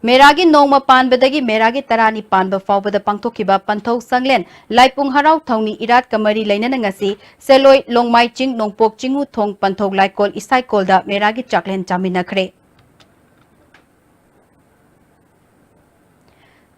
ꯃꯦꯔꯥꯒꯤ ꯅꯣꯡꯃ ꯄꯥꯟꯕꯗꯒꯤ ꯃꯦꯔꯥꯒꯤ ꯇꯔꯥꯅꯤ ꯄꯥꯟꯕ ꯐꯥꯎꯕꯗ ꯄꯥꯡꯊꯣꯛꯈꯤꯕ ꯄꯟꯊꯧ ꯁꯪꯂꯦꯟ ꯂꯥꯏꯄꯨꯡ ꯍꯔꯥꯎ ꯊꯧꯅꯤ ꯏꯔꯥꯠꯀ ꯃꯔꯤ ꯂꯩꯅꯅ ꯉꯁꯤ ꯁꯦꯂꯣꯏ, ꯂꯣꯡꯃꯥꯏ ꯆꯤꯡ, ꯅꯣꯡꯄꯣꯛ ꯆꯤꯡꯉꯨ ꯊꯣꯡ, ꯄꯟꯊꯧ ꯂꯥꯏꯀꯣꯜ, ꯏꯁꯥꯏꯀꯣꯜꯗ ꯃꯦꯔꯥꯒꯤ ꯆꯥꯛꯂꯦꯟ ꯆꯥꯃꯤꯟꯅꯈ꯭ꯔꯦ꯫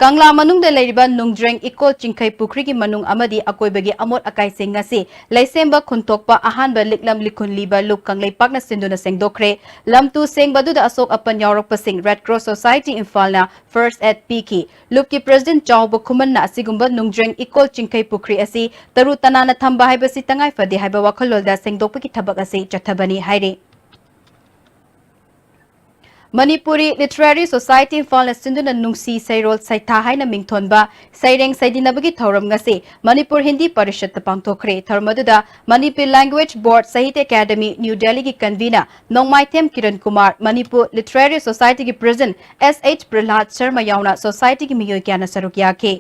ꯀꯪꯂꯥ ꯃꯅꯨꯡꯗ ꯂꯩꯔꯤꯕ ꯅꯨꯡꯖ꯭ꯔꯦꯡ ꯏꯀꯣꯜ ꯆꯤꯡꯈꯩ ꯄꯨꯈ꯭ꯔꯤꯒꯤ ꯃꯅꯨꯡ ꯑꯃꯗꯤ ꯑꯀꯣꯏꯕꯒꯤ ꯑꯃꯣꯠ ꯑꯀꯥꯏꯁꯤꯡ ꯉꯁꯤ ꯂꯩꯁꯦꯝꯕ ꯈꯨꯟꯊꯣꯛꯄ ꯑꯍꯥꯟꯕ ꯂꯤꯛꯂꯝ ꯂꯤꯈꯨꯟ ꯂꯤꯕ ꯂꯨꯞ ꯀꯪꯂꯩꯄꯥꯛꯅ ꯁꯤꯟꯗꯨꯅ ꯁꯦꯡꯗꯣꯛꯈ꯭ꯔꯦ꯫ ꯂꯝꯇꯨ ꯁꯦꯡꯕ ꯑꯗꯨꯗ ꯑꯁꯣꯛ ꯑꯄꯟ ꯌꯥꯎꯔꯛꯄꯁꯤꯡ Red Cross Society ꯏꯝꯐꯥꯜꯅ first aid ꯄꯤꯈꯤ꯫ ꯂꯨꯞꯀꯤ president ꯆꯥꯎꯕ ꯈꯨꯃꯟꯅ ꯑꯁꯤꯒꯨꯝꯕ ꯅꯨꯡꯖ꯭ꯔꯦꯡ ꯏꯀꯣꯜ ꯆꯤꯡꯈꯩ ꯄꯨꯈ꯭ꯔꯤ ꯑꯁꯤ ꯇꯔꯨ ꯇꯅꯥꯟꯅ ꯊꯝꯕ ꯍꯥꯏꯕꯁꯤ ꯇꯉꯥꯏ ꯐꯗꯦ ꯍꯥꯏꯕ ꯋꯥꯈꯜꯂꯣꯟꯗ ꯁꯦꯡꯗꯣꯛꯄꯒꯤ ꯊꯕꯛ ꯑꯁꯤ ꯆꯠꯊꯕꯅꯤ ꯍꯥꯏꯔꯤ꯫ ꯃꯅꯤꯄꯨꯔꯤ Literary Society ꯏꯝꯐꯥꯜꯅ ꯁꯤꯟꯗꯨꯅ ꯅꯨꯡꯁꯤ ꯁꯩꯔꯣꯜ ꯁꯩꯊꯥ ꯍꯥꯏꯅ ꯃꯤꯡꯊꯣꯟꯕ ꯁꯩꯔꯦꯡ ꯁꯩꯗꯤꯟꯅꯕꯒꯤ ꯊꯧꯔꯝ ꯉꯁꯤ ꯃꯅꯤꯄꯨꯔ ꯍꯤꯟꯗꯤ ꯄꯔꯤꯁꯠꯇ ꯄꯥꯡꯊꯣꯛꯈ꯭ꯔꯦ꯫ ꯊꯧꯔꯝ ꯑꯗꯨꯗ Manipur Language Board, Sahitya Academy, New Delhiꯒꯤ convener ꯅꯣꯡꯃꯥꯏꯊꯦꯝ Kiran Kumar, Manipur Literary Societyꯒꯤ president S H ꯄ꯭ꯔꯍ꯭ꯂꯥꯗ Sharma ꯌꯥꯎꯅ societyꯒꯤ ꯃꯤꯑꯣꯏ ꯀꯌꯥꯅ ꯁꯔꯨꯛ ꯌꯥꯈꯤ꯫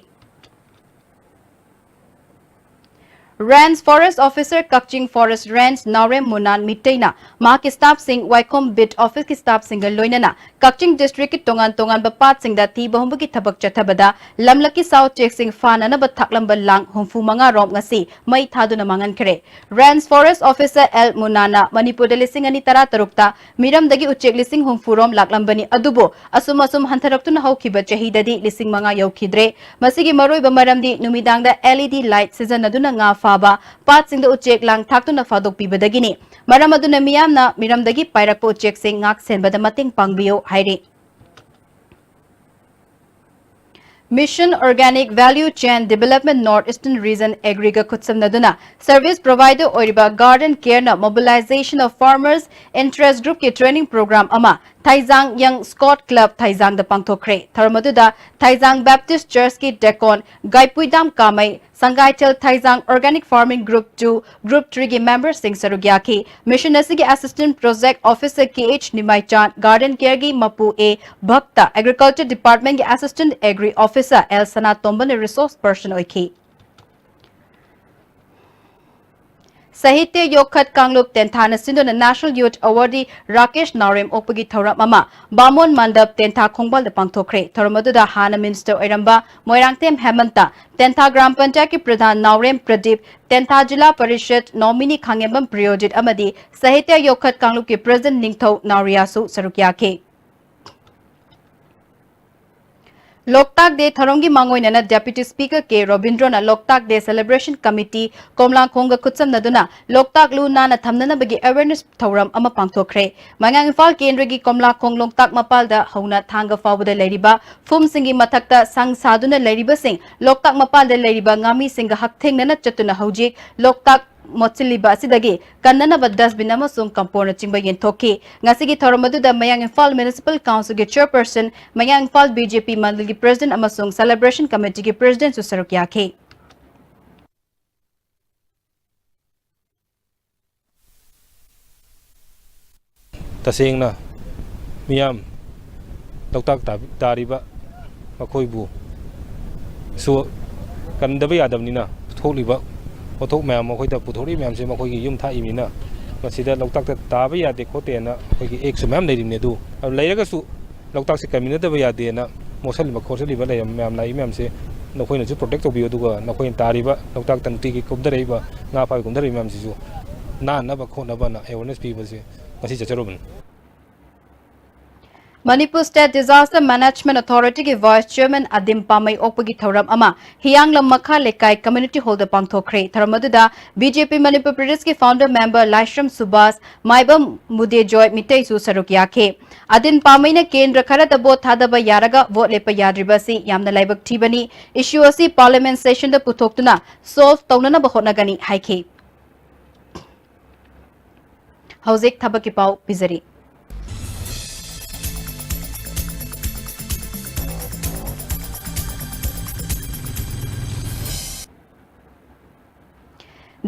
Range Forest Officer, Kakching Forest Range, Naorem Munan Mitteina ꯃꯍꯥꯛꯀꯤ staffꯁꯤꯡ, ꯋꯥꯏꯈꯣꯝ beat officeꯀꯤ staffꯁꯤꯡꯒ ꯂꯣꯏꯅꯅ ꯀꯛꯆꯤꯡ districtꯀꯤ ꯇꯣꯉꯥꯟ ꯇꯣꯉꯥꯟꯕ ꯄꯥꯠꯁꯤꯡꯗ ꯊꯤꯕ ꯍꯨꯝꯕꯒꯤ ꯊꯕꯛ ꯆꯠꯊꯕꯗ ꯂꯝꯂꯛꯀꯤ ꯁꯥ ꯎꯆꯦꯛꯁꯤꯡ ꯐꯥꯅꯅꯕ ꯊꯥꯛꯂꯝꯕ ꯂꯥꯡ ꯍꯨꯝꯐꯨ ꯃꯉꯥ ꯔꯣꯝ ꯉꯁꯤ ꯃꯩ ꯊꯥꯗꯨꯅ ꯃꯥꯡꯍꯟꯈ꯭ꯔꯦ꯫ Range Forest Officer ꯑꯦꯜ ꯃꯨꯅꯥꯅ ꯃꯅꯤꯄꯨꯔꯗ ꯂꯤꯁꯤꯡ ꯑꯅꯤ ꯇꯔꯥꯇꯔꯨꯛꯇ ꯃꯤꯔꯝꯗꯒꯤ ꯎꯆꯦꯛ ꯂꯤꯁꯤꯡ ꯍꯨꯝꯐꯨ ꯔꯣꯝ ꯂꯥꯛꯂꯝꯕꯅꯤ, ꯑꯗꯨꯕꯨ ꯑꯁꯨꯝ ꯑꯁꯨꯝ ꯍꯟꯊꯔꯛꯇꯨꯅ ꯍꯧꯈꯤꯕ ꯆꯍꯤꯗꯗꯤ ꯂꯤꯁꯤꯡ ꯃꯉꯥ ꯌꯧꯈꯤꯗ꯭ꯔꯦ꯫ ꯃꯁꯤꯒꯤ ꯃꯔꯨꯑꯣꯏꯕ ꯃꯔꯝꯗꯤ ꯅꯨꯃꯤꯗꯥꯡꯗ L E D light ꯁꯤꯖꯤꯟꯅꯗꯨꯅ ꯉꯥ ꯐꯥꯕ, ꯄꯥꯠꯁꯤꯡꯗ ꯎꯆꯦꯛ ꯂꯥꯡ ꯊꯥꯛꯇꯨꯅ ꯐꯥꯗꯣꯛꯄꯤꯕꯗꯒꯤꯅꯤ꯫ ꯃꯔꯝ ꯑꯗꯨꯅ ꯃꯤꯌꯥꯝꯅ ꯃꯤꯔꯝꯗꯒꯤ ꯄꯥꯏꯔꯛꯄ ꯎꯆꯦꯛꯁꯤꯡ ꯉꯥꯛ ꯁꯦꯟꯕꯗ ꯃꯇꯦꯡ ꯄꯥꯡꯕꯤꯌꯨ ꯍꯥꯏꯔꯤ꯫ Mission Organic Value Chain Development North Eastern Region Agriꯒ ꯈꯨꯠꯁꯝꯅꯗꯨꯅ service provider ꯑꯣꯏꯔꯤꯕ Garden Careꯅ Mobilization of Farmers Interest Groupꯀꯤ training program ꯑꯃ ꯊꯥꯏꯖꯥꯡ Young Scout Club ꯊꯥꯏꯖꯥꯡꯗ ꯄꯥꯡꯊꯣꯛꯈ꯭ꯔꯦ꯫ ꯊꯧꯔꯝ ꯑꯗꯨꯗ ꯊꯥꯏꯖꯥꯡ Baptist Churchꯀꯤ deacon ꯒꯥꯏꯄꯨꯏꯗꯥꯝ ꯀꯥꯃꯩ, ꯁꯪꯒꯥꯏꯊꯦꯜ ꯊꯥꯏꯖꯥꯡ Organic Farming Group two, Group threeꯒꯤ memberꯁꯤꯡ ꯁꯔꯨꯛ ꯌꯥꯈꯤ꯫ Mission ꯑꯁꯤꯒꯤ assistant project officer K H ꯅꯤꯃꯥꯏꯆꯥꯟ, Garden Careꯒꯤ ꯃꯄꯨ A Bhakta, Agriculture Departmentꯀꯤ assistant agri officer ꯑꯦꯜ ꯁꯅꯥꯇꯣꯝꯕꯅ resource person ꯑꯣꯏꯈꯤ꯫ ꯁꯥꯍꯤꯇ꯭ꯌ ꯌꯣꯛꯈꯠ ꯀꯥꯡꯂꯨꯞ ꯇꯦꯟꯊꯥꯅ ꯁꯤꯟꯗꯨꯅ National Youth Awardee ꯔꯥꯀꯦꯁ ꯅꯥꯎꯔꯦꯝ ꯑꯣꯛꯄꯒꯤ ꯊꯧꯔꯝ ꯑꯃ ꯕꯥꯃꯣꯟ ꯃꯟꯗꯞ ꯇꯦꯟꯊꯥ ꯈꯣꯡꯕꯥꯜꯗ ꯄꯥꯡꯊꯣꯛꯈ꯭ꯔꯦ꯫ ꯊꯧꯔꯝ ꯑꯗꯨꯗ ꯍꯥꯟꯅ minister ꯑꯣꯏꯔꯝꯕ ꯃꯣꯏꯔꯥꯡꯊꯦꯝ ꯍꯦꯃꯟꯇ, ꯇꯦꯟꯊꯥ ꯒ꯭ꯔꯥꯝ ꯄꯟꯆꯥꯌꯠꯀꯤ ꯄ꯭ꯔꯙꯥꯟ ꯅꯥꯎꯔꯦꯝ ꯄ꯭ꯔꯗꯤꯞ, ꯇꯦꯟꯊꯥ ꯖꯤꯂꯥ ꯄꯔꯤꯁꯠ nominee ꯈꯥꯉꯦꯝꯕꯝ ꯄ꯭ꯔꯤꯌꯣꯖꯤꯠ ꯑꯃꯗꯤ ꯁꯥꯍꯤꯇ꯭ꯌ ꯌꯣꯛꯈꯠ ꯀꯥꯡꯂꯨꯞꯀꯤ president ꯅꯤꯡꯊꯧ ꯅꯥꯎꯔꯤꯌꯥꯁꯨ ꯁꯔꯨꯛ ꯌꯥꯈꯤ꯫ ꯂꯣꯛꯇꯥꯛ Day ꯊꯧꯔꯝꯒꯤ ꯃꯥꯡꯑꯣꯏꯅꯅ Deputy Speaker ꯀꯦ ꯔꯣꯕꯤꯟꯗ꯭ꯔꯣꯅ ꯂꯣꯛꯇꯥꯛ Day Celebration Committee ꯀꯣꯝꯂꯥꯈꯣꯡꯒ ꯈꯨꯠꯁꯝꯅꯗꯨꯅ ꯂꯣꯛꯇꯥꯛ ꯂꯨ ꯅꯥꯟꯅ ꯊꯝꯅꯅꯕꯒꯤ awareness ꯊꯧꯔꯝ ꯑꯃ ꯄꯥꯡꯊꯣꯛꯈ꯭ꯔꯦ꯫ ꯃꯌꯥꯡ ꯏꯝꯐꯥꯜ ꯀꯦꯟꯗ꯭ꯔꯒꯤ ꯀꯣꯝꯂꯥꯈꯣꯡ ꯂꯣꯛꯇꯥꯛ ꯃꯄꯥꯜꯗ ꯍꯧꯅ ꯊꯥꯡꯒ ꯐꯥꯎꯕꯗ ꯂꯩꯔꯤꯕ ꯐꯨꯝꯁꯤꯡꯒꯤ ꯃꯊꯛꯇ ꯁꯪ ꯁꯥꯗꯨꯅ ꯂꯩꯔꯤꯕꯁꯤꯡ ꯂꯣꯛꯇꯥꯛ ꯃꯄꯥꯜꯗ ꯂꯩꯔꯤꯕ ꯉꯥꯃꯤꯁꯤꯡꯒ ꯍꯛꯊꯦꯡꯅꯅ ꯆꯠꯇꯨꯅ ꯍꯧꯖꯤꯛ ꯂꯣꯛꯇꯥꯛ ꯃꯣꯠꯁꯤꯜꯂꯤꯕ ꯑꯁꯤꯗꯒꯤ ꯀꯟꯅꯅꯕ dustbin ꯑꯃꯁꯨꯡ ꯀꯝꯄꯣꯔꯅꯆꯤꯡꯕ ꯌꯦꯟꯊꯣꯛꯈꯤ꯫ ꯉꯁꯤꯒꯤ ꯊꯧꯔꯝ ꯑꯗꯨꯗ ꯃꯌꯥꯡ ꯏꯝꯐꯥꯜ Municipal Councilꯒꯤ chairperson, ꯃꯌꯥꯡ Imphal B J P ꯃꯟꯗꯜꯒꯤ president ꯑꯃꯁꯨꯡ celebration committeeꯒꯤ presidentꯁꯨ ꯁꯔꯨꯛ ꯌꯥꯈꯤ꯫ ꯇꯁꯦꯡꯅ ꯃꯤꯌꯥꯝ ꯂꯣꯛꯇꯥꯛ ꯇꯥ-, ꯇꯥꯔꯤꯕ ꯃꯈꯣꯏꯕꯨ ꯁꯨ ꯀꯟꯗꯕ ꯌꯥꯗꯕꯅꯤꯅ, ꯊꯣꯛꯂꯤꯕ ꯄꯣꯠꯊꯣꯛ ꯃꯌꯥꯝ ꯃꯈꯣꯏꯗ ꯄꯨꯊꯣꯔꯛꯏ ꯃꯌꯥꯝꯁꯦ ꯃꯈꯣꯏꯒꯤ ꯌꯨꯝ ꯊꯥꯛꯏꯕꯅꯤꯅ ꯃꯁꯤꯗ ꯂꯣꯛꯇꯥꯛꯇ ꯇꯥꯕ ꯌꯥꯗꯦ ꯈꯣꯠꯇꯦꯅ ꯑꯩꯈꯣꯏꯒꯤ ꯑꯦꯛꯁꯨ ꯃꯌꯥꯝ ꯂꯩꯔꯤꯕꯅꯤ꯫ ꯑꯗꯨ ꯂꯩꯔꯒꯁꯨ ꯂꯣꯛꯇꯥꯛꯁꯦ ꯀꯟꯕꯤꯅꯗꯕ ꯌꯥꯗꯦꯅ ꯃꯣꯠꯁꯜꯂꯤꯕ ꯈꯣꯠꯆꯜꯂꯤꯕ ꯂꯩꯔꯝꯕ ꯃꯌꯥꯝ ꯂꯥꯛꯏ ꯃꯌꯥꯝꯁꯦ ꯅꯈꯣꯏꯅꯁꯨ ꯄ꯭ꯔꯣꯇꯦꯛ ꯇꯧꯕꯤꯌꯨ꯫ ꯑꯗꯨꯒ ꯅꯈꯣꯏꯅ ꯇꯥꯔꯤꯕ ꯂꯣꯛꯇꯥꯛꯇ ꯅꯨꯡꯇꯤꯒꯤ ꯀꯨꯝꯊꯔꯛꯏꯕ ꯉꯥ ꯐꯥꯕ ꯀꯨꯝꯊꯔꯛꯏꯕ ꯃꯌꯥꯝꯁꯤꯁꯨ ꯅꯥꯟꯅꯕ ꯈꯣꯠꯅꯕꯅ ꯑꯦꯋꯦꯔꯅꯦꯁ ꯄꯤꯕꯁꯦ ꯉꯁꯤ ꯆꯠꯆꯔꯨꯕꯅꯤ꯫ ꯃꯅꯤꯄꯨꯔ ꯁ꯭ꯇꯦꯠ ꯗꯤꯖꯥꯁꯇꯔ ꯃꯦꯅꯦꯖꯃꯦꯟꯠ ꯑꯣꯊꯣꯔꯤꯇꯤꯒꯤ ꯚꯥꯏꯁ ꯆꯤꯌꯔꯃꯦꯟ ꯑꯗꯤꯝ ꯄꯥꯃꯩ ꯑꯣꯛꯄꯒꯤ ꯊꯧꯔꯝ ꯑꯃ ꯍꯤꯌꯥꯡꯂꯝ ꯃꯈꯥ ꯂꯩꯀꯥꯏ ꯀꯝꯃ꯭ꯌꯨꯅꯤꯇꯤ ꯍꯣꯜꯗ ꯄꯥꯡꯊꯣꯛꯈ꯭ꯔꯦ꯫ ꯊꯧꯔꯝ ꯑꯗꯨꯗ ꯕꯤ ꯖꯦ ꯄꯤ ꯃꯅꯤꯄꯨꯔ ꯄ꯭ꯔꯗꯦꯁꯀꯤ ꯐꯥꯎꯟꯗꯔ ꯃꯦꯝꯕꯔ ꯂꯥꯏꯁ꯭ꯔꯝ ꯁꯨꯕꯥꯁ, ꯃꯥꯏꯕꯝ ꯃꯨꯗꯦꯖꯣꯏ ꯃꯤꯇꯩꯁꯨ ꯁꯔꯨꯛ ꯌꯥꯈꯤ꯫ ꯑꯗꯤꯝ ꯄꯥꯃꯩꯅ ꯀꯦꯟꯗ꯭ꯔ ꯈꯔꯗ ꯚꯣꯠ ꯊꯥꯗꯕ ꯌꯥꯔꯒ ꯚꯣꯠ ꯂꯦꯞꯄ ꯌꯥꯗ꯭ꯔꯤꯕ ꯑꯁꯤ ꯌꯥꯝꯅ ꯂꯥꯏꯕꯛ ꯊꯤꯕꯅꯤ꯫ ꯏꯁꯨ ꯑꯁꯤ ꯄꯥꯔꯂꯤꯌꯥꯃꯦꯟꯠ ꯁꯦꯁꯟꯗ ꯄꯨꯊꯣꯛꯇꯨꯅ ꯁꯣꯜꯚ ꯇꯧꯅꯅꯕ ꯍꯣꯠꯅꯒꯅꯤ ꯍꯥꯏꯈꯤ꯫ ꯍꯧꯖꯤꯛ ꯊꯕꯛꯀꯤ ꯄꯥꯎ ꯄꯤꯖꯔꯤ꯫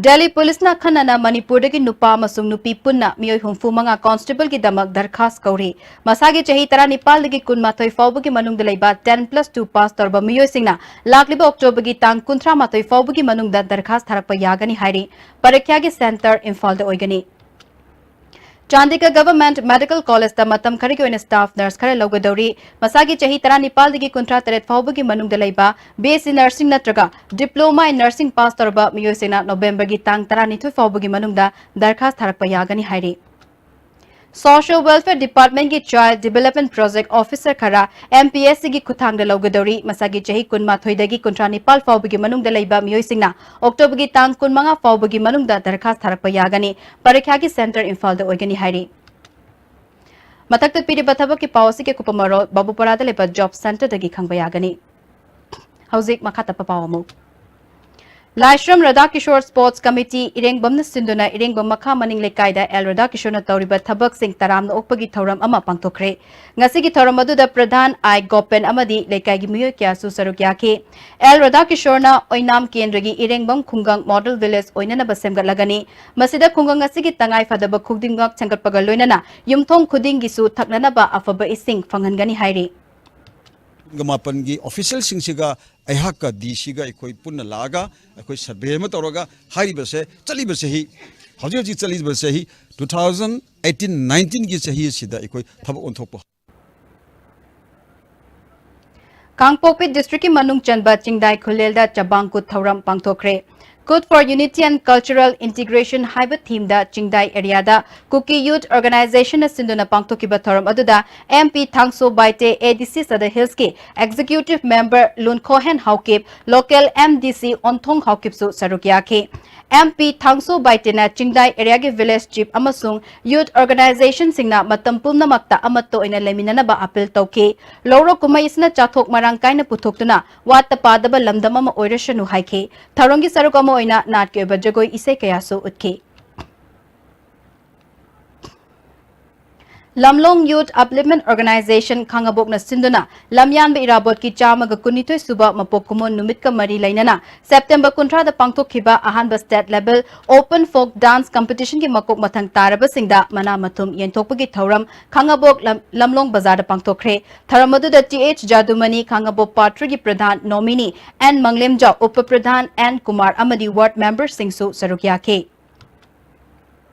ꯗꯦꯜꯂꯤ ꯄꯨꯂꯤꯁꯅ ꯑꯈꯟꯅꯅ ꯃꯅꯤꯄꯨꯔꯗꯒꯤ ꯅꯨꯄꯥ ꯑꯃꯁꯨꯡ ꯅꯨꯄꯤ ꯄꯨꯟꯅ ꯃꯤꯑꯣꯏ ꯍꯨꯝꯐꯨ ꯃꯉꯥ ꯀꯣꯟꯁꯇꯦꯕꯜꯒꯤꯗꯃꯛ ꯗꯔꯈꯥꯁ ꯀꯧꯔꯤ꯫ ꯃꯁꯥꯒꯤ ꯆꯍꯤ ꯇꯔꯥꯅꯤꯄꯥꯜꯗꯒꯤ ꯀꯨꯟꯃꯥꯊꯣꯏ ꯐꯥꯎꯕꯒꯤ ꯃꯅꯨꯡꯗ ꯂꯩꯕ ten plus two ꯄꯥꯁ ꯇꯧꯔꯕ ꯃꯤꯑꯣꯏꯁꯤꯡꯅ ꯂꯥꯛꯂꯤꯕ ꯑꯣꯛꯇꯣꯕꯔꯒꯤ ꯇꯥꯡ ꯀꯨꯟꯊ꯭ꯔꯥ ꯃꯥꯊꯣꯏ ꯐꯥꯎꯕꯒꯤ ꯃꯅꯨꯡꯗ ꯗꯔꯈꯥꯁ ꯊꯥꯔꯛꯄ ꯌꯥꯒꯅꯤ ꯍꯥꯏꯔꯤ꯫ ꯄꯔꯤꯈ꯭ꯌꯥꯒꯤ ꯁꯦꯟꯇꯔ ꯏꯝꯐꯥꯜꯗ ꯑꯣꯏꯒꯅꯤ꯫ ꯆꯥꯟꯗꯤꯒꯔ ꯒꯚꯔꯟꯃꯦꯟꯠ ꯃꯦꯗꯤꯀꯦꯜ ꯀꯣꯂꯦꯖꯇ ꯃꯇꯝ ꯈꯔꯒꯤ ꯑꯣꯏꯅ ꯁ꯭ꯇꯥꯐ ꯅꯔꯁ ꯈꯔ ꯂꯧꯒꯗꯧꯔꯤ꯫ ꯃꯁꯥꯒꯤ ꯆꯍꯤ ꯇꯔꯥꯅꯤꯄꯥꯜꯗꯒꯤ ꯀꯨꯟꯊ꯭ꯔꯥ ꯇꯔꯦꯠ ꯐꯥꯎꯕꯒꯤ ꯃꯅꯨꯡꯗ ꯂꯩꯕ B S C nursing ꯅꯠꯇ꯭ꯔꯒ diploma in nursing ꯄꯥꯁ ꯇꯧꯔꯕ ꯃꯤꯑꯣꯏꯁꯤꯡꯅ ꯅꯣꯕꯦꯝꯕꯔꯒꯤ ꯇꯥꯡ ꯇꯔꯥꯅꯤꯊꯣꯏ ꯐꯥꯎꯕꯒꯤ ꯃꯅꯨꯡꯗ ꯗꯔꯈꯥꯁ ꯊꯥꯔꯛꯄ ꯌꯥꯒꯅꯤ ꯍꯥꯏꯔꯤ꯫ Social Welfare Departmentꯀꯤ Child Development Project Officer ꯈꯔ M P S Cꯒꯤ ꯈꯨꯠꯊꯥꯡꯗ ꯂꯧꯒꯗꯧꯔꯤ꯫ ꯃꯁꯥꯒꯤ ꯆꯍꯤ ꯀꯨꯟꯃꯥꯊꯣꯏꯗꯒꯤ ꯀꯨꯟꯊ꯭ꯔꯥ ꯅꯤꯄꯥꯜ ꯐꯥꯎꯕꯒꯤ ꯃꯅꯨꯡꯗ ꯂꯩꯕ ꯃꯤꯑꯣꯏꯁꯤꯡꯅ ꯑꯣꯛꯇꯣꯕꯔꯒꯤ ꯇꯥꯡ ꯀꯨꯟꯃꯉꯥ ꯐꯥꯎꯕꯒꯤ ꯃꯅꯨꯡꯗ ꯗꯔꯈꯥꯁ ꯊꯥꯔꯛꯄ ꯌꯥꯒꯅꯤ꯫ ꯄꯔꯤꯈ꯭ꯌꯥꯒꯤ ꯁꯦꯟꯇꯔ ꯏꯝꯐꯥꯜꯗ ꯑꯣꯏꯒꯅꯤ ꯍꯥꯏꯔꯤ꯫ ꯃꯊꯛꯇ ꯄꯤꯔꯤꯕ ꯊꯕꯛꯀꯤ ꯄꯥꯎ ꯑꯁꯤꯒꯤ ꯑꯀꯨꯞꯄ ꯃꯔꯣꯜ ꯕꯥꯕꯨꯄꯥꯔꯥꯗ ꯂꯩꯕ ꯖꯣꯕ ꯁꯦꯟꯇꯔꯗꯒꯤ ꯈꯪꯕ ꯌꯥꯒꯅꯤ꯫ ꯍꯧꯖꯤꯛ ꯃꯈꯥ ꯇꯞꯄ ꯄꯥꯎ ꯑꯃꯨꯛ꯫ ꯂꯥꯏꯁ꯭ꯔꯝ ꯔꯥꯙꯥꯀꯤꯁꯣꯔ ꯁ꯭ꯄꯣꯔꯠꯁ ꯀꯃꯤꯇꯤ ꯏꯔꯦꯡꯕꯝꯅ ꯁꯤꯟꯗꯨꯅ ꯏꯔꯦꯡꯕꯝ ꯃꯈꯥ ꯃꯅꯤꯡ ꯂꯩꯀꯥꯏꯗ ꯑꯦꯜ ꯔꯥꯙꯥꯀꯤꯁꯣꯔꯅ ꯇꯧꯔꯤꯕ ꯊꯕꯛꯁꯤꯡ ꯇꯔꯥꯝꯅ ꯑꯣꯛꯄꯒꯤ ꯊꯧꯔꯝ ꯑꯃ ꯄꯥꯡꯊꯣꯛꯈ꯭ꯔꯦ꯫ ꯉꯁꯤꯒꯤ ꯊꯧꯔꯝ ꯑꯗꯨꯗ ꯄ꯭ꯔꯙꯥꯟ ꯑꯥꯏ ꯒꯣꯄꯦꯟ ꯑꯃꯗꯤ ꯂꯩꯀꯥꯏꯒꯤ ꯃꯤꯑꯣꯏ ꯀꯌꯥꯁꯨ ꯁꯔꯨꯛ ꯌꯥꯈꯤ꯫ ꯑꯦꯜ ꯔꯥꯙꯥꯀꯤꯁꯣꯔꯅ ꯑꯣꯏꯅꯥꯝ ꯀꯦꯟꯗ꯭ꯔꯒꯤ ꯏꯔꯦꯡꯕꯝ ꯈꯨꯡꯒꯪ ꯃꯣꯗꯦꯜ ꯚꯤꯂꯦꯖ ꯑꯣꯏꯅꯅꯕ ꯁꯦꯝꯒꯠꯂꯒꯅꯤ꯫ ꯃꯁꯤꯗ ꯈꯨꯡꯒꯪ ꯑꯁꯤꯒꯤ ꯇꯉꯥꯏ ꯐꯗꯕ ꯈꯨꯗꯤꯡꯃꯛ ꯁꯦꯝꯒꯠꯄꯒ ꯂꯣꯏꯅꯅ ꯌꯨꯝꯊꯣꯡ ꯈꯨꯗꯤꯡꯒꯤꯁꯨ ꯊꯛꯅꯅꯕ ꯑꯐꯕ ꯏꯁꯤꯡ ꯐꯪꯍꯟꯒꯅꯤ ꯍꯥꯏꯔꯤ꯫ ꯀꯨꯟꯒ ꯃꯥꯄꯟꯒꯤ ꯑꯣꯐꯤꯁꯤꯌꯦꯜꯁꯤꯡꯁꯤꯒ ꯑꯩꯍꯥꯛꯀ ꯗꯤ ꯁꯤꯒ ꯑꯩꯈꯣꯏ ꯄꯨꯟꯅ ꯂꯥꯛꯑꯒ ꯑꯩꯈꯣꯏ ꯁꯔꯚꯦ ꯑꯃ ꯇꯧꯔꯒ ꯍꯥꯏꯔꯤꯕꯁꯦ, ꯆꯠꯂꯤꯕ ꯆꯍꯤ, ꯍꯧꯖꯤꯛ ꯍꯧꯖꯤꯛ ꯆꯠꯂꯤꯕ ꯆꯍꯤ two thousand eighteen nineteenꯒꯤ ꯆꯍꯤ ꯑꯁꯤꯗ ꯑꯩꯈꯣꯏ ꯊꯕꯛ ꯑꯣꯟꯊꯣꯛꯄ ꯀꯥꯡꯄꯣꯛꯄꯤ ꯗꯤꯁꯇ꯭ꯔꯤꯛꯀꯤ ꯃꯅꯨꯡ ꯆꯟꯕ ꯆꯤꯡꯗꯥꯏ ꯈꯨꯂꯦꯜꯗ ꯆꯕꯥꯡ ꯀꯨꯠ ꯊꯧꯔꯝ ꯄꯥꯡꯊꯣꯛꯈ꯭ꯔꯦ꯫ Good for Unity and Cultural Integration ꯍꯥꯏꯕ ꯊꯤꯝꯗ ꯆꯤꯡꯗꯥꯏ ꯑꯦꯔꯤꯌꯥꯗ ꯀꯨꯀꯤ ꯌꯨꯊ ꯑꯣꯔꯒꯅꯥꯏꯖꯦꯁꯟꯅ ꯁꯤꯟꯗꯨꯅ ꯄꯥꯡꯊꯣꯛꯈꯤꯕ ꯊꯧꯔꯝ ꯑꯗꯨꯗ ꯑꯦꯝ ꯄꯤ ꯊꯥꯡꯁꯣ ꯕꯥꯏꯇꯦ, ꯑꯦ ꯗꯤ ꯁꯤ ꯁꯗꯔ ꯍꯤꯜꯁꯀꯤ executive member Lunkhohen Haokip, local M D C Onthong ꯍꯥꯎꯀꯤꯞꯁꯨ ꯁꯔꯨꯛ ꯌꯥꯈꯤ꯫ ꯑꯦꯝ ꯄꯤ ꯊꯥꯡꯁꯣ ꯕꯥꯏꯇꯦꯅ ꯆꯤꯡꯗꯥꯏ ꯑꯦꯔꯤꯌꯥꯒꯤ ꯚꯤꯂꯦꯖ ꯆꯤꯐ ꯑꯃꯁꯨꯡ ꯌꯨꯊ ꯑꯣꯔꯒꯅꯥꯏꯖꯦꯁꯟꯁꯤꯡꯅ ꯃꯇꯝ ꯄꯨꯝꯅꯃꯛꯇ ꯑꯃꯠꯇ ꯑꯣꯏꯅ ꯂꯩꯃꯤꯟꯅꯅꯕ ꯑꯄꯤꯜ ꯇꯧꯈꯤ꯫ ꯂꯧꯔꯣꯛ ꯀꯨꯝꯍꯩ ꯑꯁꯤꯅ ꯆꯥꯊꯣꯛ ꯃꯔꯥꯡ ꯀꯥꯏꯅ ꯄꯨꯊꯣꯛꯇꯨꯅ ꯋꯥꯠꯇ ꯄꯥꯗꯕ ꯂꯝꯗꯝ ꯑꯃ ꯑꯣꯏꯔꯁꯅꯨ ꯍꯥꯏꯈꯤ꯫ ꯊꯧꯔꯝꯒꯤ ꯁꯔꯨꯛ ꯑꯃ ꯑꯣꯏꯅ ꯅꯥꯠꯀꯤ ꯑꯣꯏꯕ ꯖꯒꯣꯏ ꯏꯁꯩ ꯀꯌꯥꯁꯨ ꯎꯠꯈꯤ꯫ ꯂꯝꯂꯣꯡ ꯌꯨꯊ ꯑꯞꯂꯤꯞꯃꯦꯟ ꯑꯣꯔꯒꯅꯥꯏꯖꯦꯁꯟ ꯈꯥꯡꯉꯕꯣꯛꯅ ꯁꯤꯟꯗꯨꯅ ꯂꯝꯌꯥꯟꯕ ꯏꯔꯥꯕꯣꯠꯀꯤ ꯆꯥꯝꯃꯒ ꯀꯨꯟꯅꯤꯊꯣꯏ ꯁꯨꯕ ꯃꯄꯣꯛ ꯀꯨꯝꯑꯣꯟ ꯅꯨꯃꯤꯠꯀ ꯃꯔꯤ ꯂꯩꯅꯅ ꯁꯦꯞꯇꯦꯝꯕꯔ ꯀꯨꯟꯊ꯭ꯔꯥꯗ ꯄꯥꯡꯊꯣꯛꯈꯤꯕ ꯑꯍꯥꯟꯕ ꯁ꯭ꯇꯦꯠ ꯂꯦꯚꯦꯜ ꯑꯣꯄꯟ ꯐꯣꯛ ꯗꯥꯟꯁ ꯀꯝꯄꯤꯇꯤꯁꯟꯒꯤ ꯃꯀꯣꯛ ꯃꯊꯪ ꯇꯥꯔꯕꯁꯤꯡꯗ ꯃꯅꯥ ꯃꯊꯨꯝ ꯌꯦꯟꯊꯣꯛꯄꯒꯤ ꯊꯧꯔꯝ ꯈꯥꯡꯉꯕꯣꯛ ꯂꯝ-, ꯂꯝꯂꯣꯡ ꯕꯖꯥꯔꯗ ꯄꯥꯡꯊꯣꯛꯈ꯭ꯔꯦ꯫ ꯊꯧꯔꯝ ꯑꯗꯨꯗ ꯇꯤ ꯑꯩꯆ ꯖꯥꯗꯨꯃꯅꯤ, ꯈꯥꯡꯉꯕꯣꯛ ꯄꯥꯔꯠ ꯊ꯭ꯔꯤꯒꯤ ꯄ꯭ꯔꯙꯥꯟ ꯅꯣꯃꯤꯅꯤ ꯑꯦꯟ ꯃꯪꯂꯦꯝꯖꯥꯎ, ꯎꯄ ꯄ꯭ꯔꯙꯥꯟ ꯑꯦꯟ ꯀꯨꯃꯥꯔ ꯑꯃꯗꯤ ꯋꯥꯔꯗ ꯃꯦꯝꯕꯔꯁꯤꯡꯁꯨ ꯁꯔꯨꯛ ꯌꯥꯈꯤ꯫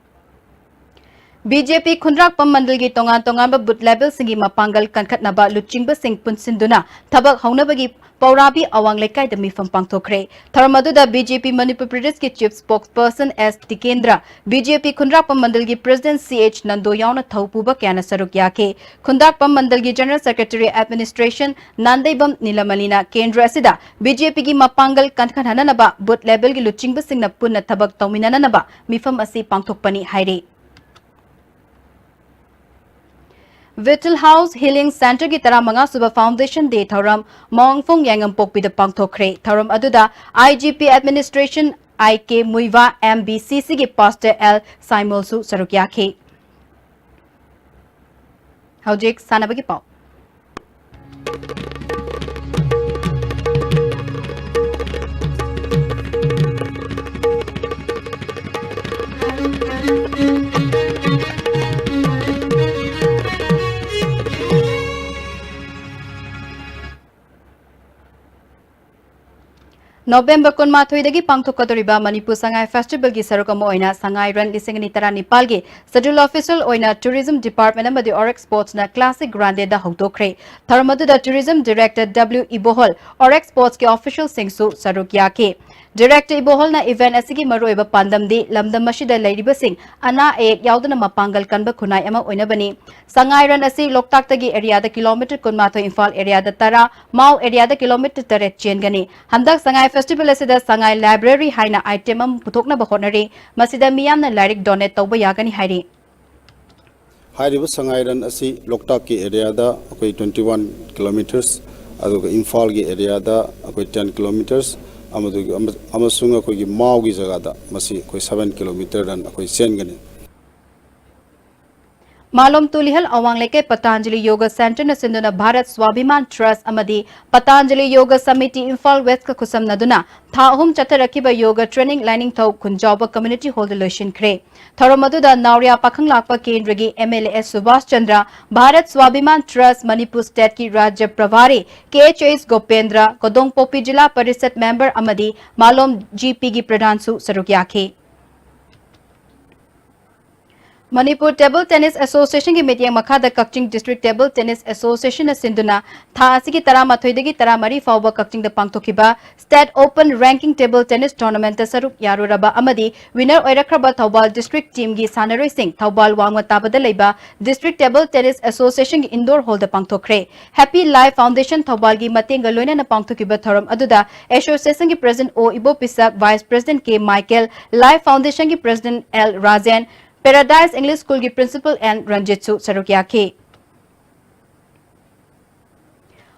ꯕꯤ ꯖꯦ ꯄꯤ ꯈꯨꯟꯗ꯭ꯔꯥꯛꯄꯝ ꯃꯟꯗꯜꯒꯤ ꯇꯣꯉꯥꯟ ꯇꯣꯉꯥꯟꯕ ꯕꯨꯊ ꯂꯦꯚꯦꯜꯁꯤꯡꯒꯤ ꯃꯄꯥꯡꯒꯜ ꯀꯟꯈꯠꯅꯕ ꯂꯨꯆꯤꯡꯕꯁꯤꯡ ꯄꯨꯟꯁꯤꯟꯗꯨꯅ ꯊꯕꯛ ꯍꯧꯅꯕꯒꯤ ꯄꯧꯔꯥꯕꯤ ꯑꯋꯥꯡ ꯂꯩꯀꯥꯏꯗ ꯃꯤꯐꯝ ꯄꯥꯡꯊꯣꯛꯈ꯭ꯔꯦ꯫ ꯊꯧꯔꯝ ꯑꯗꯨꯗ ꯕꯤ ꯖꯦ ꯄꯤ ꯃꯅꯤꯄꯨꯔ ꯄ꯭ꯔꯗꯦꯁꯀꯤ ꯆꯤꯐ ꯁ꯭ꯄꯣꯛꯁ ꯄꯔꯁꯟ ꯑꯦꯁ ꯇꯤꯀꯦꯟꯗ꯭ꯔ, ꯕꯤ ꯖꯦ ꯄꯤ ꯈꯨꯟꯗ꯭ꯔꯥꯛꯄꯝ ꯃꯟꯗꯜꯒꯤ ꯄ꯭ꯔꯁꯤꯗꯦꯟꯠ ꯁꯤ ꯑꯩꯆ ꯅꯟꯗꯣ ꯌꯥꯎꯅ ꯊꯧ ꯄꯨꯕ ꯀꯌꯥꯅ ꯁꯔꯨꯛ ꯌꯥꯈꯤ꯫ ꯈꯨꯟꯗ꯭ꯔꯥꯛꯄꯝ ꯃꯟꯗꯜꯒꯤ ꯖꯦꯅꯔꯦꯜ ꯁꯦꯀ꯭ꯔꯦꯇꯔꯤ ꯑꯦꯗꯃꯤꯅꯤꯁꯇ꯭ꯔꯦꯁꯟ ꯅꯥꯟꯗꯩꯕꯝ ꯅꯤꯂꯃꯅꯤꯅ ꯀꯦꯟꯗ꯭ꯔ ꯑꯁꯤꯗ ꯕꯤ ꯖꯦ ꯄꯤꯒꯤ ꯃꯄꯥꯡꯒꯜ ꯀꯟꯈꯠꯍꯟꯅꯅꯕ ꯕꯨꯊ ꯂꯦꯚꯦꯜꯒꯤ ꯂꯨꯆꯤꯡꯕꯁꯤꯡꯅ ꯄꯨꯟꯅ ꯊꯕꯛ ꯇꯧꯃꯤꯟꯅꯅꯕ ꯃꯤꯐꯝ ꯑꯁꯤ ꯄꯥꯡꯊꯣꯛꯄꯅꯤ ꯍꯥꯏꯔꯤ꯫ ꯚꯤꯇꯜ ꯍꯥꯎꯁ ꯍꯤꯂꯤꯡ ꯁꯦꯟꯇꯔꯒꯤ ꯇꯔꯥꯃꯉꯥ ꯁꯨꯕ ꯐꯥꯎꯟꯗꯦꯁꯟ ꯗꯦ ꯊꯧꯔꯝ ꯃꯋꯥꯡꯐꯣꯡ ꯌꯥꯏꯉꯝꯄꯣꯛꯄꯤꯗ ꯄꯥꯡꯊꯣꯛꯈ꯭ꯔꯦ꯫ ꯊꯧꯔꯝ ꯑꯗꯨꯗ ꯑꯥꯏ ꯖꯤ ꯄꯤ ꯑꯦꯗꯃꯤꯅꯤꯁꯇ꯭ꯔꯦꯁꯟ ꯑꯥꯏ ꯀꯦ ꯃꯨꯏꯚꯥ, ꯑꯦꯝ ꯕꯤ ꯁꯤ ꯁꯤꯒꯤ ꯄꯥꯁꯇꯔ ꯑꯦꯜ ꯁꯥꯏꯃꯣꯜꯁꯨ ꯁꯔꯨꯛ ꯌꯥꯈꯤ꯫ ꯍꯧꯖꯤꯛ ꯁꯥꯟꯅꯕꯒꯤ ꯄꯥꯎ꯫ ꯅꯣꯕꯦꯝꯕꯔ ꯀꯨꯟꯃꯥꯊꯣꯏꯗꯒꯤ ꯄꯥꯡꯊꯣꯛꯀꯗꯧꯔꯤꯕ ꯃꯅꯤꯄꯨꯔ ꯁꯉꯥꯏ ꯐꯦꯁꯇꯤꯚꯦꯜꯒꯤ ꯁꯔꯨꯛ ꯑꯃ ꯑꯣꯏꯅ ꯁꯉꯥꯏ ꯔꯟ ꯂꯤꯁꯤꯡ ꯑꯅꯤ ꯇꯔꯥꯅꯤꯄꯥꯜꯒꯤ ꯁꯦꯗ꯭ꯌꯨꯜ ꯑꯣꯐꯤꯁꯤꯌꯦꯜ ꯑꯣꯏꯅ ꯇꯨꯔꯤꯖꯝ ꯗꯤꯄꯥꯔꯠꯃꯦꯟꯠ ꯑꯃꯗꯤ ꯑꯣꯔꯦꯛ ꯁ꯭ꯄꯣꯔꯠꯁꯅ ꯀ꯭ꯂꯥꯁꯤꯛ ꯒ꯭ꯔꯥꯟꯗꯦꯗ ꯍꯧꯗꯣꯛꯈ꯭ꯔꯦ꯫ ꯊꯧꯔꯝ ꯑꯗꯨꯗ ꯇꯨꯔꯤꯖꯝ ꯗꯤꯔꯦꯛꯇꯔ ꯗꯕ꯭ꯂꯤꯎ ꯏꯕꯣꯍꯣꯜ, ꯑꯣꯔꯦꯛ ꯁ꯭ꯄꯣꯔꯠꯁꯀꯤ ꯑꯣꯐꯤꯁꯤꯌꯦꯜꯁꯤꯡꯁꯨ ꯁꯔꯨꯛ ꯌꯥꯈꯤ꯫ ꯗꯤꯔꯦꯛꯇꯔ ꯏꯕꯣꯍꯣꯜꯅ ꯏꯚꯦꯟꯠ ꯑꯁꯤꯒꯤ ꯃꯔꯨꯑꯣꯏꯕ ꯄꯥꯟꯗꯝꯗꯤ ꯂꯝꯗꯝ ꯑꯁꯤꯗ ꯂꯩꯔꯤꯕꯁꯤꯡ ꯑꯅꯥ ꯑꯌꯦꯛ ꯌꯥꯎꯗꯅ ꯃꯄꯥꯡꯒꯜ ꯀꯟꯕ ꯈꯨꯟꯅꯥꯏ ꯑꯃ ꯑꯣꯏꯅꯕꯅꯤ꯫ ꯁꯉꯥꯏ ꯔꯟ ꯑꯁꯤ ꯂꯣꯛꯇꯥꯛꯇꯒꯤ ꯑꯦꯔꯤꯌꯥꯗ ꯀꯤꯂꯣꯃꯤꯇꯔ ꯀꯨꯟꯃꯥꯊꯣꯏ, ꯏꯝꯐꯥꯜ ꯑꯦꯔꯤꯌꯥꯗ ꯇꯔꯥ, ꯃꯥꯎ ꯑꯦꯔꯤꯌꯥꯗ ꯀꯤꯂꯣꯃꯤꯇꯔ ꯇꯔꯦꯠ ꯆꯦꯟꯒꯅꯤ꯫ ꯍꯟꯗꯛ ꯁꯉꯥꯏ ꯐꯦꯁꯇꯤꯚꯦꯜ ꯑꯁꯤꯗ ꯁꯉꯥꯏ ꯂꯥꯏꯕ꯭ꯔꯦꯔꯤ ꯍꯥꯏꯅ ꯑꯥꯏꯇꯦꯝ ꯑꯃ ꯄꯨꯊꯣꯛꯅꯕ ꯍꯣꯠꯅꯔꯤ꯫ ꯃꯁꯤꯗ ꯃꯤꯌꯥꯝꯅ ꯂꯥꯏꯔꯤꯛ ꯗꯣꯅꯦꯠ ꯇꯧꯕ ꯌꯥꯒꯅꯤ ꯍꯥꯏꯔꯤ꯫ ꯍꯥꯏꯔꯤꯕ ꯁꯉꯥꯏ ꯔꯟ ꯑꯁꯤ ꯂꯣꯛꯇꯥꯛꯀꯤ ꯑꯦꯔꯤꯌꯥꯗ ꯑꯩꯈꯣꯏ twenty one kilometres, ꯑꯗꯨꯒ ꯏꯝꯐꯥꯜꯒꯤ ꯑꯦꯔꯤꯌꯥꯗ ꯑꯩꯈꯣꯏ ten kilometres, ꯑꯃꯗꯨꯒꯤ-, ꯑꯃ-, ꯑꯃꯁꯨꯡ ꯑꯩꯈꯣꯏꯒꯤ ꯃꯥꯎꯒꯤ ꯖꯒꯥꯗ ꯃꯁꯤ ꯑꯩꯈꯣꯏ seven kilometre run ꯑꯩꯈꯣꯏ ꯆꯦꯟꯒꯅꯤ꯫ ꯃꯥꯂꯣꯝ ꯇꯨꯂꯤꯍꯜ ꯑꯋꯥꯡ ꯂꯩꯀꯥꯏ ꯄꯇꯥꯟꯖꯂꯤ ꯌꯣꯒ ꯁꯦꯟꯇꯔꯅ ꯁꯤꯟꯗꯨꯅ ꯚꯥꯔꯠ ꯁ꯭ꯋꯥꯚꯤꯃꯥꯟ ꯇ꯭ꯔꯁ ꯑꯃꯗꯤ ꯄꯇꯥꯟꯖꯂꯤ ꯌꯣꯒ ꯁꯃꯤꯇꯤ ꯏꯝꯐꯥꯜ ꯋꯦꯁꯀ ꯈꯨꯠꯁꯝꯅꯗꯨꯅ ꯊꯥ ꯑꯍꯨꯝ ꯆꯠꯊꯔꯛꯈꯤꯕ ꯌꯣꯒ ꯇ꯭ꯔꯦꯅꯤꯡ ꯂꯥꯏꯅꯤꯡꯊꯧ ꯈꯨꯟꯖꯥꯎꯕ ꯀꯝꯃ꯭ꯌꯨꯅꯤꯇꯤ ꯍꯣꯜꯗ ꯂꯣꯏꯁꯤꯟꯈ꯭ꯔꯦ꯫ ꯊꯧꯔꯝ ꯑꯗꯨꯗ ꯅꯥꯎꯔꯤꯌꯥ ꯄꯥꯈꯪ ꯂꯥꯛꯄ ꯀꯦꯟꯗ꯭ꯔꯒꯤ M L A S Subhas Chandra, Bharat Swabhiman trust Manipur ꯁ꯭ꯇꯦꯠꯀꯤ Rajya Prabhari K H S Gopendra, Kodompokpi Zila Parishad member ꯑꯃꯗꯤ ꯃꯥꯂꯣꯝ ꯖꯤ ꯄꯤꯒꯤ ꯄ꯭ꯔꯙꯥꯟꯁꯨ ꯁꯔꯨꯛ ꯌꯥꯈꯤ꯫ ꯃꯅꯤꯄꯨꯔ ꯇꯦꯕꯜ ꯇꯦꯅꯤꯁ ꯑꯦꯁꯣꯁꯤꯌꯦꯁꯟꯒꯤ ꯃꯤꯠꯌꯦꯡ ꯃꯈꯥꯗ ꯀꯛꯆꯤꯡ ꯗꯤꯁꯇ꯭ꯔꯤꯛ ꯇꯦꯕꯜ ꯇꯦꯅꯤꯁ ꯑꯦꯁꯣꯁꯤꯌꯦꯁꯟꯅ ꯁꯤꯟꯗꯨꯅ ꯊꯥ ꯑꯁꯤꯒꯤ ꯇꯔꯥꯃꯥꯊꯣꯏꯗꯒꯤ ꯇꯔꯥꯃꯔꯤ ꯐꯥꯎꯕ ꯀꯛꯆꯤꯡꯗ ꯄꯥꯡꯊꯣꯛꯈꯤꯕ state open ranking table tennis ꯇꯣꯔꯅꯥꯃꯦꯟꯠꯇ ꯁꯔꯨꯛ ꯌꯥꯔꯨꯔꯕ ꯑꯃꯗꯤ ꯋꯤꯅꯔ ꯑꯣꯏꯔꯛꯈ꯭ꯔꯕ ꯊꯧꯕꯥꯜ ꯗꯤꯁꯇ꯭ꯔꯤꯛ ꯇꯤꯝꯒꯤ ꯁꯥꯟꯅꯔꯣꯏꯁꯤꯡ ꯊꯧꯕꯥꯜ ꯋꯥꯡꯃ ꯇꯥꯕꯗ ꯂꯩꯕ ꯗꯤꯁꯇ꯭ꯔꯤꯛ ꯇꯦꯕꯜ ꯇꯦꯅꯤꯁ ꯑꯦꯁꯣꯁꯤꯌꯦꯁꯟꯒꯤ ꯏꯟꯗꯣꯔ ꯍꯣꯜꯗ ꯄꯥꯡꯊꯣꯛꯈ꯭ꯔꯦ꯫ ꯍꯦꯄꯤ ꯂꯥꯏꯐ ꯐꯥꯎꯟꯗꯦꯁꯟ ꯊꯧꯕꯥꯜꯒꯤ ꯃꯇꯦꯡꯒ ꯂꯣꯏꯅꯅ ꯄꯥꯡꯊꯣꯛꯈꯤꯕ ꯊꯧꯔꯝ ꯑꯗꯨꯗ ꯑꯦꯁꯣꯁꯤꯌꯦꯁꯟꯒꯤ president O Ibopishak, vice president K Michael, life ꯐꯥꯎꯟꯗꯦꯁꯟꯒꯤ president L Rajen, paradise English ꯁ꯭ꯀꯨꯜꯒꯤ ꯄ꯭ꯔꯤꯟꯁꯤꯄꯜ ꯑꯦꯟ ꯔꯟꯖꯤꯠꯁꯨ ꯁꯔꯨꯛ ꯌꯥꯈꯤ꯫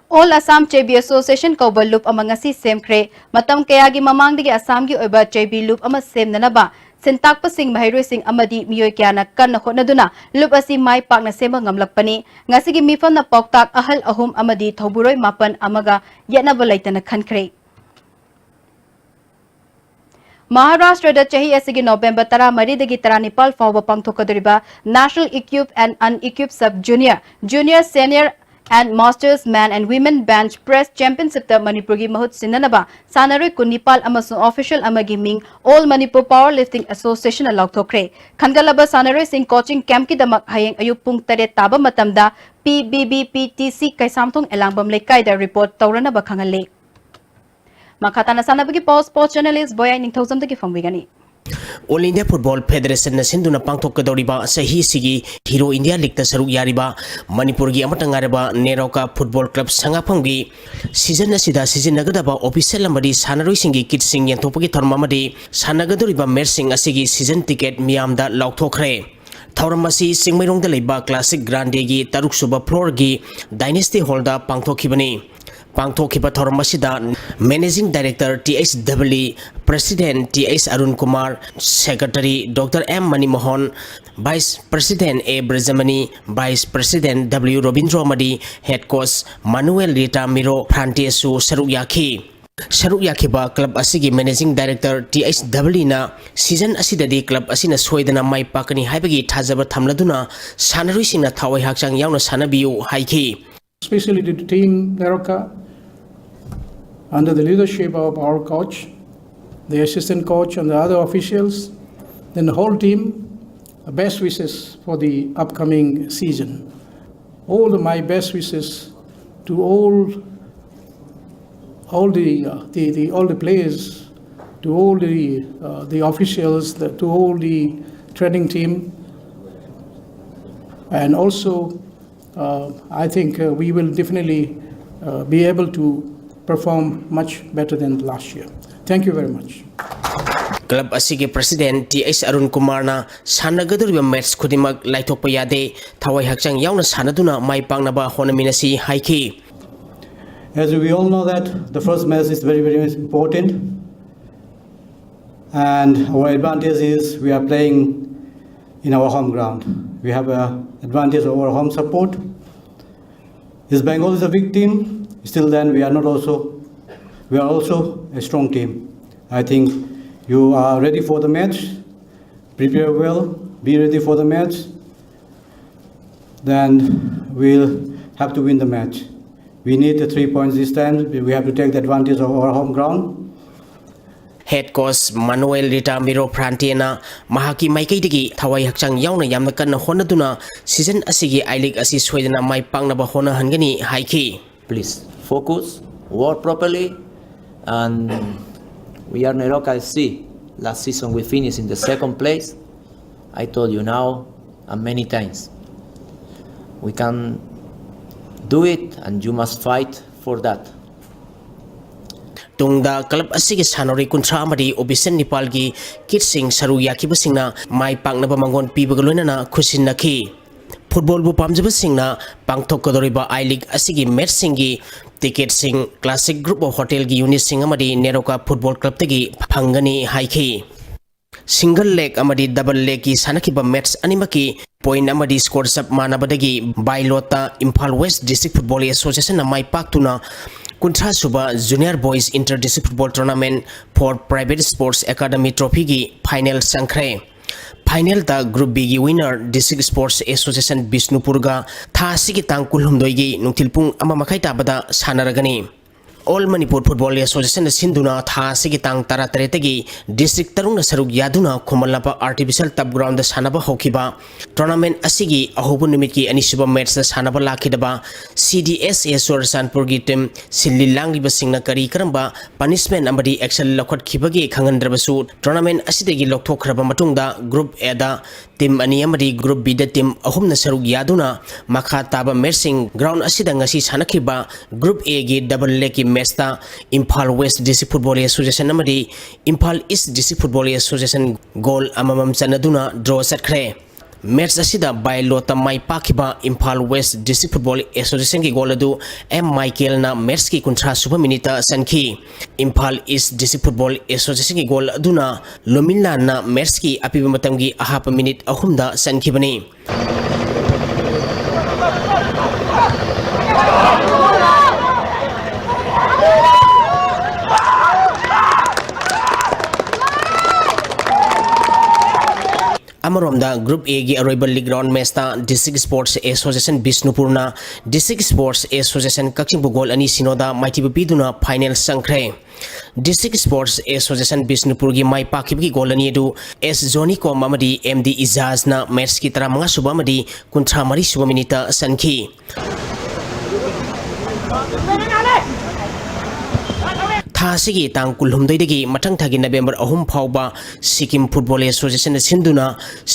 ꯑꯣꯜ ꯑꯁꯥꯝ ꯆꯦꯕꯤ ꯑꯦꯁꯣꯁꯤꯌꯦꯁꯟ ꯀꯧꯕ ꯂꯨꯞ ꯑꯃ ꯉꯁꯤ ꯁꯦꯝꯈ꯭ꯔꯦ꯫ ꯃꯇꯝ ꯀꯌꯥꯒꯤ ꯃꯃꯥꯡꯗꯒꯤ ꯑꯁꯥꯝꯒꯤ ꯑꯣꯏꯕ ꯆꯦꯕꯤ ꯂꯨꯞ ꯑꯃ ꯁꯦꯝꯅꯅꯕ ꯁꯤꯟꯇꯥꯛꯄꯁꯤꯡ, ꯃꯍꯩꯔꯣꯏꯁꯤꯡ ꯑꯃꯗꯤ ꯃꯤꯑꯣꯏ ꯀꯌꯥꯅ ꯀꯟꯅ ꯍꯣꯠꯅꯗꯨꯅ ꯂꯨꯞ ꯑꯁꯤ ꯃꯥꯏ ꯄꯥꯛꯅ ꯁꯦꯝꯕ ꯉꯝꯂꯛꯄꯅꯤ꯫ ꯉꯁꯤꯒꯤ ꯃꯤꯐꯝꯅ ꯄꯥꯎꯇꯥꯛ ꯑꯍꯜ ꯑꯍꯨꯝ ꯑꯃꯗꯤ ꯊꯧꯕꯨꯔꯣꯏ ꯃꯥꯄꯟ ꯑꯃꯒ ꯌꯦꯠꯅꯕ ꯂꯩꯇꯅ ꯈꯟꯈ꯭ꯔꯦ꯫ ꯃꯍꯥꯔꯥꯁꯇ꯭ꯔꯗ ꯆꯍꯤ ꯑꯁꯤꯒꯤ ꯅꯣꯕꯦꯝꯕꯔ ꯇꯔꯥꯃꯔꯤꯗꯒꯤ ꯇꯔꯥꯅꯤꯄꯥꯜ ꯐꯥꯎꯕ ꯄꯥꯡꯊꯣꯛꯀꯗꯧꯔꯤꯕ National Equipped and Unequipped Sub Junior, Junior Senior and Masters Men and Women Bench Press Championshipꯇ ꯃꯅꯤꯄꯨꯔꯒꯤ ꯃꯍꯨꯠ ꯁꯤꯟꯅꯅꯕ ꯁꯥꯟꯅꯔꯣꯏ ꯀꯨꯟꯅꯤꯄꯥꯜ ꯑꯃꯁꯨꯡ official ꯑꯃꯒꯤ ꯃꯤꯡ All Manipur Power Lifting Associationꯅ ꯂꯥꯎꯊꯣꯛꯈ꯭ꯔꯦ꯫ ꯈꯟꯒꯠꯂꯕ ꯁꯥꯟꯅꯔꯣꯏꯁꯤꯡ coaching campꯀꯤꯗꯃꯛ ꯍꯌꯦꯡ ꯑꯌꯨꯛ ꯄꯨꯡ ꯇꯔꯦꯠ ꯇꯥꯕ ꯃꯇꯝꯗ P B B P T C Keishamthong ꯑꯦꯂꯥꯡꯕꯝ ꯂꯩꯀꯥꯏꯗ report ꯇꯧꯔꯅꯕ ꯈꯪꯍꯜꯂꯤ꯫ ꯃꯈꯥ ꯇꯥꯅ ꯁꯥꯟꯅꯕꯒꯤ ꯄꯥꯎ sports journalist ꯕꯣꯌꯥꯏ ꯅꯤꯡꯊꯧꯖꯝꯗꯒꯤ ꯐꯪꯕꯤꯒꯅꯤ꯫ All India Football Federationꯅ ꯁꯤꯟꯗꯨꯅ ꯄꯥꯡꯊꯣꯛꯀꯗꯧꯔꯤꯕ ꯆꯍꯤꯁꯤꯒꯤ Hero India Leagueꯇ ꯁꯔꯨꯛ ꯌꯥꯔꯤꯕ ꯃꯅꯤꯄꯨꯔꯒꯤ ꯑꯃꯠꯇ ꯉꯥꯏꯔꯕ ꯅꯦꯔꯣꯀꯥ Football Club ꯁꯉꯥꯛꯐꯝꯒꯤ season ꯑꯁꯤꯗ ꯁꯤꯖꯤꯟꯅꯒꯗꯕ official ꯑꯃꯗꯤ ꯁꯥꯟꯅꯔꯣꯏꯁꯤꯡꯒꯤ kitꯁꯤꯡ ꯌꯦꯟꯊꯣꯛꯄꯒꯤ ꯊꯧꯔꯝ ꯑꯃꯗꯤ ꯁꯥꯟꯅꯒꯗꯧꯔꯤꯕ matchꯁꯤꯡ ꯑꯁꯤꯒꯤ season ticket ꯃꯤꯌꯥꯝꯗ ꯂꯥꯎꯊꯣꯛꯈ꯭ꯔꯦ꯫ ꯊꯧꯔꯝ ꯑꯁꯤ ꯆꯤꯡꯃꯩꯔꯣꯡꯗ ꯂꯩꯕ Classic Grandeꯒꯤ ꯇꯔꯨꯛꯁꯨꯕ floorꯒꯤ Dynasty Hallꯗ ꯄꯥꯡꯊꯣꯛꯈꯤꯕꯅꯤ꯫ ꯄꯥꯡꯊꯣꯛꯈꯤꯕ ꯊꯧꯔꯝ ꯑꯁꯤꯗ Managing Director T H Double E, President T H Arun Kumar, Secretary Doctor M Mani Mohan, Vice President A Brajamani, Vice President W Robindro ꯑꯃꯗꯤ Head Coach Manuel Rita Miro Frantesu ꯁꯔꯨꯛ ꯌꯥꯈꯤ꯫ ꯁꯔꯨꯛ ꯌꯥꯈꯤꯕ club ꯑꯁꯤꯒꯤ Managing Director T H Double Eꯅ season ꯑꯁꯤꯗꯗꯤ club ꯑꯁꯤꯅ ꯁꯣꯏꯗꯅ ꯃꯥꯏ ꯄꯥꯛꯀꯅꯤ ꯍꯥꯏꯕꯒꯤ ꯊꯥꯖꯕ ꯊꯝꯂꯗꯨꯅ ꯁꯥꯟꯅꯔꯣꯏꯁꯤꯡꯅ ꯊꯋꯥꯏ ꯍꯛꯆꯥꯡ ꯌꯥꯎꯅ ꯁꯥꯟꯅꯕꯤꯌꯨ ꯍꯥꯏꯈꯤ꯫ Especially to the team Neroka, under the leadership of our coach, the assistant coach and the other officials, then the whole team, best wishes for the upcoming season. All the, my best wishes to all, all the, uh, the, the, all the players, to all the, uh, the officials, the, to all the training team, and also, uh, I think, uh, we will definitely, uh, be able to perform much better than last year. Thank you very much. Club ꯑꯁꯤꯒꯤ President T H Arun Kumarꯅ ꯁꯥꯟꯅꯒꯗꯧꯔꯤꯕ match ꯈꯨꯗꯤꯡꯃꯛ ꯂꯥꯏꯊꯣꯛꯄ ꯌꯥꯗꯦ, ꯊꯋꯥꯏ ꯍꯛꯆꯥꯡ ꯌꯥꯎꯅ ꯁꯥꯟꯅꯗꯨꯅ ꯃꯥꯏ ꯄꯥꯛꯅꯕ ꯍꯣꯠꯅꯃꯤꯟꯅꯁꯤ ꯍꯥꯏꯈꯤ꯫ As we all know that the first match is very, very important. And our advantage is we are playing in our home ground. We have an advantage over home support. East Bengal is a weak team. Still then, we are not also, we are also a strong team. I think you are ready for the match. Prepare well. Be ready for the match. Then we'll have to win the match. We need the three points this time. We have to take the advantage of our home ground. Head coach Manuel Ritamiro Frantena ꯃꯍꯥꯛꯀꯤ ꯃꯥꯏꯀꯩꯗꯒꯤ ꯊꯋꯥꯏ ꯍꯛꯆꯥꯡ ꯌꯥꯎꯅ ꯌꯥꯝꯅ ꯀꯟꯅ ꯍꯣꯠꯅꯗꯨꯅ season ꯑꯁꯤꯒꯤ I-League ꯑꯁꯤ ꯁꯣꯏꯗꯅ ꯃꯥꯏ ꯄꯥꯛꯅꯕ ꯍꯣꯠꯅꯍꯟꯒꯅꯤ ꯍꯥꯏꯈꯤ꯫ Please focus, work properly, and we are NEROCA FC. Last season we finished in the second place. I told you now and many times. We can do it, and you must fight for that. ꯇꯨꯡꯗ club ꯑꯁꯤꯒꯤ ꯁꯥꯟꯅꯔꯣꯏ ꯀꯨꯟꯊ꯭ꯔꯥ ꯑꯃꯗꯤ ꯑꯣ B C ꯅꯤꯄꯥꯜꯒꯤ ꯀꯤꯠꯁꯤꯡ ꯁꯔꯨꯛ ꯌꯥꯈꯤꯕꯁꯤꯡꯅ ꯃꯥꯏ ꯄꯥꯛꯅꯕ ꯃꯪꯒꯣꯟ ꯄꯤꯕꯒ ꯂꯣꯏꯅꯅ ꯈꯨꯠꯁꯤꯟꯅꯈꯤ꯫ Footballꯕꯨ ꯄꯥꯝꯖꯕꯁꯤꯡꯅ ꯄꯥꯡꯊꯣꯛꯀꯗꯧꯔꯤꯕ I-League ꯑꯁꯤꯒꯤ matchꯁꯤꯡꯒꯤ ticketꯁꯤꯡ Classic Group of Hotelꯒꯤ unitꯁꯤꯡ ꯑꯃꯗꯤ NEROCA Football Clubꯇꯒꯤ ꯐꯪꯒꯅꯤ ꯍꯥꯏꯈꯤ꯫ Single leg ꯑꯃꯗꯤ double legꯀꯤ ꯁꯥꯟꯅꯈꯤꯕ match ꯑꯅꯤꯃꯛꯀꯤ point ꯑꯃꯗꯤ score ꯆꯞ ꯃꯥꯟꯅꯕꯗꯒꯤ by lotꯇ Imphal West District Football Associationꯅ ꯃꯥꯏ ꯄꯥꯛꯇꯨꯅ ꯀꯨꯟꯊ꯭ꯔꯥ ꯁꯨꯕ Junior Boys Inter District Football Tournament for Private Sports Academy Trophyꯒꯤ final ꯆꯪꯈ꯭ꯔꯦ꯫ Finalꯗ Group Bꯒꯤ winner District Sports Association ꯕꯤꯁꯅꯨꯄꯨꯔꯒ ꯊꯥ ꯑꯁꯤꯒꯤ ꯇꯥꯡ ꯀꯨꯟꯍꯨꯝꯗꯣꯏꯒꯤ ꯅꯨꯡꯊꯤꯜ ꯄꯨꯡ ꯑꯃ ꯃꯈꯥꯏ ꯇꯥꯕꯗ ꯁꯥꯟꯅꯔꯒꯅꯤ꯫ All Manipur Football Associationꯅ ꯁꯤꯟꯗꯨꯅ ꯊꯥ ꯑꯁꯤꯒꯤ ꯇꯥꯡ ꯇꯔꯥꯇꯔꯦꯠꯇꯒꯤ district ꯇꯔꯨꯛꯅ ꯁꯔꯨꯛ ꯌꯥꯗꯨꯅ ꯈꯨꯃꯟ ꯂꯝꯄꯥꯛ artificial turf groundꯗ ꯁꯥꯟꯅꯕ ꯍꯧꯈꯤꯕ tournament ꯑꯁꯤꯒꯤ ꯑꯍꯧꯕ ꯅꯨꯃꯤꯠꯀꯤ ꯑꯅꯤꯁꯨꯕ matchꯇ ꯁꯥꯟꯅꯕ ꯂꯥꯛꯈꯤꯗꯕ C D S A ꯆꯨꯔꯆꯥꯟꯄꯨꯔꯒꯤ team ꯁꯤꯜꯂꯤ ꯂꯥꯡꯂꯤꯕꯁꯤꯡꯅ ꯀꯔꯤ ꯀꯔꯝꯕ punishment ꯑꯃꯗꯤ action ꯂꯧꯈꯠꯈꯤꯕꯒꯦ ꯈꯪꯍꯟꯗ꯭ꯔꯕꯁꯨ, tournament ꯑꯁꯤꯗꯒꯤ ꯂꯧꯊꯣꯛꯈ꯭ꯔꯕ ꯃꯇꯨꯡꯗ Group Aꯗ team ꯑꯅꯤ ꯑꯃꯗꯤ Group Bꯗ team ꯑꯍꯨꯝꯅ ꯁꯔꯨꯛ ꯌꯥꯗꯨꯅ ꯃꯈꯥ ꯇꯥꯕ matchꯁꯤꯡ ground ꯑꯁꯤꯗ ꯉꯁꯤ ꯁꯥꯟꯅꯈꯤꯕ Group Aꯒꯤ double legꯀꯤ matchꯇ Imphal West District Football Association ꯑꯃꯗꯤ Imphal East District Football Association goal ꯑꯃꯃꯝ ꯆꯟꯅꯗꯨꯅ draw ꯆꯠꯈ꯭ꯔꯦ꯫ Match ꯑꯁꯤꯗ by lotꯇ my ꯄꯥꯛꯈꯤꯕ Imphal West District Football Associationꯒꯤ goal ꯑꯗꯨ M Michaelꯅ matchꯀꯤ ꯀꯨꯟꯊ꯭ꯔꯥ ꯁꯨꯕ minuteꯇ ꯆꯟꯈꯤ꯫ Imphal East District Football Associationꯒꯤ goal ꯑꯗꯨꯅ ꯂꯣꯃꯤꯟꯂꯥꯟꯅ matchꯀꯤ ꯑꯄꯤꯕ ꯃꯇꯝꯒꯤ ꯑꯍꯥꯞꯄ minute ꯑꯍꯨꯝꯗ ꯆꯟꯈꯤꯕꯅꯤ꯫ ꯑꯃꯔꯣꯝ ꯗ Group A ꯒꯤ ꯑꯔꯣꯏꯕ league round match ꯇ District Sports Association ꯕꯤꯁꯅꯨꯄꯨꯔꯅ District Sports Association ꯀꯛꯆꯤꯡꯕꯨ goal ꯑꯅꯤ ꯁꯤꯅꯣꯗ ꯃꯥꯏꯊꯤꯕ ꯄꯤꯗꯨꯅ final ꯆꯪꯈ꯭ꯔꯦ꯫ District Sports Association ꯕꯤꯁꯅꯨꯄꯨꯔꯒꯤ ꯃꯥꯏ ꯄꯥꯛꯈꯤꯕꯒꯤ goal ꯑꯅꯤ ꯑꯗꯨ ꯑꯦꯁ ꯖꯣꯅꯤꯀꯣꯝ ꯑꯃꯗꯤ ꯑꯦꯝ ꯗꯤ ꯏꯖꯥꯖꯅ match ꯀꯤ ꯇꯔꯥꯃꯉꯥ ꯁꯨꯕ ꯑꯃꯗꯤ ꯀꯨꯟꯊ꯭ꯔꯥ ꯃꯔꯤ ꯁꯨꯕ minute ꯇ ꯆꯟꯈꯤ꯫ ꯊꯥ ꯑꯁꯤꯒꯤ ꯇꯥꯡ ꯀꯨꯟꯍꯨꯝꯗꯣꯏꯗꯒꯤ ꯃꯊꯪ ꯊꯥꯒꯤ November ꯑꯍꯨꯝ ꯐꯥꯎꯕ Sikkim Football Association ꯅ ꯁꯤꯟꯗꯨꯅ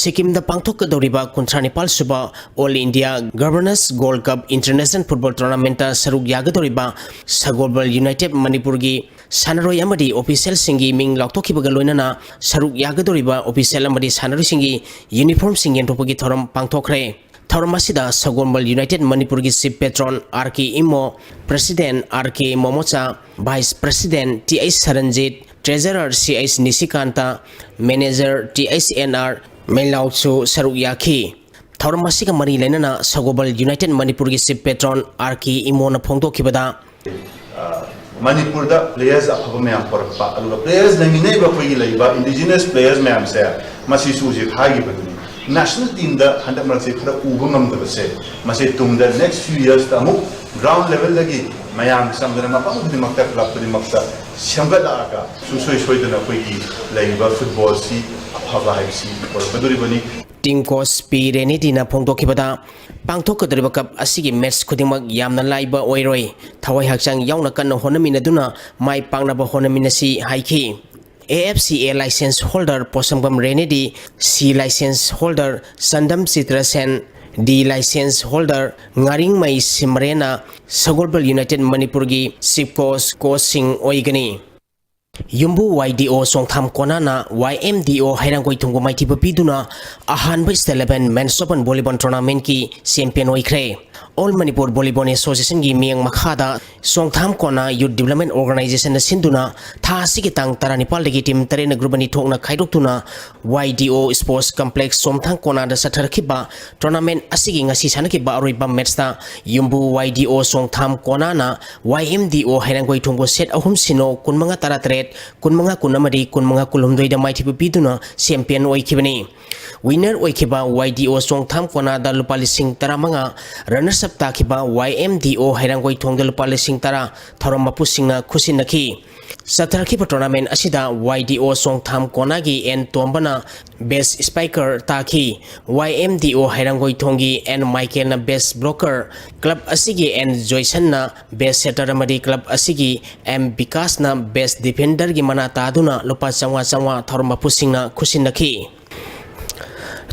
ꯁꯤꯛꯀꯤꯝꯗ ꯄꯥꯡꯊꯣꯛꯀꯗꯧꯔꯤꯕ ꯀꯨꯟꯊ꯭ꯔꯥ ꯅꯤꯄꯥꯜ ꯁꯨꯕ All India Governors Gold Cup International Football Tournament ꯇ ꯁꯔꯨꯛ ꯌꯥꯒꯗꯧꯔꯤꯕ ꯁꯒꯣꯜꯕꯜ United ꯃꯅꯤꯄꯨꯔꯒꯤ ꯁꯥꯟꯅꯔꯣꯏ ꯑꯃꯗꯤ official ꯁꯤꯡꯒꯤ ꯃꯤꯡ ꯂꯥꯎꯊꯣꯛꯈꯤꯕꯒ ꯂꯣꯏꯅꯅ ꯁꯔꯨꯛ ꯌꯥꯒꯗꯧꯔꯤꯕ official ꯑꯃꯗꯤ ꯁꯥꯟꯅꯔꯣꯏꯁꯤꯡꯒꯤ uniform ꯁꯤꯡ ꯌꯦꯟꯊꯣꯛꯄꯒꯤ ꯊꯧꯔꯝ ꯄꯥꯡꯊꯣꯛꯈ꯭ꯔꯦ꯫ ꯊꯧꯔꯝ ꯑꯁꯤꯗ ꯁꯒꯣꯜꯕꯜ United ꯃꯅꯤꯄꯨꯔꯒꯤ chief patron R K Imo, president R K Momocha, vice president T H Saranjit, treasurer C H Nishikanta, manager T H N R ꯃꯦꯟꯂꯥꯎꯁꯨ ꯁꯔꯨꯛ ꯌꯥꯈꯤ꯫ ꯊꯧꯔꯝ ꯑꯁꯤꯒ ꯃꯔꯤ ꯂꯩꯅꯅ ꯁꯒꯣꯜꯕꯜ United ꯃꯅꯤꯄꯨꯔꯒꯤ chief patron ꯑꯥꯔ ꯀꯦ ꯏꯃꯣꯅ ꯐꯣꯡꯗꯣꯛꯈꯤꯕꯗ, ꯑ, ꯃꯅꯤꯄꯨꯔꯗ players ꯑꯐꯕ ꯃꯌꯥꯝ ꯄꯨꯔꯛꯄ, ꯑꯗꯨꯒ players ꯂꯩꯃꯤꯟꯅꯔꯤꯕ ꯑꯩꯈꯣꯏꯒꯤ ꯂꯩꯔꯤꯕ indigenous players ꯃꯌꯥꯝꯁꯦ, ꯃꯁꯤꯁꯨ ꯍꯧꯖꯤꯛ ꯍꯥꯏꯈꯤꯕꯗꯨꯅꯤ, national team ꯗ ꯍꯟꯗꯛ ꯃꯔꯛꯁꯦ ꯈꯔ ꯎꯕ ꯉꯝꯗꯕꯁꯦ, ꯃꯁꯤ ꯇꯨꯡꯗ next few years ꯇ ꯑꯃꯨꯛ ground level ꯗꯒꯤ ꯃꯌꯥꯝ ꯆꯪꯗꯅ ꯃꯐꯝ ꯈꯨꯗꯤꯡꯃꯛꯇ, club ꯈꯨꯗꯤꯡꯃꯛꯇ ꯁꯦꯝꯒꯠꯂꯛꯑꯒ ꯁꯨꯡꯁꯣꯏ ꯁꯣꯏꯗꯅ ꯑꯩꯈꯣꯏꯒꯤ ꯂꯩꯔꯤꯕ football ꯁꯤ ꯑꯐꯕ ꯍꯥꯏꯕꯁꯤ ꯄꯨꯔꯛꯀꯗꯧꯔꯤꯕꯅꯤ꯫ Team coach ꯄꯤ ꯔꯦꯅꯤꯗꯤꯅ ꯐꯣꯡꯗꯣꯛꯈꯤꯕꯗ, ꯄꯥꯡꯊꯣꯛꯀꯗꯧꯔꯤꯕ cup ꯑꯁꯤꯒꯤ match ꯈꯨꯗꯤꯡꯃꯛ ꯌꯥꯝꯅ ꯂꯥꯏꯕ ꯑꯣꯏꯔꯣꯏ꯫ ꯊꯋꯥꯏ ꯍꯛꯆꯥꯡ ꯌꯥꯎꯅ ꯀꯟꯅ ꯍꯣꯠꯅꯃꯤꯟꯅꯗꯨꯅ ꯃꯥꯏ ꯄꯥꯛꯅꯕ ꯍꯣꯠꯅꯃꯤꯟꯅꯁꯤ ꯍꯥꯏꯈꯤ꯫ A F C A license holder ꯄꯣꯁꯪꯕꯝ ꯔꯦꯅꯦꯗꯤ, C license holder ꯆꯟꯗꯝ Chitrasen, D license holder ꯉꯥꯔꯤꯡꯃꯩ ꯁꯤꯃꯔꯦꯟꯅ ꯁꯒꯣꯜꯕꯜ United ꯃꯅꯤꯄꯨꯔꯒꯤ chief coach, coach ꯁꯤꯡ ꯑꯣꯏꯒꯅꯤ꯫ ꯌꯨꯝꯕꯨ ꯋꯥꯏ ꯗꯤ ꯑꯣ ꯆꯣꯡꯊꯥꯝ ꯀꯣꯅꯥꯅ ꯋꯥꯏ ꯑꯦꯝ ꯗꯤ ꯑꯣ ꯍꯩꯔꯥꯡꯒꯣꯏ ꯊꯣꯡꯕꯨ ꯃꯥꯏꯊꯤꯕ ꯄꯤꯗꯨꯅ ꯑꯍꯥꯟꯕ State Level Men's Open Volleyball Tournament ꯀꯤ champion ꯑꯣꯏꯈ꯭ꯔꯦ꯫ All Manipur Volleyball Association ꯒꯤ ꯃꯤꯠꯌꯦꯡ ꯃꯈꯥꯗ ꯆꯣꯡꯊꯥꯝ ꯀꯣꯅꯥ Youth Development Organisation ꯅ ꯁꯤꯟꯗꯨꯅ ꯊꯥ ꯑꯁꯤꯒꯤ ꯇꯥꯡ ꯇꯔꯥꯅꯤꯄꯥꯜꯗꯒꯤ team ꯇꯔꯦꯠꯅ group ꯑꯅꯤ ꯊꯣꯛꯅ ꯈꯥꯏꯗꯣꯛꯇꯨꯅ ꯋꯥꯏ ꯗꯤ ꯑꯣ Sports Complex ꯆꯣꯡꯊꯥꯝ ꯀꯣꯅꯥꯗ ꯆꯠꯊꯔꯛꯈꯤꯕ tournament ꯑꯁꯤꯒꯤ ꯉꯁꯤ ꯁꯥꯟꯅꯈꯤꯕ ꯑꯔꯣꯏꯕ match ꯇ ꯌꯨꯝꯕꯨ ꯋꯥꯏ ꯗꯤ ꯑꯣ ꯆꯣꯡꯊꯥꯝ ꯀꯣꯅꯥꯅ ꯋꯥꯏ ꯑꯦꯝ ꯗꯤ ꯑꯣ ꯍꯩꯔꯥꯡꯒꯣꯏ ꯊꯣꯡꯕꯨ set ꯑꯍꯨꯝ ꯁꯤꯅꯣ, ꯀꯨꯟꯃꯉꯥ ꯇꯔꯥꯇꯔꯦꯠ, ꯀꯨꯟꯃꯉꯥ ꯀꯨꯟ ꯑꯃꯗꯤ ꯀꯨꯟꯃꯉꯥ ꯀꯨꯟꯍꯨꯝꯗꯣꯏꯗ ꯃꯥꯏꯊꯤꯕ ꯄꯤꯗꯨꯅ champion ꯑꯣꯏꯈꯤꯕꯅꯤ꯫ Winner ꯑꯣꯏꯈꯤꯕ Y D O ꯆꯣꯡꯊꯥꯝ ꯀꯣꯅꯥꯗ ꯂꯨꯄꯥ ꯂꯤꯁꯤꯡ ꯇꯔꯥꯃꯉꯥ, runners up ꯇꯥꯈꯤꯕ Y M D O ꯍꯩꯔꯥꯡꯒꯣꯏꯊꯣꯡꯗ ꯂꯨꯄꯥ ꯂꯤꯁꯤꯡ ꯇꯔꯥ ꯊꯧꯔꯝ ꯃꯄꯨꯁꯤꯡꯅ ꯈꯨꯠꯁꯤꯟꯅꯈꯤ꯫ ꯆꯠꯊꯔꯛꯈꯤꯕ tournament ꯑꯁꯤꯗ Y D O ꯆꯣꯡꯊꯥꯝ ꯀꯣꯅꯥꯒꯤ N ꯇꯣꯝꯕꯅ best striker ꯇꯥꯈꯤ꯫ Y M D O ꯍꯩꯔꯥꯡꯒꯣꯏꯊꯣꯡꯒꯤ N ꯃꯥꯏꯀꯦꯜꯅ best blocker, club ꯑꯁꯤꯒꯤ N ꯖꯣꯏꯁꯟꯅ best setter ꯑꯃꯗꯤ club ꯑꯁꯤꯒꯤ M ꯕꯤꯀꯥꯁꯅ best defender ꯒꯤ ꯃꯅꯥ ꯇꯥꯗꯨꯅ ꯂꯨꯄꯥ ꯆꯥꯝꯃꯉꯥ ꯆꯥꯝꯃꯉꯥ ꯊꯧꯔꯝ ꯃꯄꯨꯁꯤꯡꯅ ꯈꯨꯠꯁꯤꯟꯅꯈꯤ꯫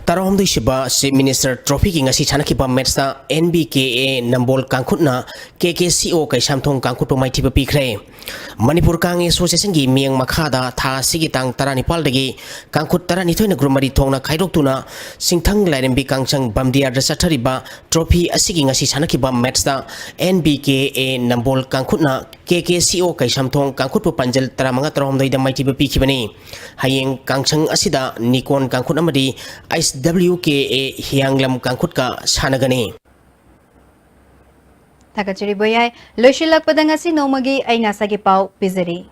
ꯇꯔꯥꯍꯨꯝꯗꯣꯏꯁꯨꯕ Chief Minister Trophy ꯒꯤ ꯉꯁꯤ ꯁꯥꯟꯅꯈꯤꯕ match ꯇ N B K A Nambol ꯀꯥꯡꯈꯨꯠꯅ K K C O Keishamthong ꯀꯥꯡꯈꯨꯠꯄꯨ ꯃꯥꯏꯊꯤꯕ ꯄꯤꯈ꯭ꯔꯦ꯫ ꯃꯅꯤꯄꯨꯔ ꯀꯥꯡ Association ꯒꯤ ꯃꯤꯠꯌꯦꯡ ꯃꯈꯥꯗ ꯊꯥ ꯑꯁꯤꯒꯤ ꯇꯥꯡ ꯇꯔꯥꯅꯤꯄꯥꯜꯗꯒꯤ ꯀꯥꯡꯈꯨꯠ ꯇꯔꯥꯅꯤꯊꯣꯏꯅ group ꯃꯔꯤ ꯊꯣꯛꯅ ꯈꯥꯏꯗꯣꯛꯇꯨꯅ ꯁꯤꯡꯊꯪ ꯂꯥꯏꯔꯦꯝꯕꯤ ꯀꯥꯡꯁꯪ ꯕꯝꯗꯤꯌꯥꯔꯗ ꯆꯠꯊꯔꯤꯕ trophy ꯑꯁꯤꯒꯤ ꯉꯁꯤ ꯁꯥꯟꯅꯈꯤꯕ match ꯇ N B K A Nambol ꯀꯥꯡꯈꯨꯠꯅ K K C O Keishamthong ꯀꯥꯡꯈꯨꯠꯄꯨ ꯄꯥꯟꯖꯜ ꯇꯔꯥꯃꯉꯥ ꯇꯔꯥꯍꯨꯝꯗꯣꯏꯗ ꯃꯥꯏꯊꯤꯕ ꯄꯤꯈꯤꯕꯅꯤ꯫ ꯍꯌꯦꯡ ꯀꯥꯡꯁꯪ ꯑꯁꯤꯗ ꯅꯤꯀꯣꯟ ꯀꯥꯡꯈꯨꯠ ꯑꯃꯗꯤ H W K A ꯍꯤꯌꯥꯡꯂꯝ ꯀꯥꯡꯈꯨꯠꯀ ꯁꯥꯟꯅꯒꯅꯤ꯫ ꯊꯥꯒꯠꯆꯔꯤ ꯕꯣꯌꯥꯏ꯫ ꯂꯣꯏꯁꯤꯜꯂꯛꯄꯗ ꯉꯁꯤ ꯅꯣꯡꯃꯒꯤ ꯑꯏꯪ ꯑꯁꯥꯒꯤ ꯄꯥꯎ ꯄꯤꯖꯔꯤ꯫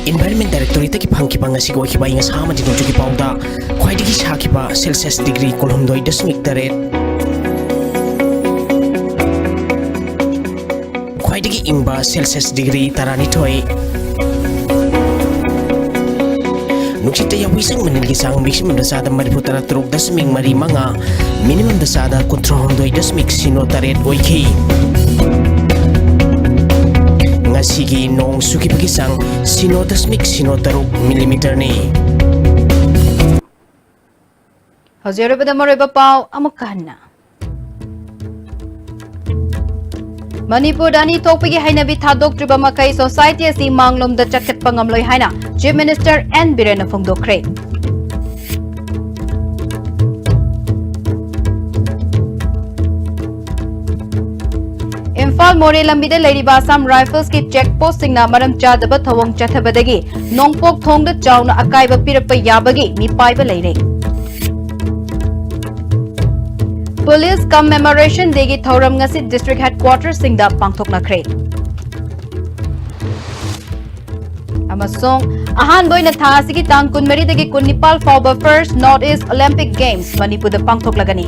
Environment Directorate ꯇꯒꯤ ꯐꯪꯈꯤꯕ ꯉꯁꯤꯒꯤ ꯑꯣꯏꯈꯤꯕ ꯑꯏꯪ ꯑꯁꯥ ꯑꯃꯗꯤ ꯅꯣꯡꯖꯨꯒꯤ ꯄꯥꯎꯗ ꯈ꯭ꯋꯥꯏꯗꯒꯤ ꯁꯥꯈꯤꯕ Celsius degree ꯀꯨꯟꯍꯨꯝꯗꯣꯏ ꯗꯁꯃꯤꯛ ꯇꯔꯦꯠ, ꯈ꯭ꯋꯥꯏꯗꯒꯤ ꯏꯪꯕ Celsius degree ꯇꯔꯥꯅꯤꯊꯣꯏ, ꯅꯨꯡꯁꯤꯠꯇ ꯌꯥꯎꯕꯤ ꯆꯪ ꯃꯅꯤꯜꯒꯤ ꯆꯥꯡ maximum ꯗ ꯆꯥꯗ ꯃꯔꯤꯐꯨ ꯇꯔꯥ ꯇꯔꯨꯛ ꯗꯁꯃꯤꯛ ꯃꯔꯤ ꯃꯉꯥ, minimum ꯗ ꯆꯥꯗ ꯀꯨꯟꯊ꯭ꯔꯥ ꯍꯨꯝꯗꯣꯏ ꯗꯁꯃꯤꯛ ꯁꯤꯅꯣ ꯇꯔꯦꯠ ꯑꯣꯏꯈꯤ꯫ ꯉꯁꯤꯒꯤ ꯅꯣꯡ ꯆꯨꯈꯤꯕꯒꯤ ꯆꯥꯡ ꯁꯤꯅꯣ ꯗꯁꯃꯤꯛ ꯁꯤꯅꯣ ꯇꯔꯨꯛ millimeter ꯅꯤ꯫ ꯍꯧꯖꯤꯛ ꯑꯔꯣꯏꯕꯗ ꯃꯔꯨꯑꯣꯏꯕ ꯄꯥꯎ ꯑꯃꯨꯛꯀ ꯍꯟꯅ꯫ ꯃꯅꯤꯄꯨꯔꯗ ꯑꯅꯤ ꯊꯣꯛꯄꯒꯤ ꯍꯩꯅꯕꯤ ꯊꯥꯗꯣꯛꯇ꯭ꯔꯤꯕ ꯃꯈꯩ society ꯑꯁꯤ ꯃꯥꯡꯂꯣꯝꯗ ꯆꯈꯠꯄ ꯉꯝꯂꯣꯏ ꯍꯥꯏꯅ Chief Minister N ꯕꯤꯔꯦꯟꯅ ꯐꯣꯡꯗꯣꯛꯈ꯭ꯔꯦ꯫ ꯏꯝꯐꯥꯜ ꯃꯣꯔꯦ ꯂꯝꯕꯤꯗ ꯂꯩꯔꯤꯕ Assam Rifles ꯀꯤ check post ꯁꯤꯡꯅ ꯃꯔꯝ ꯆꯥꯗꯕ ꯊꯧꯑꯣꯡ ꯆꯠꯊꯕꯗꯒꯤ ꯅꯣꯡꯄꯣꯛ ꯊꯣꯡꯗ ꯆꯥꯎꯅ ꯑꯀꯥꯏꯕ ꯄꯤꯔꯛꯄ ꯌꯥꯕꯒꯤ ꯃꯤꯄꯥꯏꯕ ꯂꯩꯔꯦ꯫ Police Commemoration Day ꯒꯤ ꯊꯧꯔꯝ ꯉꯁꯤ district headquarters ꯁꯤꯡꯗ ꯄꯥꯡꯊꯣꯛꯅꯈ꯭ꯔꯦ꯫ ꯑꯃꯁꯨꯡ ꯑꯍꯥꯟꯕ ꯑꯣꯏꯅ ꯊꯥ ꯑꯁꯤꯒꯤ ꯇꯥꯡ ꯀꯨꯟꯃꯔꯤꯗꯒꯤ ꯀꯨꯟꯅꯤꯄꯥꯜ ꯐꯥꯎꯕ First North East Olympic Games ꯃꯅꯤꯄꯨꯔꯗ ꯄꯥꯡꯊꯣꯛꯂꯒꯅꯤ꯫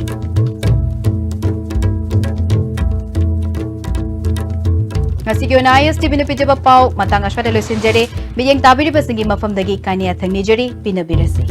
ꯉꯁꯤꯒꯤ ꯑꯣꯏꯅ ISTVꯅ ꯄꯤꯖꯕ ꯄꯥꯎ ꯃꯇꯥꯡ ꯑꯁ꯭ꯋꯥꯏꯗ ꯂꯣꯏꯁꯤꯟꯖꯔꯦ꯫ ꯃꯤꯠꯌꯦꯡ ꯇꯥꯕꯤꯔꯤꯕꯁꯤꯡꯒꯤ ꯃꯐꯝꯗꯒꯤ ꯀꯥꯏꯅ ꯌꯥꯊꯪ ꯅꯤꯖꯔꯤ꯫ ꯄꯤꯅꯕꯤꯔꯁꯤ꯫